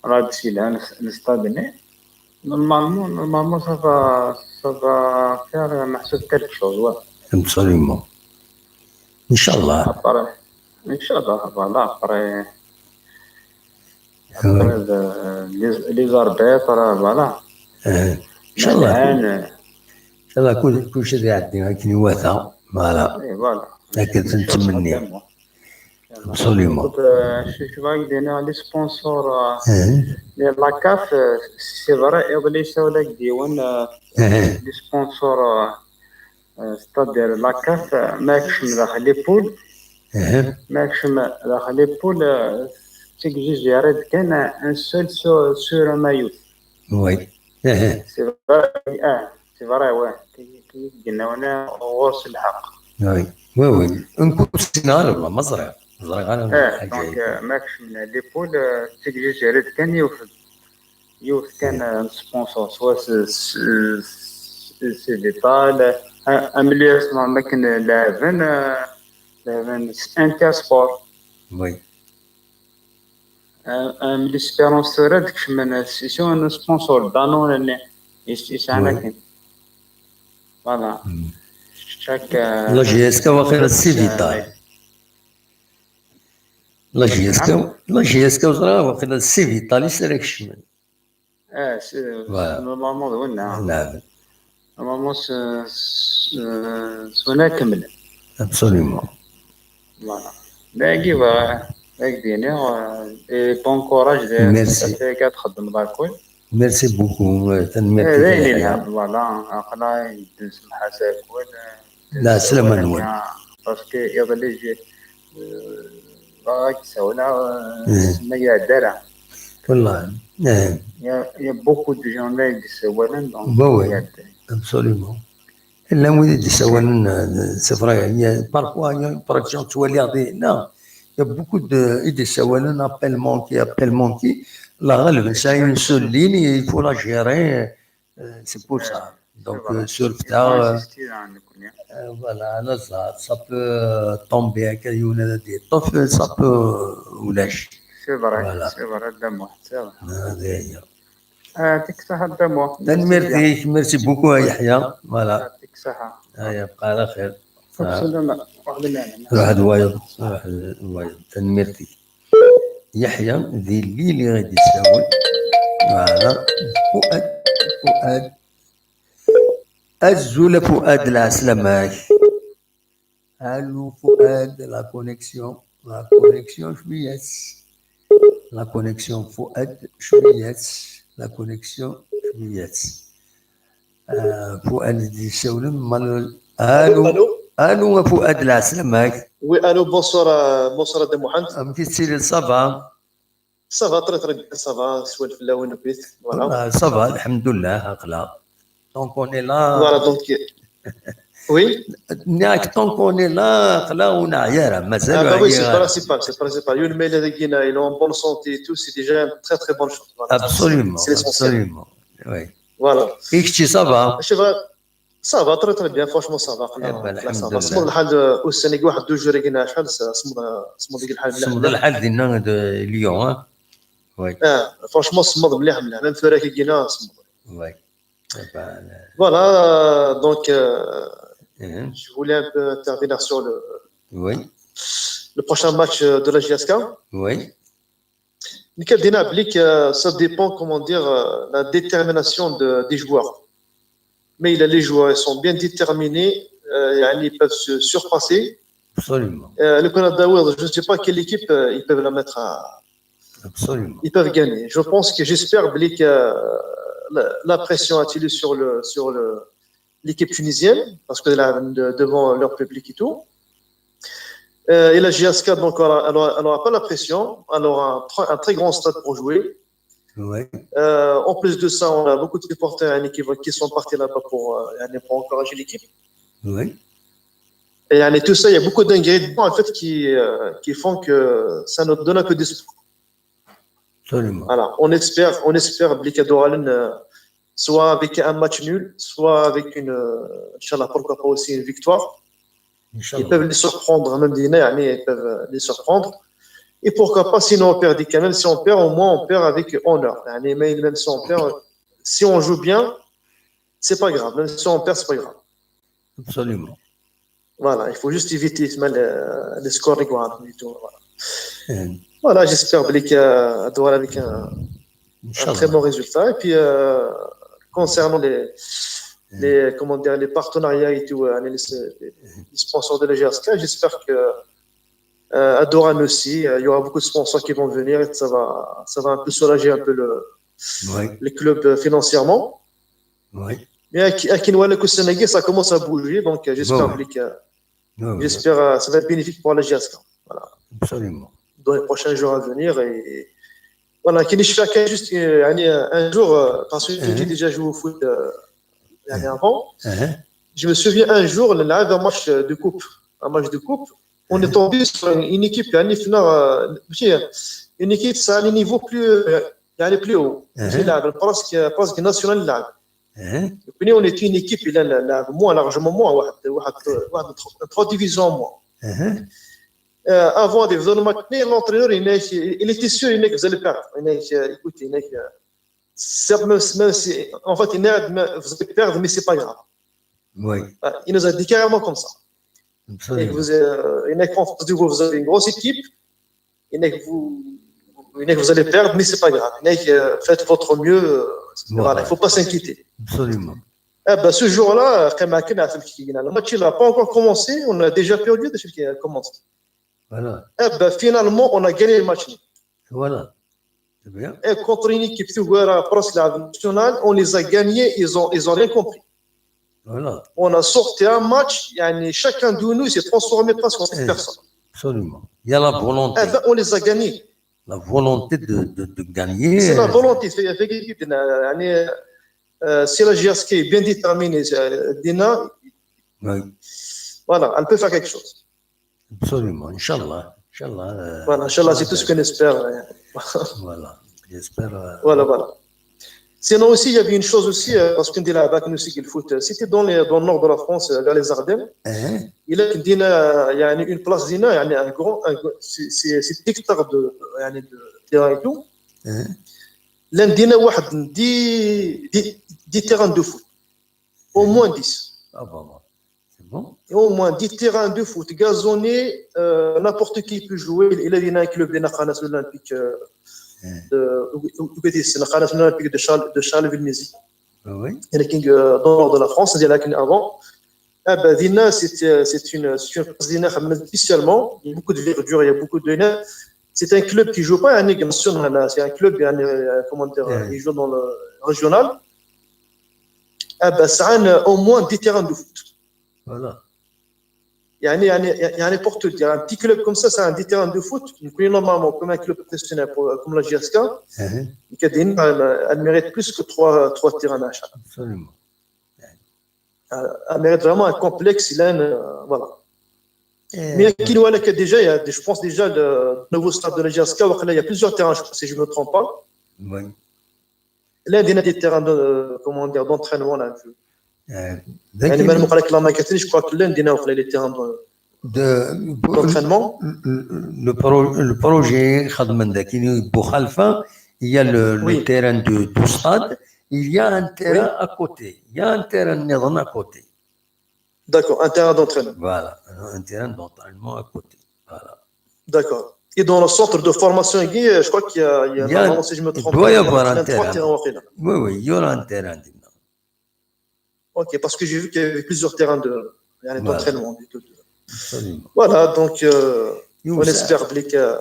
Rad yelhan le stade-nni. Normalement, normalement, ça va, ça va faire, euh, meḥsub quelque chose, ouais. Absolument. Ncallah. Après, ncallah, voilà, après, après, euh, les, les arbitres, euh, voilà. Ncallah. Ncallah, kul, kulci ad iɛeddi akken iwata. Voilà. Et voilà. Akken i nettmenni. Absolument. Écoute, euh, je, je vais donner les sponsors, euh, les, la CAF, euh, c'est vrai, iḍelli yessawel-ak-d yiwen, euh, les sponsors, euh, euh, c'est-à-dire la CAF, euh, ma kecmen daxel les poules, ma kecmen daxel les poules, euh, d tigzirt kan, un seul sur, sur un maillot. Oui. C'est vrai, ah, c'est vrai, ouais. Kif, kif yenna ɣur-s lḥeqq. Oui, oui, oui. Nekk ur ssineɣ ara, ma ẓriɣ. Ẓriɣ ara. Eh, donc, euh, ma kecmen les poules, euh, d tigzirt kan yiwet, yiwet kan, euh, n sponsor, soit c'est, c'est, c'est Vital, euh, am les, ma akken leɛben, euh, leɛben s Intersport. Oui. Am, am l'Espérance tura d-kecmen s, s yiwen n sponsor, Danone-nni. Yesɛan akken. Voilà. Chaque, euh, la J S K waqila d six Vitali. La J S K, la J S K ẓriɣ waqila d six Vitali s ara kecmen. Ah, c'est, voilà, normalement d winna. Normalement s, s, s winna kemmlen. Absolument. Voilà. Dagi bɣiɣ ad ak-d-iniɣ, euh, et bon courage. Merci. Ad txeddmeḍ akk. Merci beaucoup. Tanemmirt. Eh, d ayen yelhan. Voilà, aql-aɣ ad d-nsemmeḥ-as akk. Lɛeslama-nwen. Parce que iḍelli j'ai, euh, bɣiɣ ad k-ssawleɣ, euh, ma iɛedda ara. Wallahi. Il y a, il y a beaucoup de gens là i d-ssawalen, donc, bah oui, absolument. Llan wid i d-ssawalen, euh, c'est vrai, il y a, parfois, il y a une pression, ttwaliɣ dinna, il y a beaucoup de, i d-ssawalen, appel manqué, appel manqué. La ɣaleb, nesɛa une seule ligne, il faut la gérer, euh, c'est pour ça. Donc, euh, sur le tard, euh, voilà, à l'hasard, ça peut, euh, tomber, akka yiwen ad d-yeṭṭef, ça peut, euh, ulac. C'est vrai, voilà, c'est vrai, Dda Muḥ, c'est vrai. Ah, d aya. Yɛṭik ṣṣeḥḥa, Dda Muḥ. Tanemmirt-ik, merci beaucoup a Yeḥya. Voilà. Yɛṭik ṣṣeḥḥa. Aya, bqa ɛla xir. Ruḥ d wayeḍ, ruḥ d wayeḍ. Tanemmirt-ik. Yeḥya, di Lille i ɣ-d-yessawel. Voilà. Fuad, Fuad. Azul a Fuad, lɛeslama-k. Allô Fuad, la connexion, la connexion شوية. La connexion Fuad شوية. La connexion شوية. آه، Fuad يسولم، مال-، allô. Allô. Allô يا فؤاد، العسلامة. Oui, allô, bonsoir, euh, bonsoir Dda Muḥend. أمك تسيري، ça va؟ Ça va, très, très bien, ça va, swal fell-awen akkit, voilà. Ah, ça va, alhamdoulilah, aql-aɣ. Donc, on est là. Voilà, donc, euh, oui. Nniɣ-ak, tant qu'on est là, aql-aɣ ur neɛya ara, mazal. Ah, bah oui, c'est principal, c'est principal. Yiwen ma yella dagi, il est en bonne santé et tout, c'est déjà une très, très bonne chose. Voilà. Absolument, c'est l'essentiel. Absolument. Oui. Voilà. Et kečči, ça va? Ça va, très, très bien, franchement, ça va. Eh ben, ça va. Alhamdoulilah. Semmeḍ lḥal, euh, ussan-agi, waḥed deux jours-agi neɣ acḥal, semmeḍ, semmeḍ lḥal mliḥ. Semmeḍ lḥal dinna de Lyon, hein? Oui. Ah, franchement, semmeḍ mliḥ, mliḥ. Même tura-agi, semmeḍ. Oui. Eh ben, euh, voilà, euh, donc, euh, je voulais un peu intervenir sur le, oui, le prochain match, euh, de la J S K. Oui. Nekk ad d-iniɣ belli que, euh, ça dépend, comment dire, euh, la détermination de, des joueurs. Mais il y a les joueurs, ils sont bien déterminés, euh, يعني, ils peuvent se surpasser. Absolument. Euh, le Canada, je ne sais pas quelle équipe, euh, ils peuvent la mettre à, absolument, ils peuvent gagner. Je pense que, j'espère belli que, euh, la, la pression est sur le, sur le, l'équipe tunisienne, parce que là, de-, devant leur public et tout. Euh, et la J S K, donc, elle aura, elle aura, elle aura pas la pression, elle aura un, tr-, un très grand stade pour jouer. Ouais. Euh, en plus de ça, on a beaucoup de supporters, يعني, qui vont, qui sont partis là-bas pour, euh, يعني, pour encourager l'équipe. Ouais. Et, يعني, tout ça, il y a beaucoup d'ingrédients, en fait, qui, euh, qui font que ça nous donne un peu d'espoir. Absolument. Voilà, on espère, on espère belli ad uɣalen, euh, soit avec un match nul, soit avec une, euh, Inch'Allah, pourquoi pas aussi une victoire. Inch'Allah. Ils peuvent les surprendre, même des, يعني, ils peuvent, euh, les surprendre. Et pourquoi pas, sinon on perd quand même, si on perd, au moins on perd avec honneur. يعني, mais même si on perd, si on joue bien, c'est pas grave. Même si on perd, c'est pas grave. Absolument. Voilà, il faut juste éviter, les, les scores, les grands, et tout, voilà. Hmm. Voilà, j'espère belli que, euh, ad uɣalen avec un, un très bon résultat. Inch'Allah. Et puis, euh, concernant les, hmm, les, comment dire, les partenariats et tout, euh, les, les, les sponsors de la J S K, j'espère que, euh, ad uɣalen aussi, euh, il y aura beaucoup de sponsors qui vont venir et ça va, ça va un peu soulager un peu le, oui, le club, euh, financièrement. Oui. Mais ak-, akken walaɣ ussan-agi, ça commence à bouger, donc, euh, j'espère, oui, oui, belli que, oui, oui, j'espère, euh, ça va être bénéfique pour la J S K. Voilà. Absolument. Dans les prochains jours à venir, et, et voilà, كي نشفى كان juste, euh, يعني, euh, un jour, euh, parce que j'ai déjà joué au foot, euh, يعني, avant. Je me souviens un jour, on a un match de coupe, un match de coupe. On est tombé sur une, une équipe, يعني, في النهار، euh, ماشي، une équipe, ça a un niveau plus, euh, يعني, plus haut. ماشي لاعب، presque, presque national لاعب. Donc, nous, on était une équipe, il a la, la, moins, largement moins, واحد، واحد، واحد trois, trois divisions moins. Euh, avant de venir maintenant, l'entraîneur, il, il était sûr, il, vous allez perdre. Il, écoutez, il, Certes, même, même si, en fait, il a dit, vous allez perdre, mais c'est pas grave. Oui, Il nous a dit carrément comme ça. Et absolument. Vous, euh, il a dit, en face de vous, vous avez une grosse équipe. Il a dit, vous, il a dit, vous allez perdre, mais c'est pas grave. Il a dit, euh, faites votre mieux. Euh, voilà, il faut pas s'inquiéter. Absolument. Eh ben, ce jour-là, quand même, le match, il n'a pas encore commencé. On a déjà perdu, déjà qu'il a commencé. Voilà. Eh ben, finalement, on a gagné le match. Voilà. C'est bien. Et contre une équipe Tuguera, presque la nationale, on les a gagnés, ils ont, ils ont rien compris. Voilà. On a sorti un match, يعني, chacun de nous s'est transformé presque en cette Eh. Personne. Absolument. Il y a la volonté. Eh ben, on les a gagnés. La volonté de, de, de gagner. C'est la volonté. C'est, c'est, يعني, euh, si la J S K est bien déterminée, euh, Dina, Oui, voilà, elle peut faire quelque chose. absolument. Inch'Allah. Inch'Allah. Euh, Voilà, Inch'Allah, c'est tout ce qu'on espère. Voilà. J'espère. Euh, Voilà, voilà. Sinon aussi, il y avait une chose aussi, euh, parce qu'on dit là-bas que nous, c'est le foot. C'était dans, les, dans le nord de la France, euh, vers les Ardennes. hein, Il a dit, euh, il y a une, une place, Dina, il y a un grand, un gr-, c'est, c'est, c'est des hectares de, يعني, de terrain et tout. hein. Là, Dina, واحد, dix, dix, dix terrains de foot. Au moins dix. Ah, bon, bon. C'est bon. Et au moins dix terrains de foot gazonnés, euh, n'importe qui peut jouer. Il a dit, il y a un club, il y a un olympique, euh, Hein. de, olympique de Charles, de Charleville-Mézières. Ah oui. Il y a un, euh, dans le nord de la France, il y en a qu'un avant. Ah ben, Dina, c'est, euh, c'est une, c'est une place, Dina, spécialement. Il y a beaucoup de verdure, il y a beaucoup de, c'est un club qui joue pas en Ligue nationale, c'est un club, euh, comment dire, Ouais. Il joue dans le régional. Ah ben, ça a un, au moins dix terrains de foot. Voilà. يعني يعني يعني pour te dire, un petit club comme ça, c'est un dix terrains de foot. Donc, oui, normalement, comme un club professionnel, pour- comme la J S K, Hein, il y a des, elle, elle mérite plus que trois, trois terrains d'achat. absolument. Elle mérite vraiment un complexe. Il a une, euh, voilà. Eh, Mais qui voit que déjà, il y a des- je pense déjà le nouveau stade de la J S K, il y a plusieurs terrains, je crois, si je ne me trompe pas. oui. Là, il y a des terrains de, comment dire, d'entraînement. Là, je- Euh, يعني, même قال لك la maquette, je crois que là, il y a des terrains de- de, d'entraînement. Le, le pro- le projet خدمنا ذاك بوخالفة, il y a le, le Oui. terrain du, du stade, il y a un terrain à côté, il y a un terrain نظن à côté. D'accord, un terrain d'entraînement. Voilà, un terrain d'entraînement à côté. Voilà. D'accord. Et dans le centre de formation, Guy, je crois qu'il y a, il y a, Il y a- normalement, si je me il trompe doit pas, y il y a avoir un trois terrain. terrains واقيلا. Oui, oui, il y aura un terrain. Ok, parce que j'ai vu qu'il y avait plusieurs terrains de, يعني, Voilà. d'entraînement. De, de- Absolument. Voilà, donc euh, on يوسع. Espère بلي que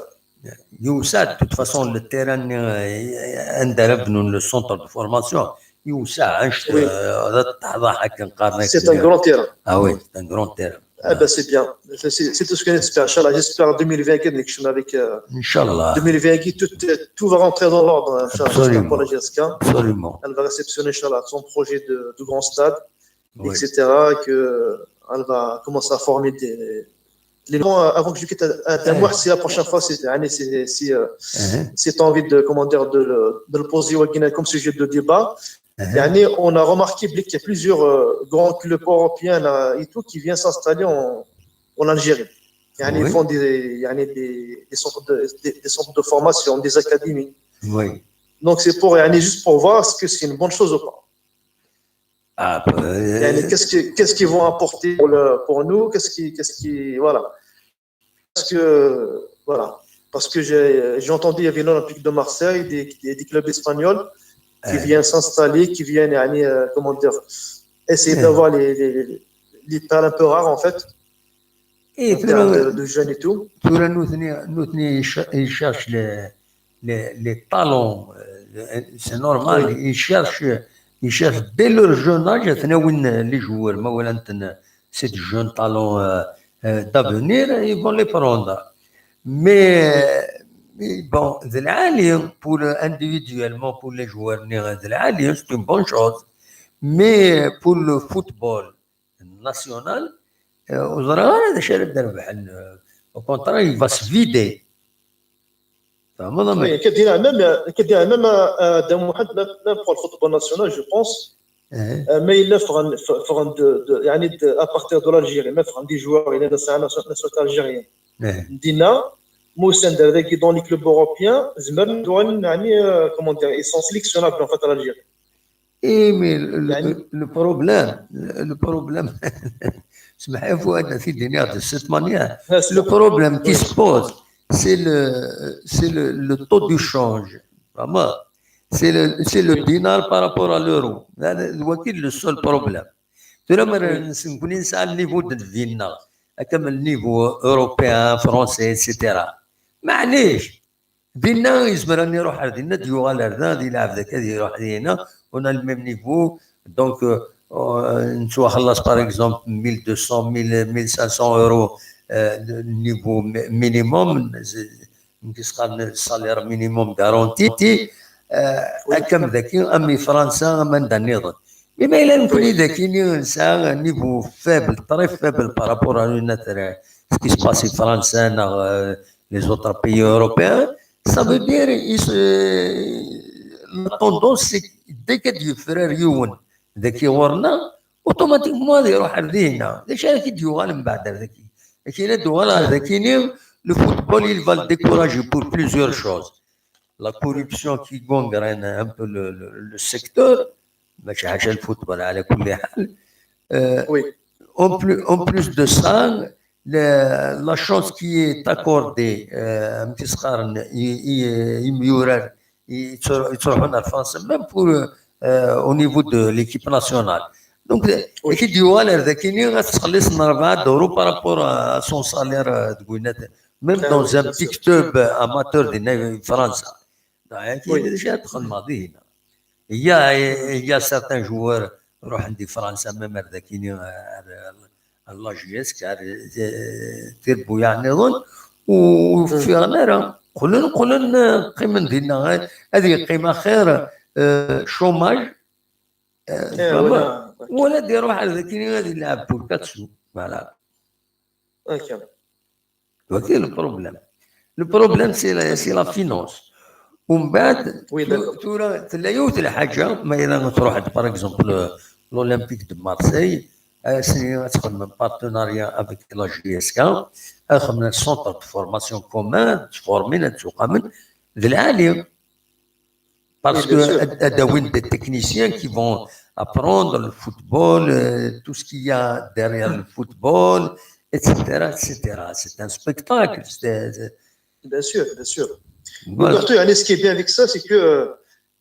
يوسع, de toute façon, le terrain, euh, عند ربنا, le centre de formation, يوسع, عشت, Oui. آه، هذا التحضاح هكا نقارن C'est un grand terrain. Ah oui, c'est un grand terrain. Ah ben c'est bien. C'est c'est tout ce qu'on espère. Inch'Allah, j'espère deux mille vingt كي نكشم avec euh, إن شاء الله. deux mille vingt كي tout, tout va rentrer dans l'ordre, Inch'Allah, j'espère Absolument. pour la J S K. Absolument. Elle va réceptionner, Inch'Allah, son projet de, de grand stade, Oui. et cetera. Que elle va commencer à former des. Les gens, euh, avant que je quitte, euh, Ouais. Moi, si la prochaine fois, c'est يعني, c'est- si, euh, Hein. si tu as envie de, comment dire, de, le- de le poser comme sujet de débat, Hein. يعني, on a remarqué qu'il y a plusieurs euh, grands clubs européens là, et tout qui viennent s'installer en, en Algérie. يعني, Oui. Ils font des, يعني, des, des, centres de, des, des centres de formation, des académies. Oui. Donc, c'est pour, يعني, juste pour voir est-ce que c'est une bonne chose ou pas. Ah, bah, يعني, Qu'est-ce que- qu'est-ce qu'ils vont apporter pour, le, pour nous, qu'est-ce qui, qu'est-ce qui, voilà. Parce que, voilà. Parce que j'ai j'ai entendu, il y avait l'Olympique de Marseille, des, des, des clubs espagnols qui Ouais. viennent s'installer, qui viennent, يعني, euh, comment dire, essayer Ouais. d'avoir les, les, les perles un peu rares, en fait, إيه, en termes de, ثورة, de jeunes et tout. ثورة نوثني, نوثني يش- يشاش les, les, les talents, euh, c'est normal, Oui. يشاش, يشاش dès leur jeune âge, ثناوين les joueurs, ما ولا نتن, c'est des jeunes talents, euh, euh, d'avenir, ils vont les prendre. Mais, mais bon, ذ العالي, pour individuellement, pour les joueurs, ذ العالي, c'est une bonne chose. Mais pour le football national, euh, ur ẓriɣ ara d acu ara d-rebḥen. Au contraire, il va se vider. تفهمض؟ Oui, كدينا même, كدينا même, euh, d'un moment, même, même pour le football national, je pense, إيه. euh, mais il faut, faut, faut de, de, يعني, de, à partir de l'Algérie, mais faut des joueurs, il est de la nationalité algérienne. إيه. Dina, musan-d ar dagi dans les clubs européens, zemren ad uɣalen, yeɛni, euh, comment dire, ils sont sélectionnables en fait à l'Algérie. Et mais le, le, le problème, le problème, اسمح لي فؤاد، نعطيك دينيا de cette manière. Le problème qui se pose, c'est le, c'est le, le taux du change. Vraiment, c'est le, c'est le dinar par rapport à l'euro. هذا هو كي le seul problème. Tura ma nekkni nesɛa le niveau de vie-nneɣ, comme le niveau européen, français, et cetera. معليش. Dinna yezmer ad iruḥ ar dinna, ad yuɣal ar da, ad yelɛeb daki, ad iruḥ dinna, on a le même niveau. Donc, euh, euh, nettwaxellas par exemple mille deux cents, mille, mille cinq cents euros, euh, le niveau mi- minimum, c'est- qu'est-ce qu'on a, le salaire minimum garanti, euh, comme daki, am i Fransa, am anda nniḍen. Mais ma yella nekkni daki, nesɛa un niveau faible, très faible par rapport à une autre, euh, ce qui se passe en France, hein, dans, euh, les autres pays européens, ça veut dire, il se- la tendance, c'est dès que du frère Youn, dès qu'il y en a, automatiquement, il y aura rien. Déjà, qui du roi, le bâtard, qui, et qui est du roi, là, qui est, le football, il va le décourager pour plusieurs choses. La corruption qui gangrène un peu le, le, le secteur, mais c'est le football, à la كل حال. Euh, Oui. En plus, en plus de ça, le- la chance qui est accordée, euh, à Mkiskarn, il, il, il y aura, il sera en France, même pour, euh, au niveau de l'équipe nationale. Donc, Oui. Équipe du Waller de Kenya, ça laisse un euros par rapport à son salaire, euh, de Gwinnett. Même Ah dans oui, un bien petit sûr. club amateur de France. Donc, il Oui. est déjà en train de m'en dire. Il y a, il y a certains joueurs, روح عندي فرنسا même هذاكيني، آه، la J S K, آه، تيربو يعني يظن، وفي غنارة قلن قلن قيمة دينا، هذه قيمة خير، آه، chômage، آه، إيه، فما- ولا- ولا دير واحد ذاكيني غادي يلعب pour quatre sous. Voilà. Ok. هذا le problème. Le problème, c'est la, c'est la finance. ومن بعد Oui, تو- d'accord. تورا تلا يوت الحاجه، ما الا تروح par exemple l'Olympique de Marseille، اسني تخدم partenariat avec la J S K، تخدم centre de formation commun، تفورمين، تسوقامن ذ العالي. Parce Oui, bien que sûr. ad- ad awin des techniciens qui vont apprendre le football, euh, tout ce qu'il y a derrière le football, et cetera, et cetera. C'est un spectacle. C'est- c'est- Bien sûr, bien sûr. voilà. Surtout, يعني, ce qui est bien avec ça, c'est que, euh,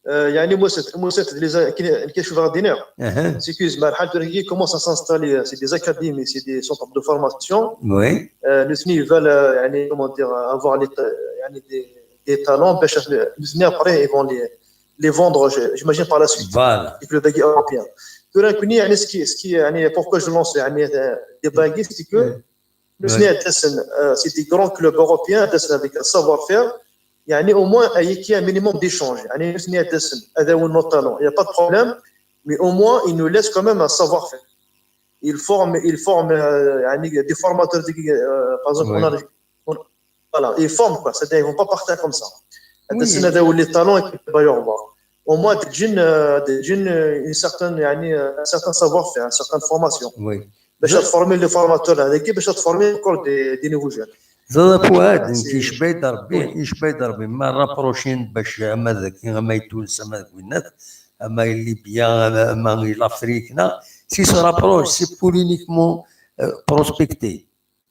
euh, يعني, moi, c'est, moi, c'est les, les, les شوف غاديين. Uh-huh. C'est que زعما الحال توركي commence à s'installer, c'est des académies, c'est des centres de formation. Oui. Euh, les veulent, euh, يعني, comment dire, avoir les, يعني, des, des talents, باش les après, ils vont les, les vendre, je- j'imagine, par la suite. Voilà. Avec le baggy européen. تورا نكوني، يعني، ce qui, ce qui, يعني, pourquoi je lance, يعني, des baggy, c'est que Ouais. نسني دسن، euh, c'est des grands clubs européens, دسن avec un savoir-faire. يعني, au moins, euh, qu'il y ait un minimum d'échange. يعني, نسني دسن هذا هو nos talents. Il n'y a pas de problème, mais au moins, ils nous laissent quand même un savoir-faire. Ils forment, ils forment, euh, يعني, des formateurs, de, euh, par exemple, Oui. on a, on- voilà, ils forment, quoi. C'est-à-dire, ils vont pas partir comme ça. Oui. دسن هذا هو les talents, et puis, bah, au revoir. Au moins, des jeunes, euh, des jeunes, euh, une certaine, يعني, euh, un certain savoir-faire, une certaine formation. Oui. باش تفورمي les formateurs هذاك، باش تفورمي encore des, des nouveaux jeunes. زاد فؤاد، C'est- كيشبه ربي، Oui. كيشبه ربي، ما رابروشين باش اما ذاك، اما يتونس، اما ذاك وينات، اما ليبيا، اما لافريك، نا. Si se rapproche, c'est pour uniquement, euh, prospecter.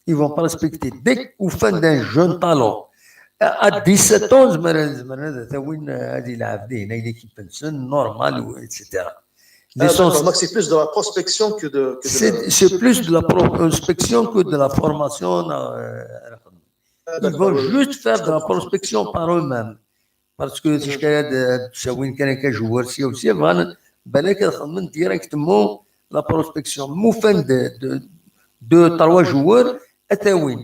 Ils vont prospecter. Dès qu'au fin d'un jeune talent, à dix-sept ans, زعما، زعما، هذا تا وين هذه يلعب ليه هنا، l'équipe نسن، normal، و et cetera. Ah, L'essence- d'accord. Donc, c'est plus de la prospection que de, que de C'est c'est plus de la prospection que de la formation. Euh, Ah, ils d'accord, vont oui, oui. Juste faire Je de la comprends. Prospection par eux-mêmes. Parce que c'est ce qu'il y a de, de, joueurs, c'est aussi, voilà, ben, là, directement la prospection. Nous faisons de, de, deux, trois joueurs, à Tawin,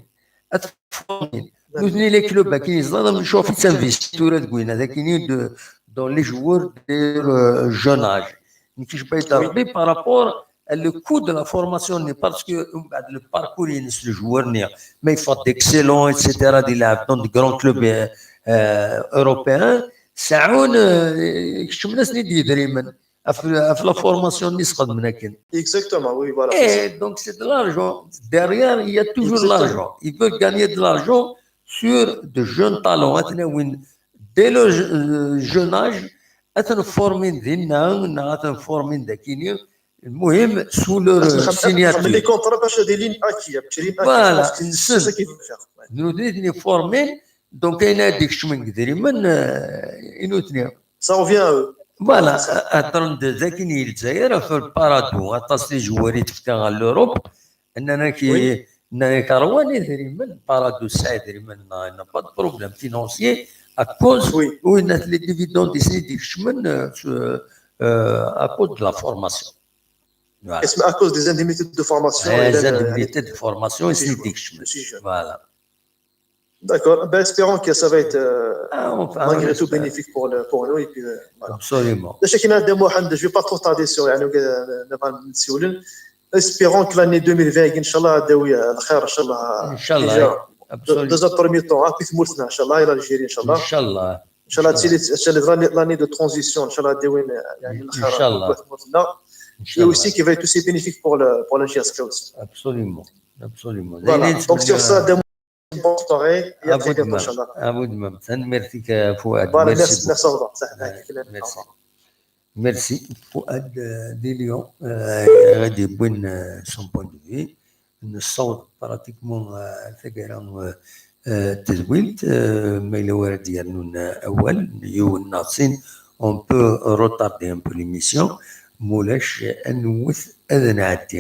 à Tawin. Nous, les clubs, qui nous ont, je suis s'investir, de, dans les joueurs de, euh, jeune âge. Donc, je peux être Oui. Par rapport à le coût de la formation, parce que, euh, le parcours, il est ce joueur, mais il faut d'excellents, et cetera, dans de grands clubs, euh, euh, européens. Ça, on, euh, je me laisse dire, la formation, Exactement, oui, voilà. Et donc, c'est de l'argent. Derrière, il y a toujours Exactement. L'argent. Ils veulent gagner de l'argent sur de jeunes talents, ad ten-awin dès le je- jeune âge, ad ten-formin dinna, neɣ ad ten-formin dakini. Lmuhim, sous leur signature. Les contrats, bac ad ilin acquis, bac ad ilin acquis. Voilà, c'est ça qu'il faut faire. Nutni formin, donc ayen ad d-ikecmen deg idrimen, euh, i nutni. Ça revient à eux. Voilà, heddren-d dakin i Lezzayer ɣef Parado, aṭas n tizwar i tefka ɣer l'Europe, nnan-ak, nnan-ak ṛwan idrimen, Parado tesɛa idrimen, n'a pas de problème financier, à cause, oui, les dividendes i sen-id-ikecmen, euh, euh, à cause de la formation. Voilà. À cause des indemnités de formation. Les indemnités de formation i sen-id-ikecmen. Voilà. D'accord. Ben, espérons que ça va être, euh, malgré tout, bénéfique pour, le, pour nous. Et puis, euh, voilà. Absolument. Je ne vais pas trop tarder sur, يعني, نبغى نسولن. Espérons que l'année deux mille vingt, إن شاء الله, تدوي الخير, إن شاء الله. إن شاء الله. Déjà, dans un premier temps, في تمورتنا, إن شاء الله, l'Algérie, إن شاء الله. إن شاء الله. إن شاء الله, c'est l'année de transition, إن شاء الله, تدوي, يعني, الخير, إن شاء الله. Et aussi qui va être aussi bénéfique pour le, pour la J S K aussi. Absolument. Absolument. Voilà. Donc, sur ça, bonne soirée et à très bientôt, إن شاء الله. À vous de même. Tanemmirt-ik, Fouad. Voilà, merci, merci, au revoir. Merci. Merci. Fouad, euh, de Lyon, euh, ɣ-d-yewwin, euh, son point de vue. Nessaweḍ pratiquement, euh, taggara, euh, euh, tedwilt, euh, ma yella wara d-yernun, euh, awal, yiwen neɣ sin, on peut retarder un peu l'émission, mulac, ad nwet ad nɛeddi.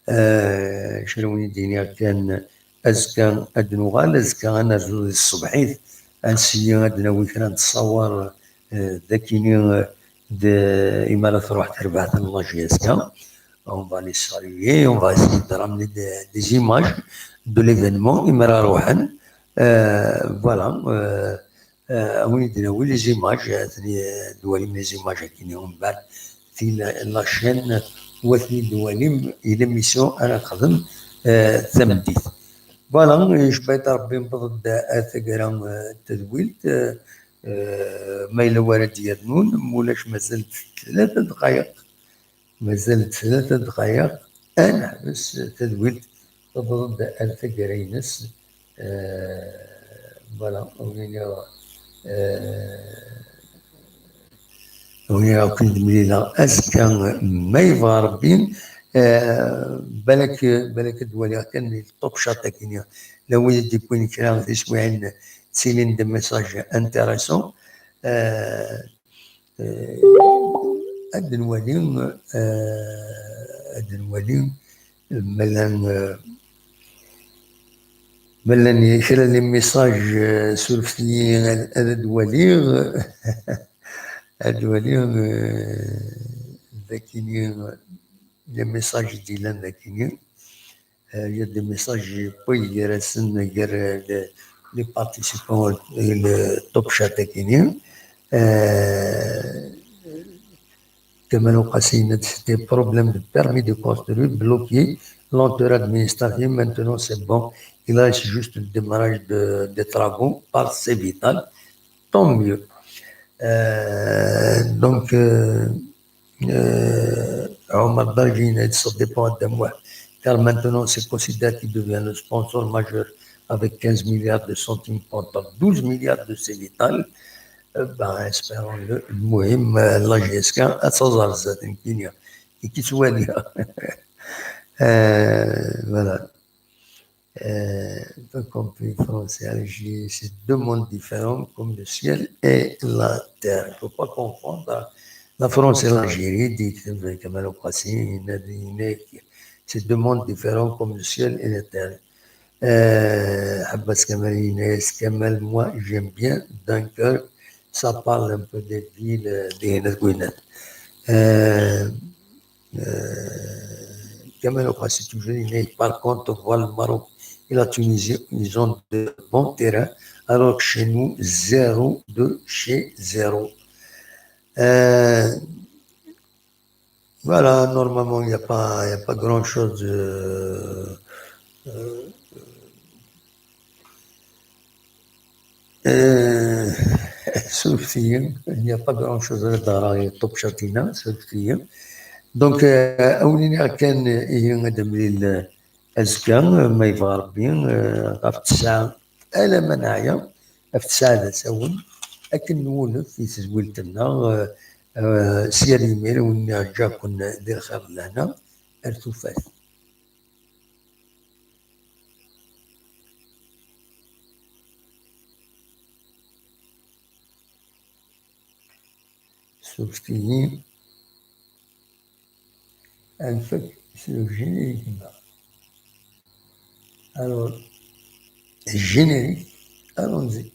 Euh, kra win i d-iniɣ kan, azekka ad d-nuɣal, azekka ad nerzu di tṣebḥit, ansi ad d-nawi kra n tṣawar, eh, dakini, eh, d-, imi ara truḥ terbaɛt n la J S K. On va les saluer, on va essayer de ramener des, des images de l'événement, imi ara ruḥen. Eh, voilà, eh, eh, ad wen-id-nawi les images, eh, ad twalim les images akini, umbeɛd di la, la chaîne, u ad ten-id-twalim, i l'émission ara nexdem, eh, tameddit. Voilà, icebba-yi-d Rebbi, newweḍ-d ar taggara, eh, n tedwilt, eh, eh, ma yella wara d-yernun, mulac mazal-d tlata dqayeq, mazal-d tlata dqayeq, ad neḥbes tadwilt, tewweḍ-d ar taggara-ines, eh, voilà, ur iniɣ, eh, Win akk i d-mlileɣ azekka, ma yebɣa Rebbi, eh, balak, balak ad d-waliɣ kan di Top Chat akini, la wid i d-yewwin kra tiswiɛin, ttilin des messages intéressants. Eh, eh, ad nwali, eh, ad nwali, ma llan, eh, ma llan kra les messages, eh, surfet-iyi ad, ad d-waliɣ. Ad waliɣ, eh, dakini, les messages i d-yellan dakini. Eh, il y a des messages, oui, gar-asen, gar, eh, les, les participants, eh, le Top Chat akini. Eh, Kamal Oukassi, c'est des problèmes de permis de construire bloqués, lenteur administrative. Maintenant, c'est bon. Il reste juste le démarrage de, des travaux par Cevital. Tant mieux. Euh, donc, euh, euh, Omar Dargine, ça dépend de moi. Car maintenant, c'est Considère qui devient le sponsor majeur avec quinze milliards de centimes contre douze milliards de Cevital. Euh, ben, espérons-le. المهم, euh, la J S K, ad tẓer zdat n Kenya. Et qui soit là. Euh, voilà. Euh, donc, on peut penser à l'Algérie, c'est deux mondes différents comme le ciel et la terre. Il ne faut pas confondre la France et l'Algérie, dit Kamal Oukassi, il a dit, c'est deux mondes différents comme le ciel et la terre. Euh, Abbas Kamal, Inès Kamal, moi, j'aime bien Dunkerque. Ça parle un peu des villes, euh, des, euh, euh, Kamal Oukassi, toujours, Inès, par contre, voilà, le Maroc et la Tunisie, ils ont de bons terrains, alors que chez nous, zéro de chez zéro. Euh, Voilà, normalement, il n'y a pas, il y a pas grand-chose. Euh, euh, euh, sauf si, hein, il n'y a pas grand-chose à dire, top chat-ina, sauf si, hein. Donc, euh, awen-iniɣ kan, ihi ad nemlil, euh, azekka, euh, ma yebɣa Rebbi, euh, ɣef ttesɛa Alamma neɛya ɣef tesɛa d asawen, akken nwulef i tedwilt-nneɣ, eh, eh, s yal imir, win ǧǧa-ken di lxir d lehna, ar tufat. Surfet-iyi. Ad nfak s le générique-nneɣ. Alors, générique, allons-y.